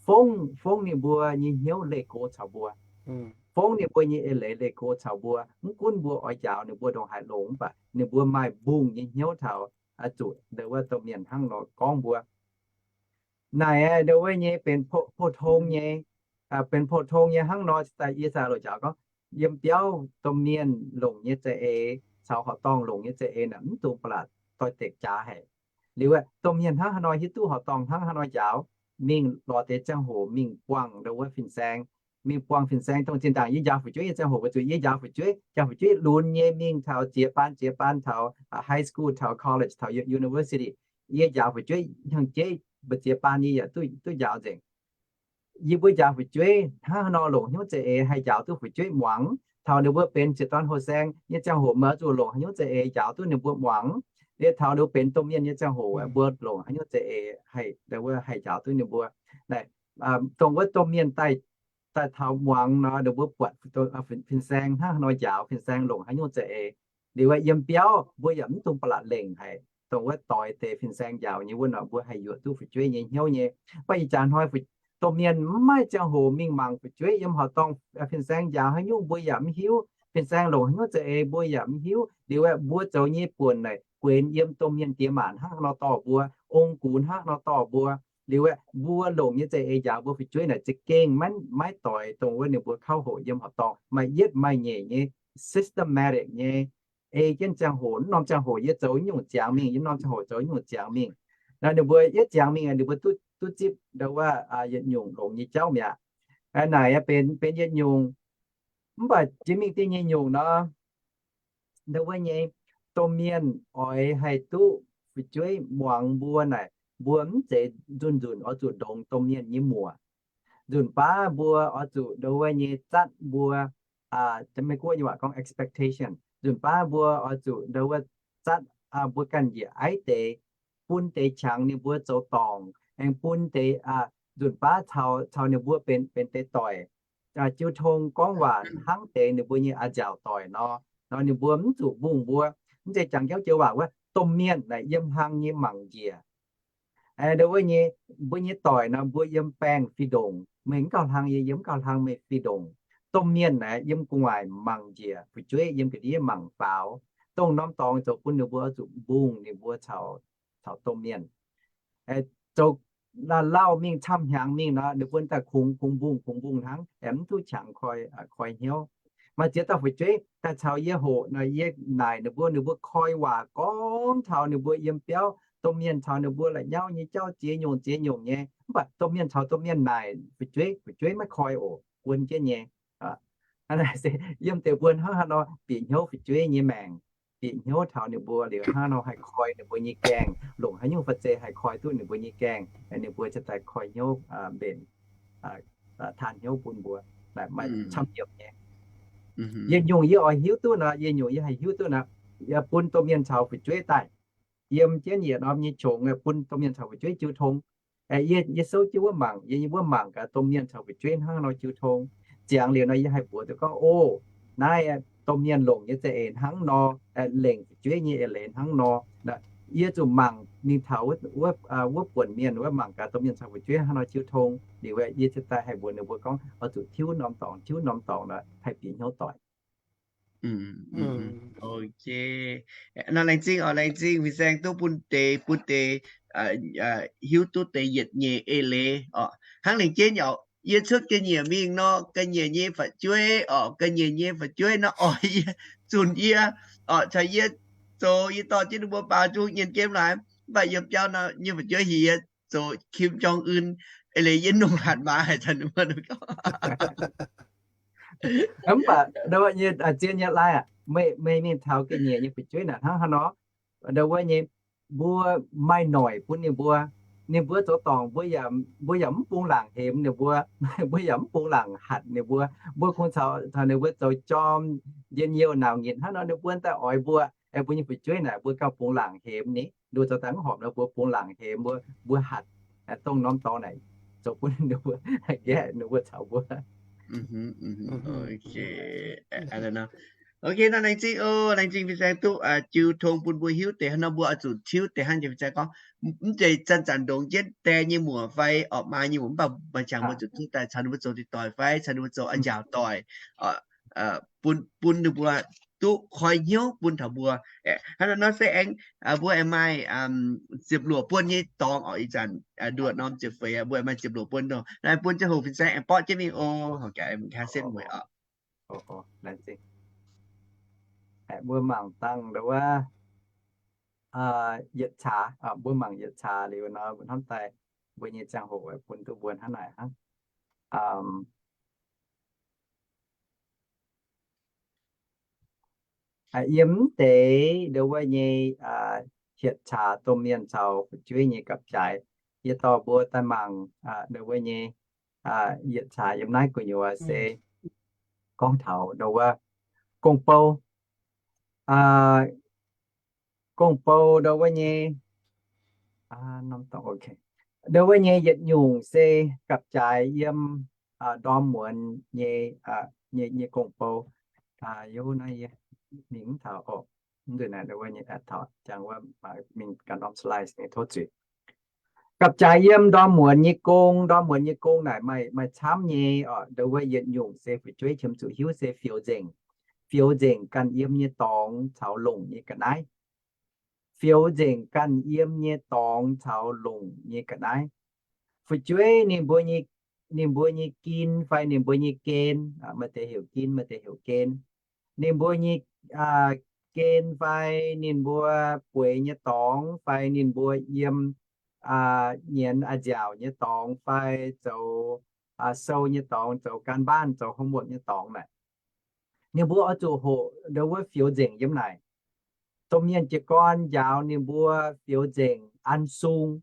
fongv, fongv ninh mbuo nyei hnyouv leih go caux mbuo, fongv ninh mbuo nyei eix leiz leih go caux mbuo. Mv gunv mbuo oix njaaux ninh mbuo ndongc haaix longx, mv baac ninh mbuo maaih mbungh nyei hnyouv taux zuqc ndau wuov domh mienh hnangv nor gorngv mbuo. Naaic ndau wuov nyei benx pou-tong nyei, benx pou-tong nyei hnangv nor. Daaih yie sai loc njaaux gorngv, yiem biauv domh mienh longc nyei za'eix caux horqc dorngh longc nyei za'eix naaic mv dungx ba'laqc doix-dekc jaax haic. Liuz domh mienh hnangv haaix nor hiuv duqv horqc dorngh hnangv haaix nor njaaux, mingh lorz deix ziangh hoc mingh buangh ndau wuov fin-saeng, mingh buangh fin-saeng. Dongh zinh ndaangc yie njaaux fu'jueiv nyei ziangh hoc, weic zuqc yie njaaux fu'jueiv, njaaux fu'jueiv lunx nyei mingh taux ziex baan, ziex baan taux high school, taux college, taux university. Yie njaaux fu'jueiv hnyangx-jeiv mbu'ziex baan yie yaac duqv njaaux nzengc. Yie mbuo njaaux fu'jueiv hnangv haaix nor longc hnyouv za'eix haih njaaux duqv fu'jueiv muangx. Taux ninh mbuo benx ziex dorn houh saeng nyei ziangh hoc, meih zuqc longc haaix nyungc za'eix njaaux duqv ninh mbuo muangx. Liuz taux ninh mbuo benx domh mienh nyei ziangh hoc, mbuo longc haaix nyungc za'eix haih, wuov haih njaaux duqv ninh mbuo. Naaic, dongh wuov domh mienh daaih, daaih taux muangx nor, ninh mbuo buatc fin-saeng hnangv haaix nor njaaux, fin-saeng longc haaix nyungc za'eix. Liuz yiem biauv mbuo yaac mv dungx ba'laqc lengc haic. Dongh wuov doix deix fin-saeng njaaux nyei wuov nor, mbuo haih yuoqc duqv fu'jueiv nyei hnyouv nyei. Mv baac ih jaax hnoi domh mienh mv maaih ziangh hoc mingh mangc fu'jueiv yiem horqc dorngh, fin-saeng njaaux haaix nyungc mbuo yaac mv hiuv, fin-saeng longc haaix nyungc za'eix mbuo yaac mv hiuv. Liuz aeqv, mbuo zoux nyei buonc naaic guenx yiem domh mienh diex maac hnangv haaix nor dorh mbuo, ong-gux hnangv haaix nor dorh mbuo. Liuz aeqv, mbuo longc nyei za'eix njaaux mbuo fu'jueiv naaic za'gengh maiv doix dongh wuov ninh mbuo kauv hoqc yiem horqc dorngh maaih yietv maaih nyeic nyei systematic nyei ei jienv ziangh hoc, wuov norm ziangh hoc yie zoux nyungc ziangx mingh, wuov norm ziangh hoc zoux nyungc ziangx mingh. Naaiv ninh mbuo yietv ziangx mingh, ninh mbuo duqv zipv ndau wuov yietc nyungc longx nyei jauv mi'aqv. Naaic benx, benx yietc nyungc. Mv baac jiex mingh da'nyeic nyungc nor, ndau wuov nyei, domh mienh oix haih duqv fu'jueiv muangx mbuo naaic, mbuo mv zeiz nzunc nzunc oix zuqc ndongx domh mienh nyei muoc. Nzunc baav mbuo oix zuqc ndau wuov nyei zatv mbuo, Meiv-Guoqv nyei waac gorngv expectation. Nzunc baav mbuo oix zuqc ndau wuov zatv mbuo ganh njiec aiv deix, bun deix qangx ninh mbuo zoux dorngc, aengx bun deix, nzunc baav caux, caux ninh mbuo benx, benx deix doic, jiu tong gorngv waac hnangv deix ninh mbuo nyei a'nziaauc doic nor. Nor ninh mbuo mv zuqc mbungh mbuo. Mv zeiz jangx jauv joux waac wuov, domh mienh naaic yiem hlang nyei mangc njiec. Ndau wuov nyei, mbuo nyei doic nor, mbuo yiem baengh fih ndongc, meih mv gauh hlang, yie yiem mv gauh hlang, meih fih ndongc. Domh mienh naaic yiem gu'nguaaic mangc njiec, fu'jueiv yiem ga'ndiev mangc faaux. Dongh norm dorngx zoux bun ninh mbuo zuqc mbungh ninh mbuo caux, caux domh mienh. Zoux lauh lauh mingh camv hnyangx mingh nor, ninh mbuo daaih kungx, kungx mbungh, kungx mbungh hnangv, aengx mv duqv qangx koi, koi hnyouv. Maaih ziex dauh fu'jueiv daaih caux yie hoqc nor, yie naaic ninh mbuo, ninh mbuo koi waac gorngv taux ninh mbuo yiem biauv domh mienh caux ninh mbuo la'nyauv nyei jauv ziex nyungc ziex nyungc nyei. Mv baac domh mienh caux domh mienh naaic fu'jueiv, fu'jueiv maiv koi oc, guon jienv nyei. Hnangv naaic se yiem deix mbuo hnangv haaix nor bieqc hnyouv fu'jueiv nyei maengc, bieqc hnyouv taux ninh mbuo liuz hnangv haaix nor haih koi ninh mbuo nyei gaengh, longc haaix nyungc fai zeiz haih koi duqv ninh mbuo nyei gaengh, ninh mbuo ziouc daaih koi hnyouv mbenc, taan hnyouv bun mbuo, maaih camv yiem nyei. Yietc nyungc yie oix hiuv duqv nor, yietc nyungc yie haih hiuv duqv nor, bun domh mienh caux fu'jueiv daaih yiem jienv yietc norm nyei qongx, bun domh mienh caux fu'jueiv jiu tong. Yie, yie souv jienv wuov mangc, yie nyei wuov mangc gaax domh mienh caux fu'jueiv hnangv nor jiu tong. Ziangx liuz nor yie haih mbuox duqv gorngv, o, naaiv domh mienh longc nyei za'eix hnangv nor, lengc fu'jueiv nyei eix leiz hnangv nor. Yie zuqc mangc mingh taux wuov buonc mienh wuov, mangc gaax domh mienh caux fu'jueiv hnangv nor jiu tong liuz, yie cingx daaih haih mbuox ninh mbuo gorngv oix zuqc tiuv norm dorngx, tiuv norm dorngx nor haih bieqc hnyouv doic. Ok. Nor laengz zingh oc, laengz zingh fin-saeng duqv bun deix, bun deix hiuv duqv deix yietc nyeic eix leiz oc. Hnangv lengc jeiv nyei oc, yie cuotv ga'nyiec mingh nor, ga'nyiec nyei fu'jueiv oc, ga'nyiec nyei fu'jueiv nor oix yie, zunh yie oc, caux yie zoux, yie dorh jienv ninh mbuo baaux nzung nyienz gemh laaix, mv baac yiem biauv nor nyei fu'jueiv heuc yie zoux Kim Jong Un, eix leiz yie nungh hatc maaz haic caux ninh mbuo. Mv baac ndo wuov nyei zien nyei lai aac, meih, meih mingh taux ga'nyiec nyei fu'jueiv naaic hnangv haaix nor, ndo wuov nyei, mbuo maaih noic bun ninh mbuo. Ninh mbuo zoux dorngc, mbuo yaac, mbuo yaac mv bungx laangc hemx ninh mbuo, mbuo yaac mv bungx laangc hatc ninh mbuo. Mbuo kungx caux, caux ninh mbuo zoux jorm njien-youh nauc nyitc hnangv nor, ninh mbuo daaih oix mbuo, mbuo nyei fu'jueiv naaic mbuo gauh bungx laangc hemx ni. Ninh mbuo zoux daaih mv horpc nor, mbuo bungx laangc hemx, mbuo, mbuo hatc dongh norm dorngx naaic zoux bun ninh mbuo, nqaeqv ninh mbuo caux mbuo. Ok, nor laengz zingh oc, laengz zingh fin-saeng duqv jiu tong bun mbuo hiuv deix hnangv nor, mbuo oix zuqc tiuv deix hnangv jiex fin-saeng gorngv, mv zeiz zanc-zanc ndongx jienv die nyei muoc fai orqc maa nyei muoc, mv baac maaih qangx mbuo zuqc duqv daaih caux ninh mbuo zoux diqc doic fai caux ninh mbuo zoux a'nziaauc doic, bun, bun ninh mbuo duqv koi hnyouv bun taux mbuo. Hnangv nor se aengx mbuo aengx maaih ziepc luoqc buonc nyei dorngx oc. Ih zanc nduoqc norm ziepc feix, mbuo aengx maaih ziepc luoqc buonc dorngx. Naaiv bun ziangh hoc fin-saeng aengx borqv jienv mingh oc. Houc gaax aengx kaav setv mueiz oc. Mbuo mangc dangh ndo wuov yietc caax, mbuo mangc yietc caax liuz nor, hnamv daaih mbuo nyei ziangh hoc bun duqv mbuo hnangv naaic hnangv. Yiem mv deix ndo wuov nyei hietc caax domh mienh caux fu'jueiv nyei gapv-jaaix, yie dorh mbuo daaih mangc ndo wuov nyei yietc caax yiem naaiv gu'nyuoz se gorngv taux ndo wuov gong-bou. Gong-bou ndo wuov nyei, ndo wuov nyei yietc nyungc se gapv-jaaix yiem ndorm muonz nyei, nyei, nyei gong-bou. Yie naaiv yie mingh mv taux oc. Mv nzunc naaiv ndo wuov nyei taux jangx wuov mingh ganh norm slides nyei tov zuiz. Gapv-jaaix yiem ndorm muonz nyei gong, ndorm muonz nyei gong naaic maaih, maaih camv nyei oc. Ndo wuov yietc nyungc se fu'jueiv qiemx zuqc hiuv se fioux nzengc. Fioux nzengc ganh yiem nyei dorngx caux longc nyei ga'naaiv. Fioux nzengc ganh yiem nyei dorngx caux longc nyei ga'naaiv. Fu'jueiv ninh mbuo nyei, ninh mbuo nyei gin fai ninh mbuo nyei gen, maaih deix heuc gin, maaih deix heuc gen. Ninh mbuo nyei gen fai ninh mbuo bueix nyei dorngx fai ninh mbuo yiem nyienz a'nziaauc nyei dorngx fai zoux sou nyei dorngx, zoux การบ้าน, zoux homework nyei dorngx naaic, ninh mbuo oix zuqc hoqc ndo wuov fioux nzengc yiem naaic. Domh mienh jiez gorn njaaux ninh mbuo fioux nzengc an sung.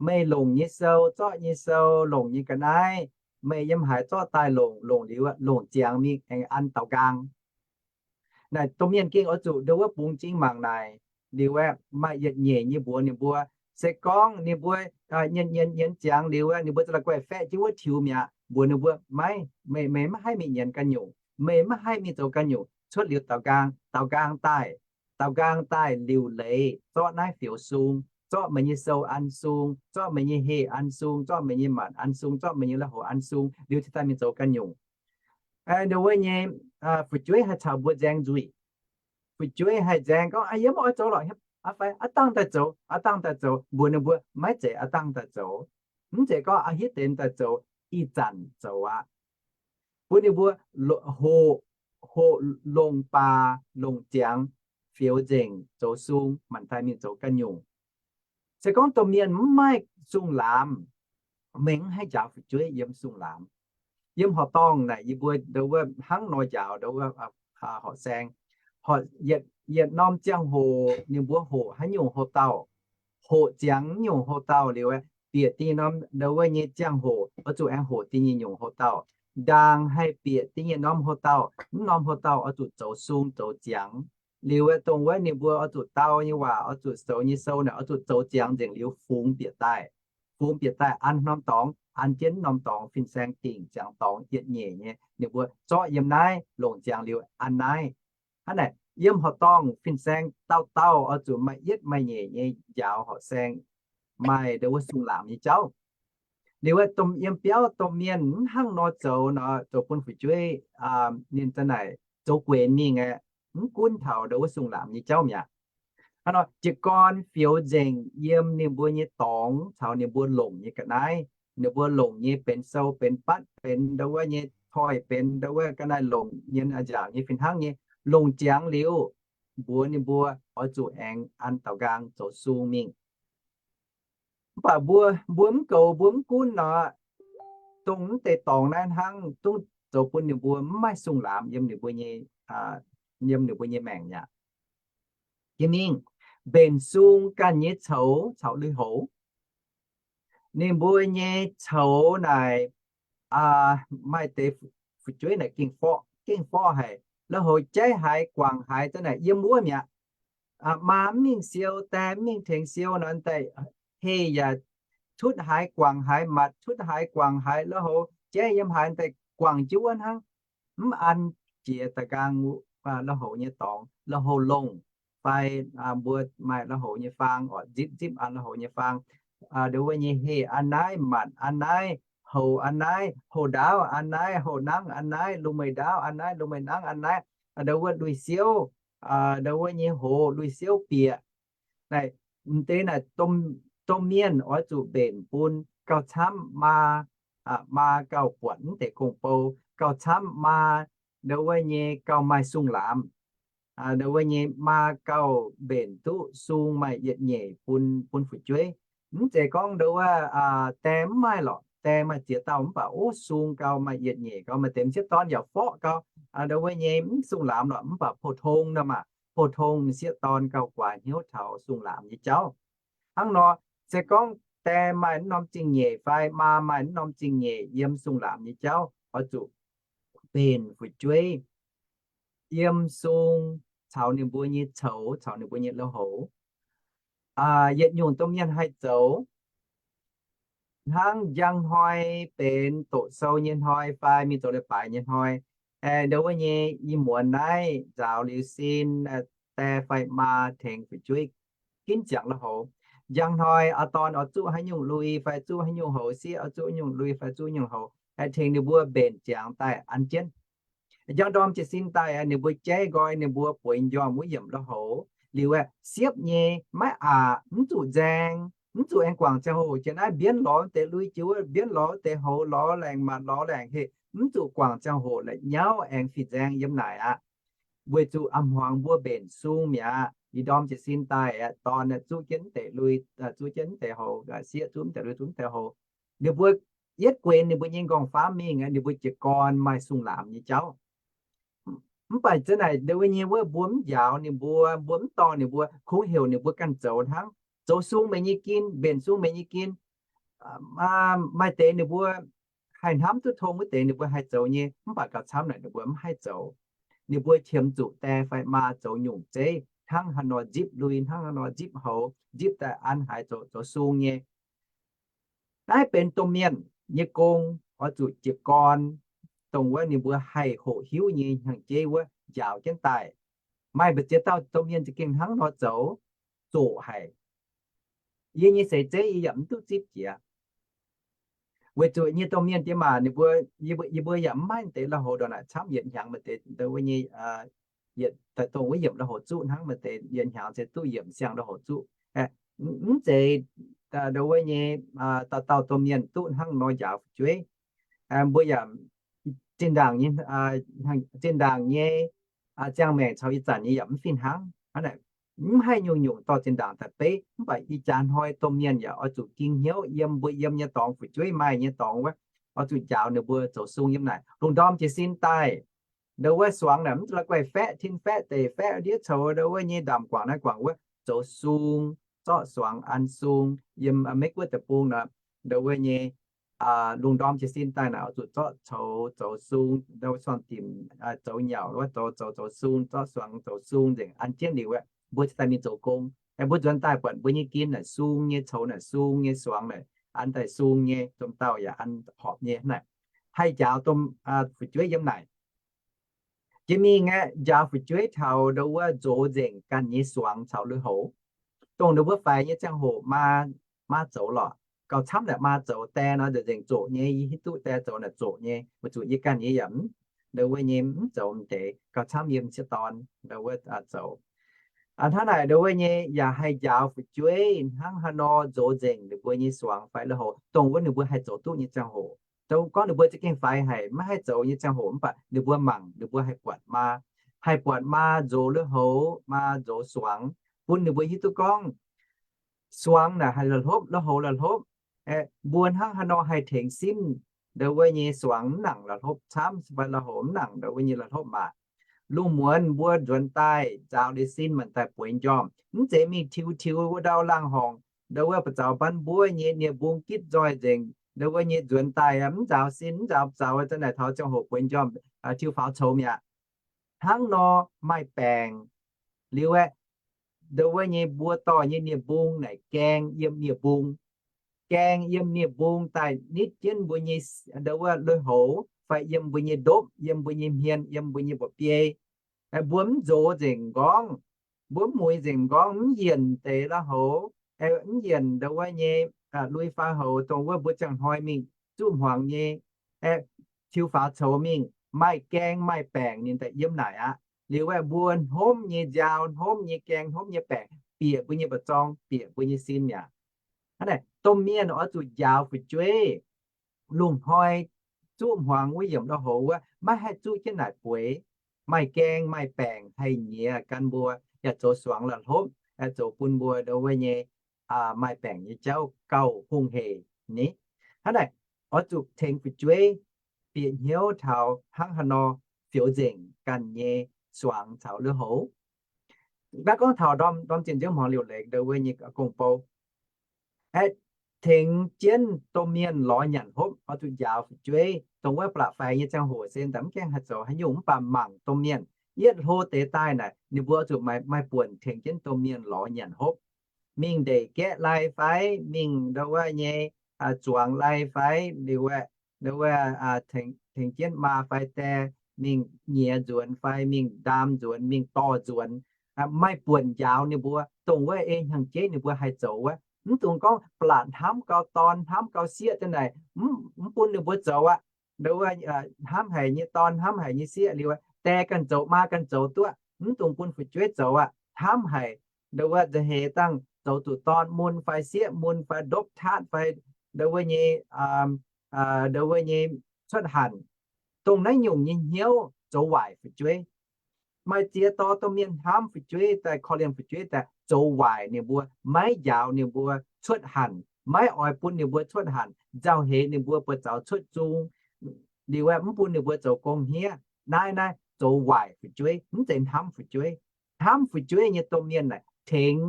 Meih longc nyei sou, zorqv nyei sou, longc nyei ga'naaiv, meih yiem haaix zorqv daaih longc, longc liuz, longc ziangx mingh aengx an daaux nqaang. Naaic domh mienh gengh oix zuqc ndo wuov bungx zingh mangc naaic liuz aeqv, maaih yietc nyeic nyei mbuox ninh mbuo, se gorngv ninh mbuo nyienz nyienz nyienz ziangx liuz aeqv, ninh mbuo za'gengh guaih faeqv jienv wuov tiux mi'aqv. Mbuox ninh mbuo, maiv, meih, meih maiv haih mingh nyienz ganh nyungc. Meih maiv haih mingh zoux ganh nyungc. Cuotv liuz daaux nqaang, daaux nqaang daaih, daaux nqaang daaih liuc leiz zorqv naaiv fioux sung, zorqv meih nyei sou an sung, zorqv meih nyei heh an sung, zorqv meih nyei maanc an sung, zorqv meih nyei lui-houx an sung liuz cingx daaih mingh zoux ganh nyungc. Ndo wuov nyei fu'jueiv haih caux mbuo nzaeng nzuih. Fu'jueiv haih nzaeng gorngv, yie mv oix zoux lorqc, fai aav dangh daaih zoux, aav dangh daaih zoux. Mbuox ninh mbuo maiv zeiz aav dangh daaih zoux. Mv zeiz gorngv aav hitv deix daaih zoux, ih zanc zoux aqv. Bun ninh mbuo hoqc, hoqc longc baac longc ziangx, fioux nzengc zoux sung, maanc daaih mingh zoux ganh nyungc. Se gorngv domh mienh mv maaih sung-laamz, mengh haih njaaux fu'jueiv yiem sung-laamz. Yiem horqc dorngh naaic yie mbuo ndo wuov hnangv nor njaaux ndo wuov horqc saeng. Yietc norm ziangh hoc ninh mbuo hoqc haaix nyungc hoc-dauh, hoqc ziangx nyungc hoc-dauh liuz, bieqc dingh norm ndo wuov nyei ziangh hoc oix zuqc aengx hoqc dingh nyei nyungc hoc-dauh. ndaangc haih bieqc da'nyeic norm hoc-dauh, mv norm hoc-dauh oix zuqc zoux sung zoux ziangx. Liuz aeqv, dongh wuov ninh mbuo oix zuqc dau nyei waac, oix zuqc zoux nyei sou naaic, oix zuqc zoux ziangx nzengc liuz fungx bieqc daaih. Fungx bieqc daaih an norm dorngx, an jienv norm dorngx fin-saeng dingc ziangx dorngx yietc nyeic nyei, ninh mbuo zorqv yiem naaiv longc ziangx liuz an naaiv. Hnangv naaic, yiem horqc dorngh fin-saeng dauh dauh oix zuqc maaih yietv maaih nyeic nyei njaaux horqc saeng, maaih ndau wuov sung laamc nyei jauv. Liuz aeqv, domh yiem biauv domh mienh mv hnangv nor zoux nor, zoux bun fu'jueiv ninh za'naaic zoux guenx mingh aeqv, mv gunv taux ndau wuov sung laamc nyei jauv mi'aqv. Hnangv nor jiez gorn fioux nzengc yiem ninh mbuo nyei dorngx caux ninh mbuo longc nyei ga'naaiv, ninh mbuo longc nyei benx sou benx batv benx ndau wuov nyei toi benx ndau wuov ga'naaiv longc nyei njaaux nyei fih hnangv nyei, longc ziangx liuz, mbuox ninh mbuo oix zuqc aengx an daaux nqaang zoux sung mingh. Mv baac mbuo, mbuo mv goux, mbuo mv gunv nor, dongh mv deix dorngx naaiv hnangv dongh zoux bun ninh mbuo mv maaih sung laamc yiem ninh mbuo nyei, yiem ninh mbuo nyei maengc mi'aqv. Jiex mingh, mbenc sung ganh nyei coux caux lui-houx. Ninh mbuo nyei coux naaic, maaih deix fu'jueiv naaic gengh forqv, gengh forqv haic. Lui-houx jaiv haaix guangc haaix za'naaic yiem wuov mi'aqv. Maa mv mingh siou, die mv mingh tengx siou nor, daaih heh yaac tutv haaix guangc haaix, matc tutv haaix guangc haaix, lui-houx jaiv yiem haaix daaih guangc jienv wuov hnangv. Mv an jiex da'nqaang lui-houx nyei dorngx, lui-houx longh fai mbuo maaih lui-houx nyei faang oc, nzipv nzipv an lui-houx nyei faang. Ndau wuov nyei heh an naaiv, matc an naaiv, houx an naaiv, houx ndaauv an naaiv, houx nangv an naaiv, lungh mueiz ndaauv an naaiv, lungh mueiz nangv an naaiv, ndau wuov lui-siouv, ndau wuov nyei hoc lui-siouv bieqc. Naaic, m'deix naaic domh mienh oix zuqc mbenc bun gauh camv maa, maa gauh buatc mv deix gong-bou, gauh camv maa ndau wuov nyei gauh maaih sung laamc, ndau wuov nyei maa gauh mbenc duqv sung maaih yietc nyeic bun, bun fu'jueiv. Mv zeiz gorngv ndau wuov die mv maaih lorqc, die maaih ziex dauh mv baac ov sung gauh maaih yietc nyeic gauh, maaih deix m'sieqv dorn yaac forqv gauh, ndau wuov nyei mv sung laamc lorqc, mv baac pou-tong nor maah, pou-tong m'sieqv dorn gauh guaax hnyouv taux sung laamc nyei jauv. Hnangv nor, se gorngv die maaih mv norm zingh nyeic fai maa maaih mv norm zingh nyeic yiem sung laamc nyei jauv, oix zuqc mbenc fu'jueiv yiem sung caux ninh mbuo nyei coux caux ninh mbuo nyei lui-houx. Yietc nyungc domh mienh haih zoux hnangv njang hnoi benx doqc sou nyei hnoi fai mingh zoux leiz-baaix nyei hnoi, ndau wuov nyei ih muonz naaiv nzaaux liuz sin, die fai maa tengx fu'jueiv ginv ziangx lui-houx. Njang hnoi aa dorn oix zuqv haaix nyungc lui fai zuqv haaix nyungc houx, sieqv oix zuqv nyungc lui fai zuqv nyungc houx, haih tengx ninh mbuo mbenc ziangx daaih an jienv. Njang ndorm jiez sin daaih, ninh mbuo jaiv nqoi ninh mbuo bueix njormh wuov yiemc lui-houx liuz, siepv nyei maiv aqc, mv zuqc nzaeng, mv zuqc aengx guangc ziangh hoc jiex naaiv mbienv lorz deix lui jiex wuov, mbienv lorz deix houx, lorz laengc matc, lorz laengc heh, mv zuqc guangc ziangh hoc la'nyauv aengx fih nzaeng yiem naaic aqv. Weic zuqc a'hmuangx mbuo mbenc sung mi'aqv. Ih ndorm jiez sin daaih, dorn zuqv jienv mv deix lui, zuqv jienv mv deix houx, sieqv zuqv mv deix lui, zuqv mv deix houx. Ninh mbuo yietv guenx ninh mbuo nyei nqorngv-famv mingh, ninh mbuo jiez gorn maaih sung laamc nyei jauv. Mv baac za'naaic ndau wuov nyei wuov mbuo mv njaaux ninh mbuo, mbuo mv dorh ninh mbuo, kungx heuc ninh mbuo ganh zoux hnangv. Zoux sung meih nyei gin, mbenc sung meih nyei gin. Maaih deix ninh mbuo haih hnamv duqv tong wuov deix ninh mbuo haih zoux nyei, mv baac gauh camv naaic ninh mbuo mv haih zoux. Ninh mbuo qiemx zuqc die fai maa zoux nyungc zeiv hnangv haaix nor nzipv lui, hnangv haaix nor nzipv houx, nzipv daaih an haaix zoux, zoux sung nyei. Naaiv benx domh mienh nyei gong, oix zuqc jiez gorn dongh wuov ninh mbuo haih hoqc hiuv nyei hnyangx-jeiv wuov njaaux jienv daaih. Maaih mbu'ziex dauh domh mienh za'gengh hnangv nor zoux, zoqc haic. Yie nyei seix zeiv yie yaac mv duqv zipv jiex. Weic zuqc nyei domh mienh diex maac ninh mbuo, yie mbuo yaac mv maaih deix lui-houx ndongc naaic camv yietc hnyangx maaih deix ndau wuov nyei, yietc daaih dongh wuov yiemc lui-houx zuqv hnangv, maaih deix yietc hnyangx se duqv yiemc siang lui-houx zuqv. Mv zeiz ndau wuov nyei dauh dauh domh mienh duqv hnangv nor njaaux fu'jueiv. Mbuo yaac zinh ndaangc nyei, zinh ndaangc nyei ziangh maengc caux ih zanc nyei yaac mv fih hnangv. Mv haih nyungc-nyungc dorh zinh ndaangc daaih beiv, mv baac ih jaax hnoi domh mienh yaac oix zuqc ging hnyouv yiem mbuo yiem nyei dorngx, fu'jueiv maaih nyei dorngx wuov, oix zuqc njaaux ninh mbuo zoux sung yiem naaic. Lungh ndorm jiez sin daaih, ndau wuov suangx naaic mv zuqc la'guaih faeqv tin faeqv deic, faeqv ndiev coux, ndau wuov nyei ndaamc guangc naaiv guangc wuov, zoux sung, zorqv suangx an sung. Yiem Meiv Guoqv deic-bung nor, ndau wuov nyei lungh ndorm jiez sin daaih naaic oix zuqc zorqv coux zoux sung, suang dimc zoux nyauc, zoux, zoux, zoux sung, zorqv suangx zoux sung nzengc an jienv liuz aeqv, mbuo cingx daaih mingh zoux gong. Aeqv, mbuo nzuonx daaih buatc mbuo nyei gin naaic sung nyei, coux naaic sung nyei, suangx naaic an daaih sung nyei, domh dauh yaac an horpc nyei naaic. Haih njaaux domh fu'jueiv yiem naaic. Jiex mingh aeqv, njaaux fu'jueiv taux ndo wuov nzox nzengc ganh nyei suangx caux lui-houx, dongh ninh mbuo faix nyei ziangh hoc maa, maa zoux lorqc. Gauh camv naaic maa zoux, die nor nzengc zoqc nyei, yie hiuv duqv die zoux naaic zoqc nyei, weic zuqc yie ganh nyei yaac mv, ndo wuov nyei mv zoux m'deix, gauh camv yiem sieqv dorn ndo wuov zoux. Hnangv naaic ndo wuov nyei yaac haih njaaux fu'jueiv hnangv haaix nor nzox nzengc ninh mbuo nyei suangx fai lui-houx, dongh wuov ninh mbuo haih zoux duqv nyei ziangh hoc. Dongh gorngv ninh mbuo za'gengh faix haic, maiv haih zoux nyei ziangh hoc mv baac ninh mbuo mangc, ninh mbuo haih buatc maa, haih buatc maa nzox lui-houx, maa nzox suangx, bun ninh mbuo hiuv duqv gorngv suangx naaic haih la'hlopv, lui-houx la'hlopv. Mbuo hnangv haaix nor haih tengx simv ndo wuov nyei suangx mv nangc la'hlopv camv fai lui-houx mv nangc ndo wuov nyei la'hlopv maah. Lungh muonz mbuo nzuonx daaih nzaaux liuz sin maanc daaih bueix njormh, mv zeiz mingh tiux tiux wuov ndau laangh horngc, ndo wuov ba'zaux ban mbuov nyei nie-mbung gitv nzoih nzengc, ndo wuov nyei nzuonx daaih mv nzaaux sin, mv nzaaux zaux, za'naaic taux ziangh hoc bueix njormh tiux faaux coux mi'aqv. Hnangv nor maaih baengc liuz aeqv, ndo wuov nyei mbuo dorh nyei nie-mbung naaic gaeng yiem nie-mbung, gaeng yiem nie-mbung daaih nitv jienv mbuo nyei ndo wuov lui-houx fai yiem mbuo nyei ndopv, yiem mbuo nyei hmien, yiem mbuo nyei mba'biei. Mbuo mv nzox nzengc m'nqorngv, mbuo mv muix nzengc m'nqorngv, mv yienc deix lui-houx, mv yienc ndo wuov nyei lui fai houx, dongh wuov mbuo ziangh hnoi mingh zuqv hmuangx nyei, tiux faaux coux mingh, maaih gaeng maaih baengc ninh daaih yiem naaic aqv. Liuz aeqv, mbuo hnomv nyei nziaaux, hnomv nyei gaeng, hnomv nyei baengc bieqc mbuo nyei mba'zorng, bieqc mbuo nyei sin mi'aqv. Hnangv naaic domh mienh oix zuqc njaaux fu'jueiv. Lungh hnoi zuqv hmuangx wuov yiemc lui-houx wuov maiv haih zuqv jienv naaic bueix. Maaih gaeng maaih baengc haih nyiex gan mbuo, yaac zoux suangx la'hlopv, zoux bun mbuo ndo wuov nyei maaih baengc nyei jauv gauh hungh heic ni. Hnangv naaic oix zuqc tengx fu'jueiv bieqc hnyouv taux hnangv haaix nor fioux nzengc ganh nyei suangx caux lui-houx. Naaiv gorngv taux ndorm, ndorm zinh nziouv hmuangx liuc leiz ndo wuov nyei gong-bou. Aeqv, tengx jienv domh mienh lorz nyanc hopv, oix zuqc njaaux fu'jueiv. Dongh wuov ba'laqc faix nyei ziangh hoc se daaih mv gaengh haih zoux haaix nyungc mv baac mangc domh mienh yietv hlo deix daaih naaic, ninh mbuo oix zuqc maaih, maaih buonc tengx jienv domh mienh lorz nyanc hopv. Mingh ndeic gaeqv lai fai, mingh ndo wuov nyei zuangx lai fai, liuz aeqv, ndo wuov tengx jienv maa fai die mingh nyiex nzuonx fai mingh ndaam nzuonx, mingh dorh nzuonx. Maaih buonc njaaux ninh mbuo, dongh wuov ei hnyangx-jeiv ninh mbuo haih zoux wuov. Mv dungx gorngv ba'laqc hnamv gau dorn, hnamv gau sieqv daaih, mv bun ninh mbuo zoux aqv. Ndo wuov hnamv haic nyei dorn, hnamv haic nyei sieqv liuz, die ganh zoux, maa ganh zoux duqv, mv dungx bun fu'jueiv zoux aqv. Hnamv haic, ndo wuov nza'heix dangh zoux zuqc dorn mun fai sieqv mun fai ndopv taatv fai ndo wuov nyei, ndo wuov nyei cuotv hanc. Dongh naaiv nyungc nyei hnyouv zoux waaic fu'jueiv. Maaih ziex dauh domh mienh hnamv fu'jueiv daaih, korv-lienh fu'jueiv daaih, zoux waaic ninh mbuo, maiv njaaux ninh mbuo cuotv hanc, maiv oix bun ninh mbuo cuotv hanc, nzauh heix ninh mbuo buoz-zaux cuotv zung, liuz aeqv, mv bun ninh mbuo zoux gong hniev. Naaiv, naaiv zoux waaic fu'jueiv, mv zeiz hnamv fu'jueiv. Hnamv fu'jueiv nyei domh mienh naaic tengx,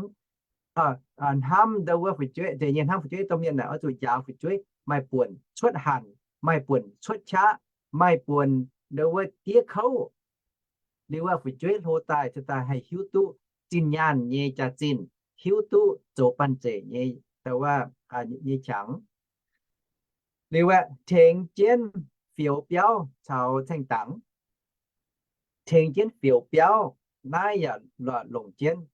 hnamv ndo wuov fu'jueiv, deix nyei hnamv fu'jueiv domh mienh naaic oix zuqc njaaux fu'jueiv maaih buonc cuotv hanc, maaih buonc cuotv qaqv, maaih buonc ndo wuov diev kouv. Liuz aeqv, fu'jueiv hlo daaih, daaih haih hiuv duqv zinh nyaanh nyei jaax-zinh, hiuv duqv zoux banh zeic nyei, ndo wuov, nyei qangx. Liuz aeqv, tengx jienv fioux biauv caux ceng-dangx. Tengx jienv fioux biauv, naaiv yaac longc jienv.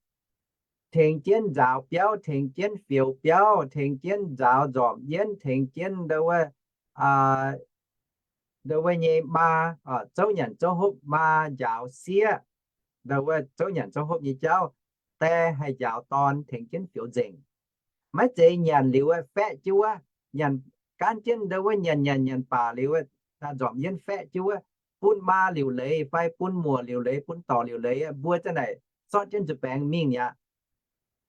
Tengx jienv nzaaux biauv, tengx jienv fioux biauv, tengx jienv nzaaux nzormc yienv, tengx jienv ndo wuov, ndo wuov nyei maa, zouv nyanc zouv hopv, maa njaaux sieqv, ndo wuov zouv nyanc zouv hopv nyei jauv, die haih njaaux dorn tengx jienv fioux nzengc. Maiv zeiz nyanc liuz aeqv, faeqv jienv wuov, nyanc gaanv jienv ndo wuov nyanc nyanc nyanc baac liuz, nzormc yienv faeqv jienv wuov, bun maa liuc leiz fai bun muoc liuc leiz, bun dorc liuc leiz, mbuo za'naaic sortv jienv nzuih baengx mingh aqv.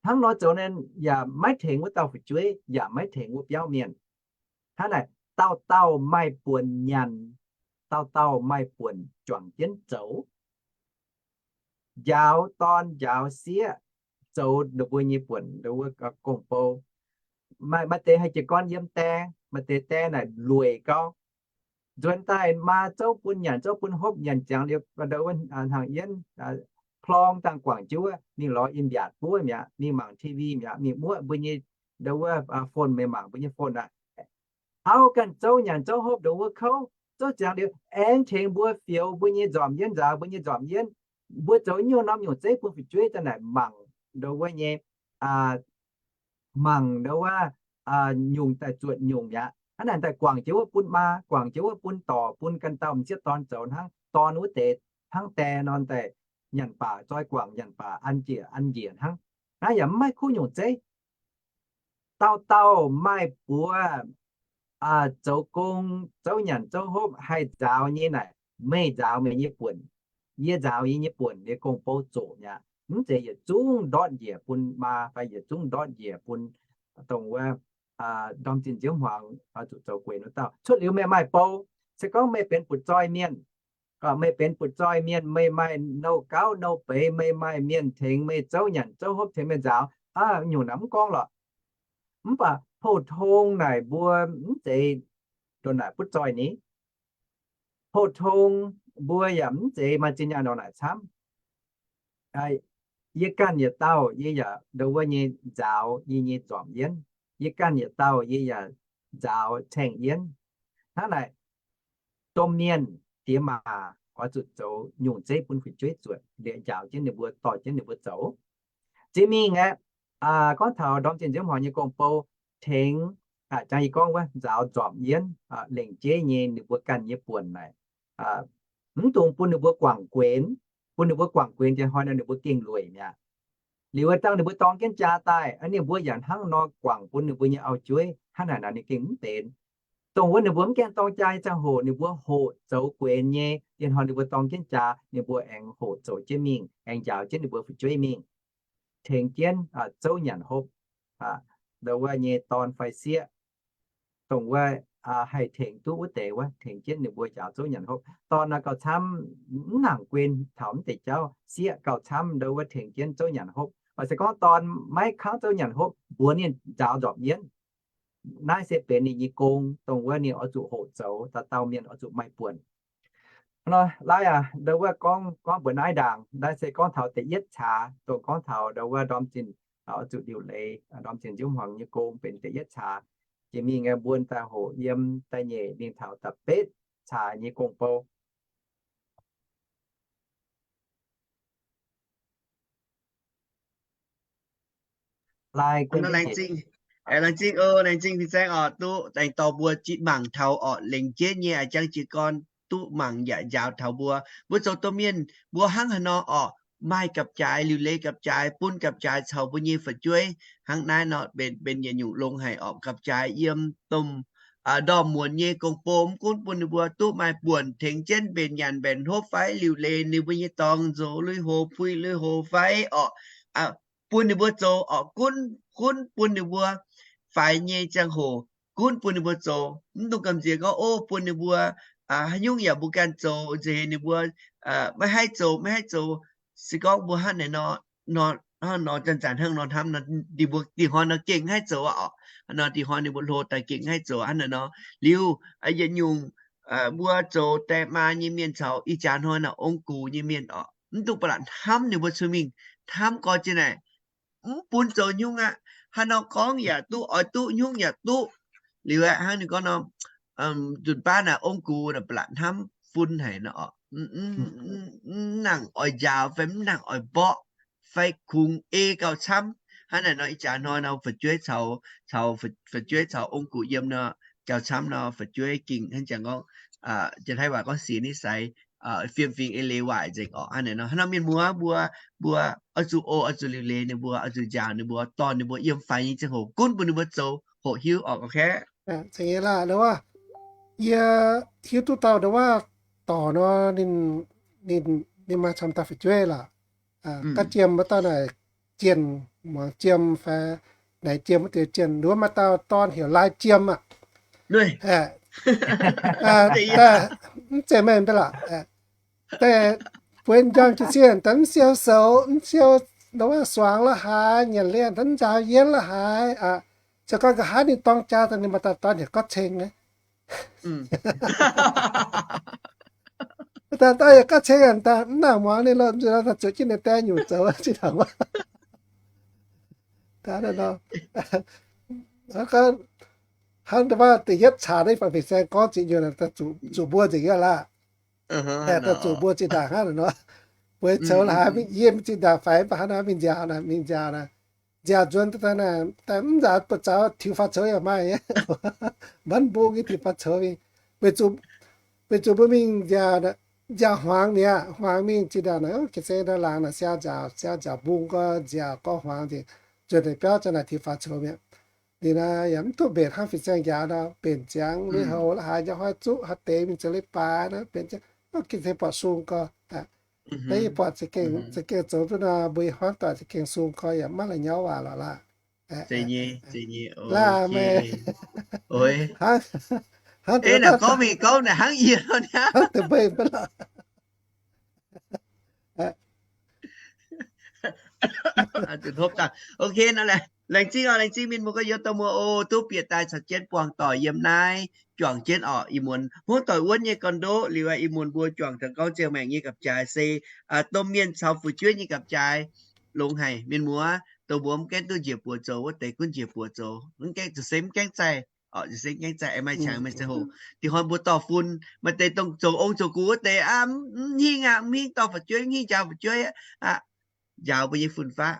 Hnangv nor zoux naaic yaac maiv tengx wuov dauh fu'jueiv, yaac maiv tengx wuov biauv mienh. Hnangv naaic, dauh dauh maaih buonc nyanc, dauh dauh maaih buonc juangc jienv zoux. Njaaux dorn njaaux sieqv zoux ninh mbuo nyei buonc ndo wuov gong-bou. maaih, maaih deix haih jiez gorn yiem die, maaih deix die naaic lueic gau. Nzuonx daaih maa zouv bun nyanc, zouv bun hopv, nyanc ziangx liuz, ndo wuov, hnangv yiem, plong dangh guangc jienv wuov, mingh lorz in mbiaatc buov mi'aqv, mingh mangc TV mi'aqv, mingh muoqv mbuo nyei, ndo wuov, phone, meih mangc mbuo nyei phone aqv. Auv ganh zouv nyanc zouv hopv ndo wuov kouv, zouv ziangx liuz aengx tengx mbuo fioux mbuo nyei nzormc yienv, nzaaux mbuo nyei nzormc yienv. Mbuo zoux nyungc norm nyungc zeiv bun fu'jueiv daaih naaic mangc ndo wuov nyei, mangc ndo wuov, nyungc daaih zuotc nyungc mi'aqv. Hnangv naaic daaih guangc jienv wuov bun maa, guangc jienv wuov bun dorc, bun ganh dauh m'sieqv dorn zoux hnangv. Dorn wuov deix hnangv die nor daaih nyanc baac zoi guangc, nyanc baac an njiec an njiec hnangv. Naaiv yaac mv maaih kuv nyungc zeiv. Dauh dauh maaih buoz zoux gong, zouv nyanc zouv hopv haih nzaaux nyei naaic, meih nzaaux meih nyei buonc, yie nzaaux yie nyei buonc, liuz gong-bou zoqc mi'aqv. Mv zeiz yietc zungv ndortv njiec bun maa fai yietc zungv ndortv njiec bun dongh wuov ndorm zinh nziouv hmuangx oix zuqc zoux gueix wuov dauh. Cuotv liuz meih maaih bou, se gorngv meih benx butv-zoih mienh, meih benx butv-zoih mienh, meih maaih nouh gauv nouh beiz, meih maaih mienh tengx meih zouv nyanc zouv hopv, tengx meih nzaaux, nyungc naaic mv gorngv lorqc. Mv baac pou-tong naaic mbuo mv zeiz ndongc naaic butv-zoih ni. Pou-tong mbuo yaac mv zeiz maaih zinh nyaanh ndongc naaic camv. Yie ganh yietc dauh yie yaac ndo wuov nyei nzaaux yie nyei nzormc yienv. Yie ganh yietc dauh yie yaac nzaaux caeng yienv. Hnangv naaic, domh mienh diex maac oix zuqc zoux nyungc zeiv bun fu'jueiv zuotc, liepc njaaux jienv ninh mbuo, dorh jienv ninh mbuo zoux. Ziex mingh aeqv, gorngv taux ndorm zinh nziouv hmuangx nyei gong-bou tengx, jangx yie gorngv wuov nzaaux nzormc yienv, lengc jeiv nyei ninh mbuo ganh nyei buonc naaic, mv dungx bun ninh mbuo guangc guenx. Bun ninh mbuo guangc guenx, janx hnoi nor ninh mbuo gengh lueic mi'aqv. Liuz wuov dangh ninh mbuo dorng jienv jaa daaih, ninh mbuo yaac hnangv nor guangc bun ninh mbuo nyei auv-jueiv. Hnangv naaic nor ninh gengh mv benx. Dongh wuov ninh mbuo mv gaengh dorng jaa nyei ziangh hoc, ninh mbuo hoqc zoux guenx nyei, ih hnoi ninh mbuo dorng jienv jaa, ninh mbuo aengx hoqc zoux jienv mingh, aengx njaaux jienv ninh mbuo fu'jueiv mingh, tengx jienv zouv nyanc hopv, ndo wuov nyei dorn fai sieqv, dongh wuov haih tengx duqv wuov deix wuov, tengx jienv ninh mbuo njaaux zouv nyanc hopv. Dorn nor gauh camv, mv nangc guen taux mv deix jauv. Sieqv gauh camv, ndo wuov tengx jienv zouv nyanc hopv. Oix se gorngv dorn maiv kangv zouv nyanc hopv, mbuox ninh nzaaux nzormc yienv. Naaiv se benx ninh nyei gong, dongh wuov ninh oix zuqc hoqc zoux, dauh dauh mienh oix zuqc maaih buonc. Nor, laaiv aac, ndo wuov gorngv, gorngv mbuox naaiv ndaangc, naaiv se gorngv taux da'yietv caax, dongh gorngv taux ndo wuov ndorm zinh, oix zuqc liuc leiz ndorm zinh nziouv hmuangx nyei gong benx da'yietv caax. Jiex mingh mbuo daaih hoqc yiem da'nyeic mingh taux da'betv caax nyei gong-bou. Laengz zingh, laengz zingh fin-saeng oc, duqv laengz dorh mbuo jiex mangc taux orqc, lengc jeiv nyei a'jang jiez gorn duqv mangc yaac njaaux taux mbuo. Mbuo zoux domh mienh mbuo hnangv haaix nor orqc, maaih gapv-jaaix, liuc leiz gapv-jaaix, bun gapv-jaaix caux mbuo nyei fu'jueiv. Hnangv naaiv nor benx, benx yietc nyungc longx haic orqc, gapv-jaaix yiem domh ndorm muonz nyei gong-bou, mv gunv bun ninh mbuo duqv maaih buonc tengx jienv mbenc nyanc mbenc hopv fai liuc leiz ninh mbuo nyei dorngx, nzox lui-houx, puix lui-houx fai orqc, bun ninh mbuo zoux orqc, gunv, gunv bun ninh mbuo faix nyei ziangh hoc, gunv bun ninh mbuo zoux. Mv dungx gamh nziex gorngv, ov, bun ninh mbuo haaix nyungc yaac mbuo ganh zoux, nziex ninh mbuo maiv haih zoux, maiv haih zoux. Se gorngv mbuo hnangv naaic nor, nor, hnangv nor zanc-zanc hnangv nor hnamv nor, ninh mbuo dih hnoi nor gengh haih zoux aqv orqc. Nor dih hnoi ninh mbuo hlo daaih gengh haih zoux hnangv naaic nor. Liuz yietc nyungc mbuo zoux die maa nyei mienh caux ih jaax hnoi naaic ong-gux nyei mienh orqc, mv dungx ba'laqc hnamv ninh mbuo cuotv mingh, hnamv gorx jienv naaic, mv bun zoux nyungc aqv. Haaix nor gorngv yaac duqv, oix duqv nyungc yaac duqv. Liuz aeqv, hnangv ninh gorngv nor, nzunc baav naaic ong-gux naaic ba'laqc hnamv fun haic nor orqc, mv nangc oix njaaux fai mv nangc oix mborqv fai kungx ei gauh camv. Hnangv naaic nor ih jaax hnoi nor fu'jueiv caux, caux fu'jueiv caux ong-gux yiem nor gauh camv nor, fu'jueiv gengh hnangv jangx gorngv, janx-taiv waac gorngv sienx นิสัย, fiem fingx eix leiz waaic nzengc orqc. Hnangv naaic nor, hnangv nor mienh muoz mbuo, mbuo oix zuqc oix, oix zuqc liuc leiz ninh mbuo, oix zuqc njaaux ninh mbuo, dorh ninh mbuo yiem faix nyei ziangh hoc gunv bun ninh mbuo zoux hoqc hiuv orqc. Yie hiuv duqv dauh ndo wuov dorc nor, ninh, ninh maaih camv dauh fu'jueiv lorqc. Da'jiem wuov dauh naaic Jien, muangx Jiem fai naaic Jiem wuov deix Jien, nduov maaih dauh dorn heuc Lai Jiem aqv. Mv zeiz meih mv deix lorqc. Daaih bueix njang jiez sin daaih mv siou soux, mv siou ndo wuov suangx la'haaix, nyanc liangx daaih mv nzaaux yienv la'haaix aqv. Se gorngv nqa'haav ninh dorng jaa daaih, ninh maaih dauh dorn heuc Gorqv Ceng naaiv. Maaih dauh dorn heuc Gorqv Ceng aqv, mv nangc muangx ninh lorqc, nzuih nor daaih zuqc jienv ninh dae nyungc zoux zinh ndaangc wuov. Hnangv da'yietv caux naaiv fai fin-saeng gorngv ziex nyungc, zuqc mbuo nzengc nyei laah. Daaih zuqc mbuo zinh ndaangc hnangv nor, mbuo coux la'haaix mingh yiem zinh ndaangc faix, mv baac hnangv nor mingh nziaaux naaic, mingh nziaaux naaic, nziaaux nzuonx daaih naaic, daaih mv nzaaux buoz-zaux tiux faaux coux yaac maaih nyei. Mbanv mbong nyei tiux faaux coux mingh. Weic zuqc, weic zuqc mbuo mingh nziaaux, nziaaux hmuangx mi'aqv, hmuangx mingh zinh ndaangc naaic, ga'sie ndau laangz naaic siau nziaaux, siau nziaaux mbong gorx, nziaaux gorx hmuangx nzengc, zuonx deix biauv za'naaic tiux faaux coux mi'aqv. Ninh naaic yaac mv duqv mbenc hnangv fin-saeng njaaux nor, mbenc ziangx lui-houx la'haaix njaaux haaix zuqv haaix deix mingh zoux leiz-baaix nor, mbenc ziangx, ga'sie buatc sung gorx. Naaiv yie buatc za'gengh zoux duqv nor, mbuo hmuangv doic za'gengh sung gorx yaac maiv la'nyauv waac lorqc laah. Laah meih, hnangv deix gorngv mingh gorngv naaic hnangv yie hnangv deix meih maiv lorqc. Ok, laengz zingh oc, laengz zingh mienh muoz gorx-youz dorh muoz oc, duqv bieqc daaih caux jienv buangh doic yiem naaiv juangc jienv orqc. Ih muonz hmuangv doic wuonv nyei gorn-ndoqv liuz, ih muonz mbuo juangc taux gorngv ziangh maengc nyei gapv-jaaix se domh mienh caux fu'jueiv nyei gapv-jaaix longx haic. Mienh muoz, dongh mbuo mv gaengh duqv njiec buoz zoux wuov deix gunv njiec buoz zoux, mv gaengh zuqc se mv gaengh zaih, zuqc se mv gaengh zaih, aengx maaih qangx maaih ziangh hoc. Dinh hnoi mbuo dorh fun, maaih deix dongh zoux ong zoux gux wuov deix aqv, mv hingh aqv, mv hingh dorh fu'jueiv, mv hingh njaaux fu'jueiv aqv, njaaux mbuo nyei fun-faqv.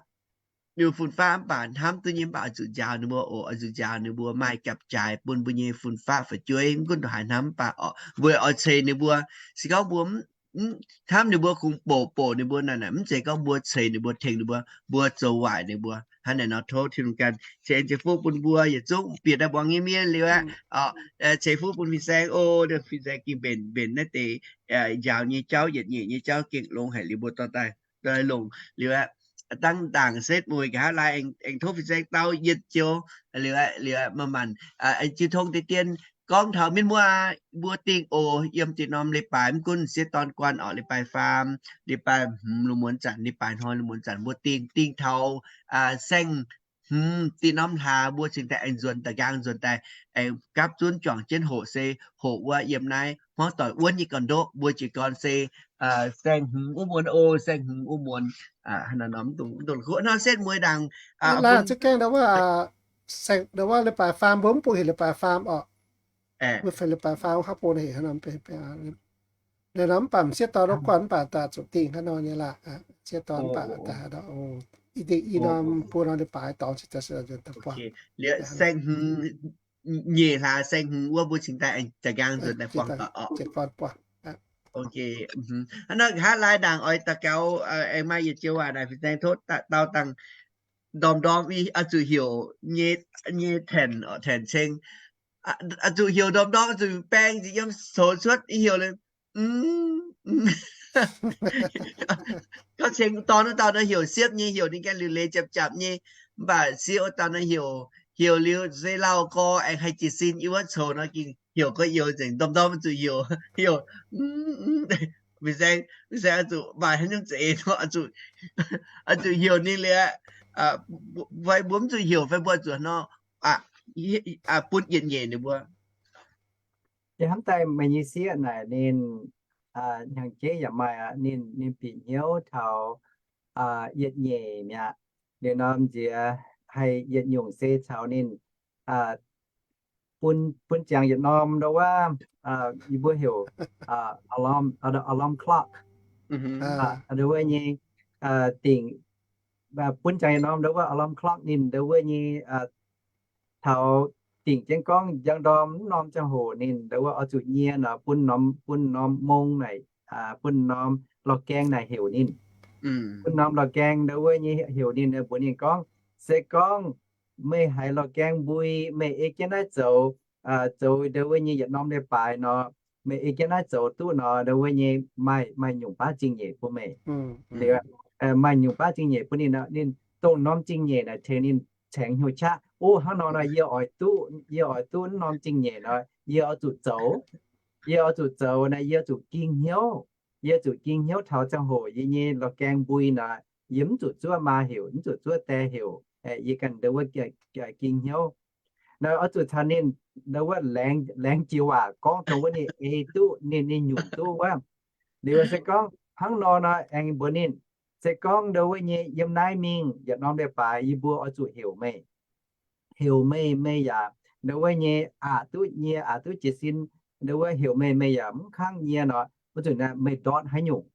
Liuz fun-faqv mv baac hnamv duqv nyei mv baac oix zuqc njaaux ninh mbuo oc, oix zuqc njaaux ninh mbuo maaih gapv-jaaix bun mbuo nyei fun-faqv fu'jueiv, mv gunv ndongc haaix hnamv mv baac orqc, mbuo oix ceix ninh mbuo. Se gorngv mbuo hnamv ninh mbuo kungx bouc bouc ninh mbuo naaic, mv zeiz gorngv mbuo ceix ninh mbuo tengx ninh mbuo, mbuo zoux waaic ninh mbuo. Hnangv naaic nor tov Tin-Hungh ganh ceix aengx ceix fuqv bun mbuo yietc zungv bieqc daaih muangx nyei mienh liuz aqv. Ceix fuqv bun fin-saeng oc, fin-saeng gengh mbenc mbenc naaiv deix njaaux nyei jauv, yietc nyeic nyei jauv gengh longx haic liuz mbuo dorh daaih longc liuz aqv. Dangh ndaangc setv mueiz nqa'haav laai aengx tov fin-saeng dau yietc joux liuz aqv, liuz aqv, manc-manc jiu tong deix dien gorngv taux mienh muoz, mbuo dingh oc, yiem dinh norm leiz-baaix mv gunv sieqv dorn guanh orqc, leiz-baaix faam, leiz-baaix hmz lungh muonz zanc, leiz-baaix hnoi lungh muonz zanc mbuo dingh, dingh taux saeng-hmz dinh norm hlaax mbuo cingx daaih aengx nzuonx daaih, nqaang nzuonx daaih, aengx gapv zunv juangc jienv hoqc se hoqc wuov yiem naaiv hmuangv doic wuonv nyei gorn-ndoqv mbuo jiez gorn se saeng-hmz wuov muonz oc, saeng-hmz wuov muonz. Hnangv nor setv mueiz ndaangc, za'gengh ndau wuov, ndau wuov leiz-baaix faam mbuo mv bung heuc leiz-baaix faam orqc. Mbuo fai leiz-baaix faam wuov haav bung heuc hnangv nor, mv baac m'sieqv dorn wuov guanh mv baac daaih zuqc dingh hnangv nor nyei laah. Sieqv dorn mv baac daaih hnangv nor, i dingh i norm bung nor leiz-baaix dorngx cingx daaih nzuonx daaih buangh. Liuz saeng-hmz, nyeic hlaax saeng-hmz wuov mbuo cingx daaih aengx nqaang nzuonx daaih buangh doic orqc. Hnangv nor nqa'haav laai ndaangc oix daux gaux aengx maaih yietc joux waac naaic fin-saeng tov dau dangh ndorm-ndorm oix zuqc heuc nyei, nyei taenx, taenx ceng. Oix zuqc heuc ndorm-ndorm, oix zuqc baeng nziex yiem coux cuotv heuc liuz, gorngv ceng dorn wuov dauh nor heuc siepv nyei, heuc ninh ganh liuc leiz japc japc nyei. Mv baac sieqv wuov dauh nor heuc, heuc liuz se lauh gorx aengx haih jiez sin yiem wuov coux nor gengh heuc gorx-youz nzengc, ndorm-ndorm zuqc heuc, heuc. Fin-saeng, fin-saeng oix zuqc maaih haaix nyungc za'eix nor, oix zuqc heuc ninh liuz, fai mbuo mv zuqc heuc fai mbuo zuqc nor, bun yietc nyeic ninh mbuo. Hnamv daaih meih nyei sieqv naaic ninh hnyangx-jeiv yaac maaih aqv, ninh, ninh bieqc hnyouv taux yietc nyeic mi'aqv. Liuz norm nziex haih yietc nyungc se caux ninh bun, bun ziangx yietc norm ndau wuov, yie mbuo heuc alarm, alarm clock. Ndau wuov nyei dingc, bun ziangx yietc norm ndau wuov alarm clock ninh ndau wuov nyei taux dingc jienv gorngv njang ndorm mv norm ziangh hoc ninh ndau wuov oix zuqc nyie nor, bun norm, bun norm mong naaic, bun norm lorh gaeng naaic heuc ninh. Bun norm lorh gaeng ndau wuov nyei heuc ninh, mbuox ninh gorngv, se gorngv meih haiz lorh gaeng mbui, meih ei jienv naaiv zoux, zoux ndau wuov nyei yietc norm leiz-baaix nor, meih ei jienv naaiv zoux duqv nor, ndau wuov nyei maaih, maaih nyungc baav zingh nyeic bun meih. Liuz, maaih nyungc baav zingh nyeic bun ninh nor, ninh dongh norm zingh nyeic naaic tengx ninh caengx hnyouv qaqv. O, hnangv nor nor yie oix duqv, yie oix duqv norm zingh nyeic nor, yie oix zuqc zoux. Yie oix zuqc zoux naaic, yie zuqc ging hnyouv. Yie zuqc ging hnyouv taux ziangh hoc yie nyei lorh gaeng mbui nor, yie mv zuqc zuov maa heuc, mv zuqc zuov die heuc. Yie ganh ndau wuov ging hnyouv. Nor oix zuqc caux ninh ndo wuov laengz, laengz jiex waac gorngv dongh wuov ninh ei duqv, ninh, ninh nyungc duqv wuov. Liuz se gorngv hnangv nor nor aengx mbuox ninh, se gorngv ndo wuov nyei yiem naaiv mingh yietc norm leiz-baaix yie mbuo oix zuqc heuc meih, heuc meih, meih yaac ndo wuov nyei aqc duqv nyie, aqc duqv jiez sin, ndo wuov heuc meih, meih yaac mv kangv nyie nor, wuov zanc naaiv meih ndortv haaix nyungc?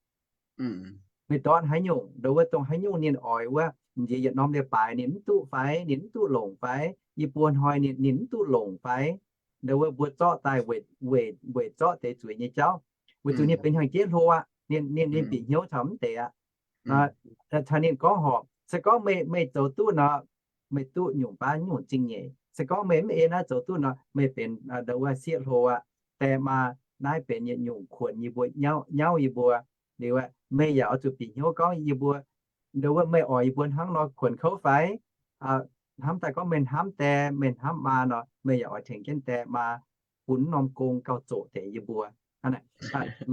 Meih ndortv haaix nyungc? Ndo wuov dongh haaix nyungc ninh oix wuov, m'nziex yietc norm leiz-baaix ninh mv duqv fai, ninh mv duqv longc fai, yie mbuo hnoi ninh, ninh mv duqv longc fai, ndo wuov mbuo zorqv daaih weic, weic, weic zorqv deix zuiz nyei jauv. Weic zuqc ninh benx hnyangx-jeiv hlo aqv, ninh, ninh, ninh bieqc hnyouv taux mv deix aqv. Caux ninh gorngv horpc, se gorngv meih, meih zoux duqv nor, meih duqv nyungc baav nyungc zingh nyeic. Se gorngv meih mv ei naaiv zoux duqv nor, meih benx ndo wuov sieqv hlo aqv. Die maa, naaiv benx yietc nyungc kuonx yie mbuo, nyauv, nyauv yie mbuo. Liuz meih yaac oix zuqc bieqc hnyouv gorngv yie mbuo, ndo wuov meih oix yie mbuo hnangv nor kuonx kouv fai? Hnamv daaih gorngv meih hnamv die, meih hnamv maa nor, meih yaac oix tengx jienv die maa bun norm gong gauh zoqc deix yie mbuo.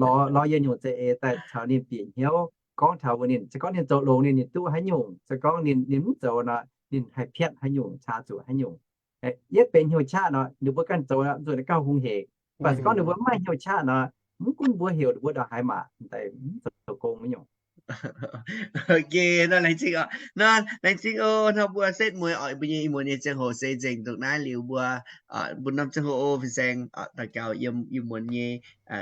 Lorz, lorz yietc nyungc za'eix daaih caux ninh bieqc hnyouv gorngv taux wuov ninh, se gorngv ninh zoux longx ninh, ninh duqv haaix nyungc. Se gorngv ninh, ninh mv zoux nor, ninh haih piatv haaix nyungc, caa zuqc haaix nyungc. Yietv benx hnyouv qaqv nor, ninh mbuo ganh zoux nor, zuqc gauh hungh hec. Mv baac se gorngv ninh mbuo mv maaih hnyouv qaqv nor, mv gunv mbuo heuc ninh mbuo ndongc haaix maac, daaih mv zoux gong nyungc. Ok, nor laengz zingh oc. Nor laengz zingh oc. Nor mbuo setv mueiz oc, mbuo nyei ih muonz nyei ziangh hoc se nzengc ndongc naaiv liuz mbuo, mbuo norm ziangh hoc oc, fin-saeng, daux gaux yiem ih muonz nyei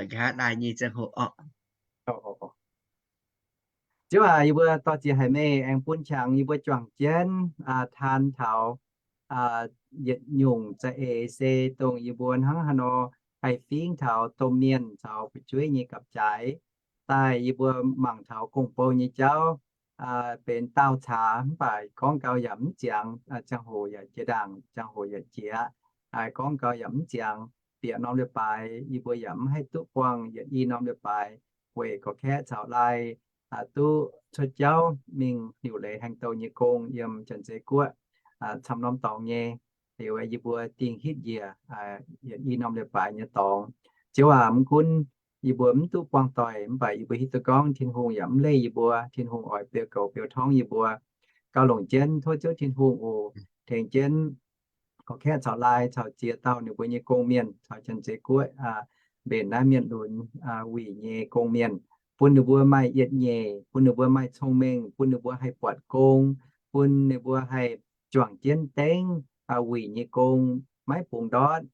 nqa'haav daaih nyei ziangh hoc oc. Ziouv aac, yie mbuo dorh ziex haic meih aengx bun qangx yie mbuo juangc jienv taan taux yietc nyungc za'eix se dongh yie mbuo hnangv haaix nor haih fingx taux domh mienh caux fu'jueiv nyei gapv-jaaix daaih. Yie mbuo mangc taux gong-bou nyei jauv benx daauh caax mv baac gorngv gau yaac mv ziangx, ziangh hoc yaac jiex ndaangc, ziangh hoc yaac jiex, gorngv gau yaac mv ziangx. Bieqc norm leiz-baaix yie mbuo yaac mv haih duqv buangh yietc i norm leiz-baaix weic gorqv-kaeqv caux laai duqv cuotv jauv mingh liuc leiz haengh douh nyei gong yiem Janx-Zei Guoqv camv norm dorngx nyei. Liuz yie mbuo dingh hitv njiec yietc i norm leiz-baaix nyei dorngx. Ziouv aac, mv gunv yie mbuo mv duqv buangh doic mv baac yie mbuo hiuv duqv gorngv Tin-Hungh yaac mv leih yie mbuo. Tin-Hungh oix beu goux beu torngv yie mbuo. Gauh longc jienv tov Ziouv Tin-Hungh oc, tengx jienv gorqv-kaeqv caux laai caux ziex dauh ninh mbuo nyei gong-mienh caux Janx-Zei Guoqv mbenc naaiv mienh lunx wuic nyei gong-mienh, bun ninh mbuo maaih yietc nyeic, bun ninh mbuo maaih cong-mengh, bun ninh mbuo haih buatc gong, bun ninh mbuo haih juangc jienv dengv wuic nyei gong maiv bungx ndortv.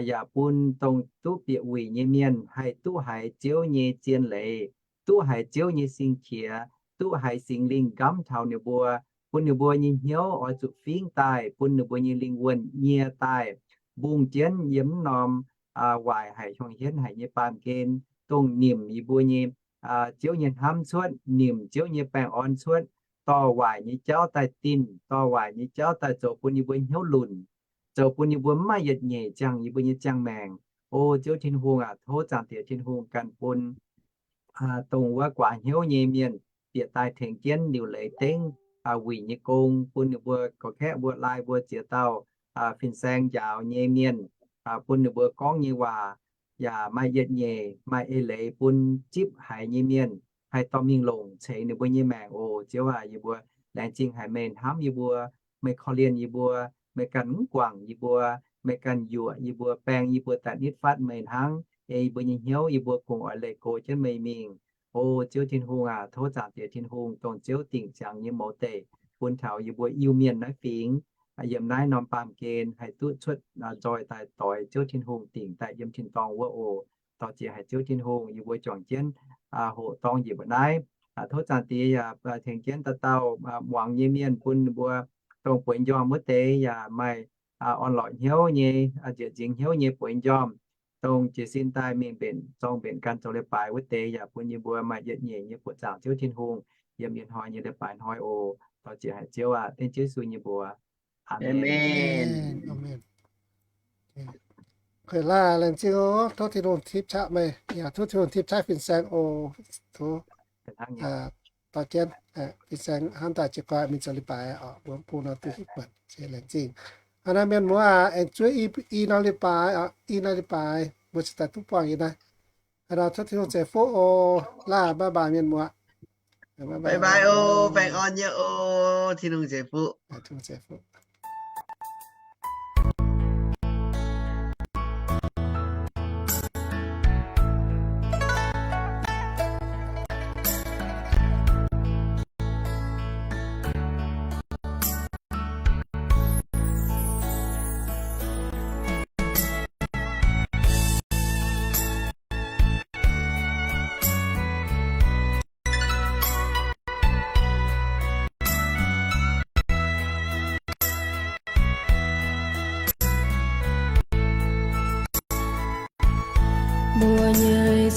Yaac bun dongh duqv bieqc wuic nyei mienh haih duqv haiz Ziouv nyei zien leiz, duqv haiz Ziouv nyei sing-qiex, duqv haiz Singx Lingh nqamv taux ninh mbuo, bun ninh mbuo nyei hnyouv oix zuqc fingx daaih, bun ninh mbuo nyei lingh wuonh nyie daaih, mbungh jienv yiem mv norm waaic haic hiuang hienv haic nyei baamh gen, dongh nimc yie mbuo nyei Ziouv nyei hnamv cuotv, nimc Ziouv nyei baengh orn cuotv, dorh waaic nyei jauv daaih dinh, dorh waaic nyei jauv daaih zoux bun yie mbuo hnyouv lunc, zoux bun yie mbuo mv maaih yietc nyeic ziangh yie mbuo nyei ziangh maengc. O Ziouv Tin-Hungh aac, tov Zaangc Diex Tin-Hungh ganh bun dongh wuov guaax hnyouv nyei mienh bieqc daaih tengx jienv liuc leiz dengv wuic nyei gong, bun ninh mbuo gorqv-kaeqv mbuo, laai mbuo, ziex dauh fin-saeng njaaux nyei mienh, bun ninh mbuo gorngv nyei waac yaac maaih yietc nyeic, maaih eix leiz bun zipv haiz nyei mienh haih dorh mingh longc ceix ninh mbuo nyei maengc oc. Ziouv aac, yie mbuo laengz zingh haic meih hnamv yie mbuo, meih korv-lienh yie mbuo, meih ganh mv guangc yie mbuo, meih ganh yuoqc yie mbuo, baeng yie mbuo daaih nitv fatv meih hnangv. Ei yie mbuo nyei hnyouv yie mbuo kungx oix leih go jienv meih mingh. O Ziouv Tin-Hungh aac, tov Zaangc Diex Tin-Hungh, dongh Ziouv dingc ziangx nyei mouz deic, bun taux yie mbuo Iu-Mienh naaiv fingx, yiem naaiv norm baamh gen haih duqv cuotv nzoih daaih doix Ziouv Tin-Hungh dingc daaih yiem tin-dorngh wuov oc. Dorh ziex haic Ziouv Tin-Hungh, yie mbuo juangc jienv hoqc dorngh njiec mbuo naaiv. Tov Zaangc Diex yaac tengx jienv dauh dauh muangx nyei mienh, bun ninh mbuo dongh bueix njormh wuov deix yaac maaih orn-lorqc hnyouv nyei, njiec nzingx hnyouv nyei bueix njormh, dongh jiez sin daaih mingh mbenc zorng mbenc ganh zoux leiz-baaix wuov deix yaac bun yie mbuo maaih yietc nyeic nyei buoqc zaangc Ziouv Tin-Hungh yiem ih hnoi nyei leiz-baaix hnoi oc. Dorh ziex haic Ziouv aac, dengv Yesu nyei mbuox. Aamen. Laengz zingh oc. Tov Tin-Hungh tipv qaqv meih, yaac tov Tin-Hungh tipv qaqv fin-saeng oc. Tov dorh jienv fin-saeng hnamv daaih jiez gorn mingh zoux leiz-baaix oc. Mbuo bung nor duqv hiuv buatc, laengz zingh. Hnangv naaiv mienh muoz aac, aengx zuov i norm leiz-baaix, i norm leiz-baaix mbuo cingx daaih duqv buangh yiem naaiv. Hnangv naaiv tov Tin-Hungh ceix fuqv oc. Laah, bye bye mienh muoz. Bye bye oc. Baengh orn nyei oc. Tin-Hungh ceix fuqv.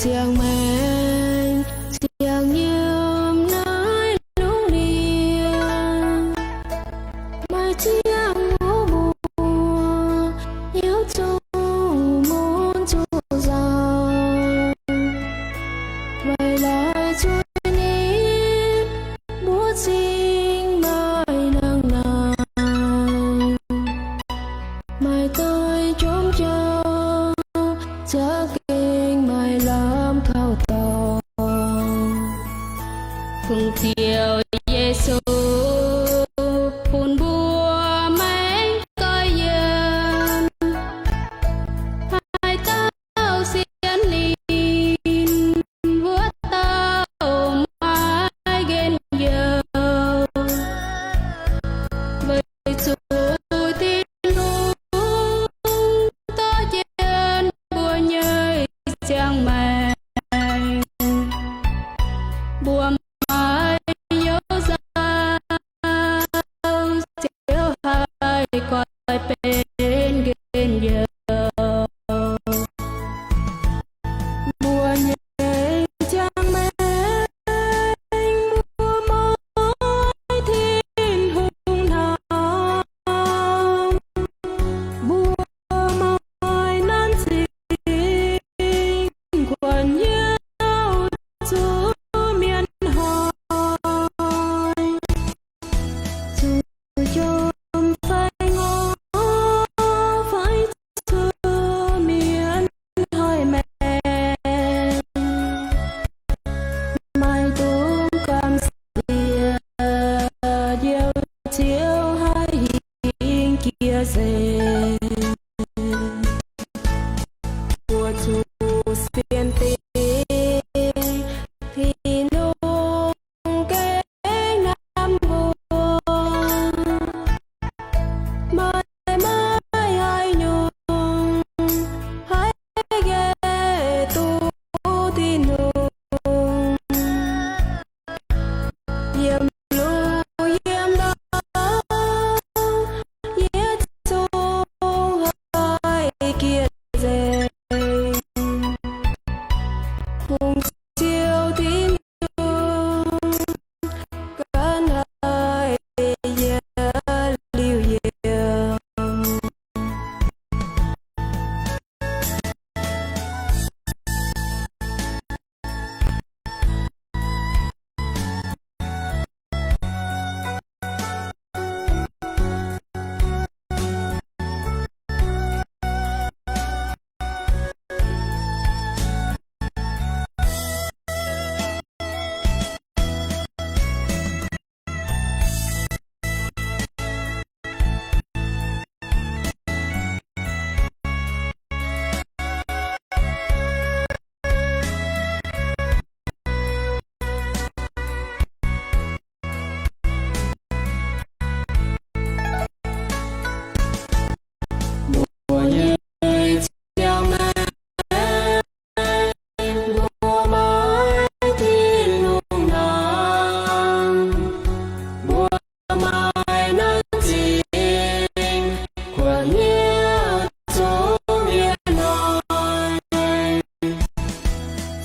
ziangh maengc ziangh yiem naaiv lungh ndiev. Maaih ziangh hoc mbuo hnyouv zuqc mun zuqc nzauh, weic laaix zuiz nyim mbuo cingx maaih nangh naaic. Maaih doix jomc jauv za'gengh maaih lamh kaux dorngx. Hungh Ziouv Yesu, bun mbuo maengx goiv yiem. Haaix dauh sienx ninh, wuov dauh maiv nqemh youh. Weic zuqc Tin-Hungh dorh jienv mbuo nyei ziangh maengc, mbuo maiv hnyouv nzauh, Ziouv haih goiv benx nqemh youh. Mbuo nyei ziangh maengc, mbuo maiv Tin-Hungh hnamv, mbuo maiv nanv cingx kuonx hnyouv zuqc mienh hnoi, zuqc jomc fai ngorc, fai zuqc mienh hnoi maengc, maiv dungx gamh nziex, Ziouv haih hingh jiex nzengc. Mbuo zuqc sienx dingc Tin-Hungh gengh hnamv mbuo, maaih maiv haaix nyungc haih nqaeqv duqv Tin-Hungh. Yiem lungh yiem ndau, yietc zungv haih jiex nzengc. Hungh Ziouv Tin-Hungh ganh haih yietc liuz yiem. Mbuo nyei ziangh maengc, mbuo maiv Tin-Hungh hnamv, mbuo maiv nanv cingx kuonx hnyouv zuqc mienh hnoi,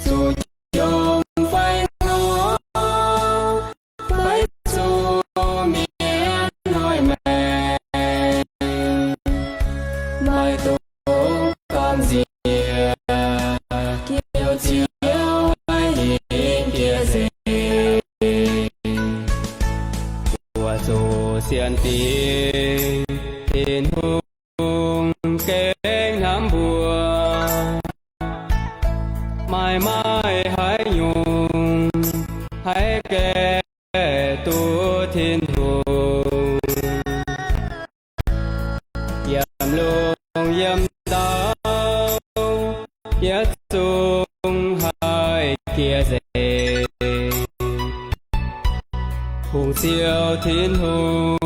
zuqc jomc fai ngorc, fai zuqc mienh hnoi maengc, maiv dungx gamh nziex, Ziouv, Ziouv haih hingh jiex nzengc. Mbuo zuqc sienx dingc Tin-Hungh gengh hnamv mbuo, maaih maiv haaix nyungc haih nqaeqv duqv Tin-Hungh. Yiem lungh yiem ndau, yietc zungv haih jiex nzengc. Hungh Ziouv Tin-Hungh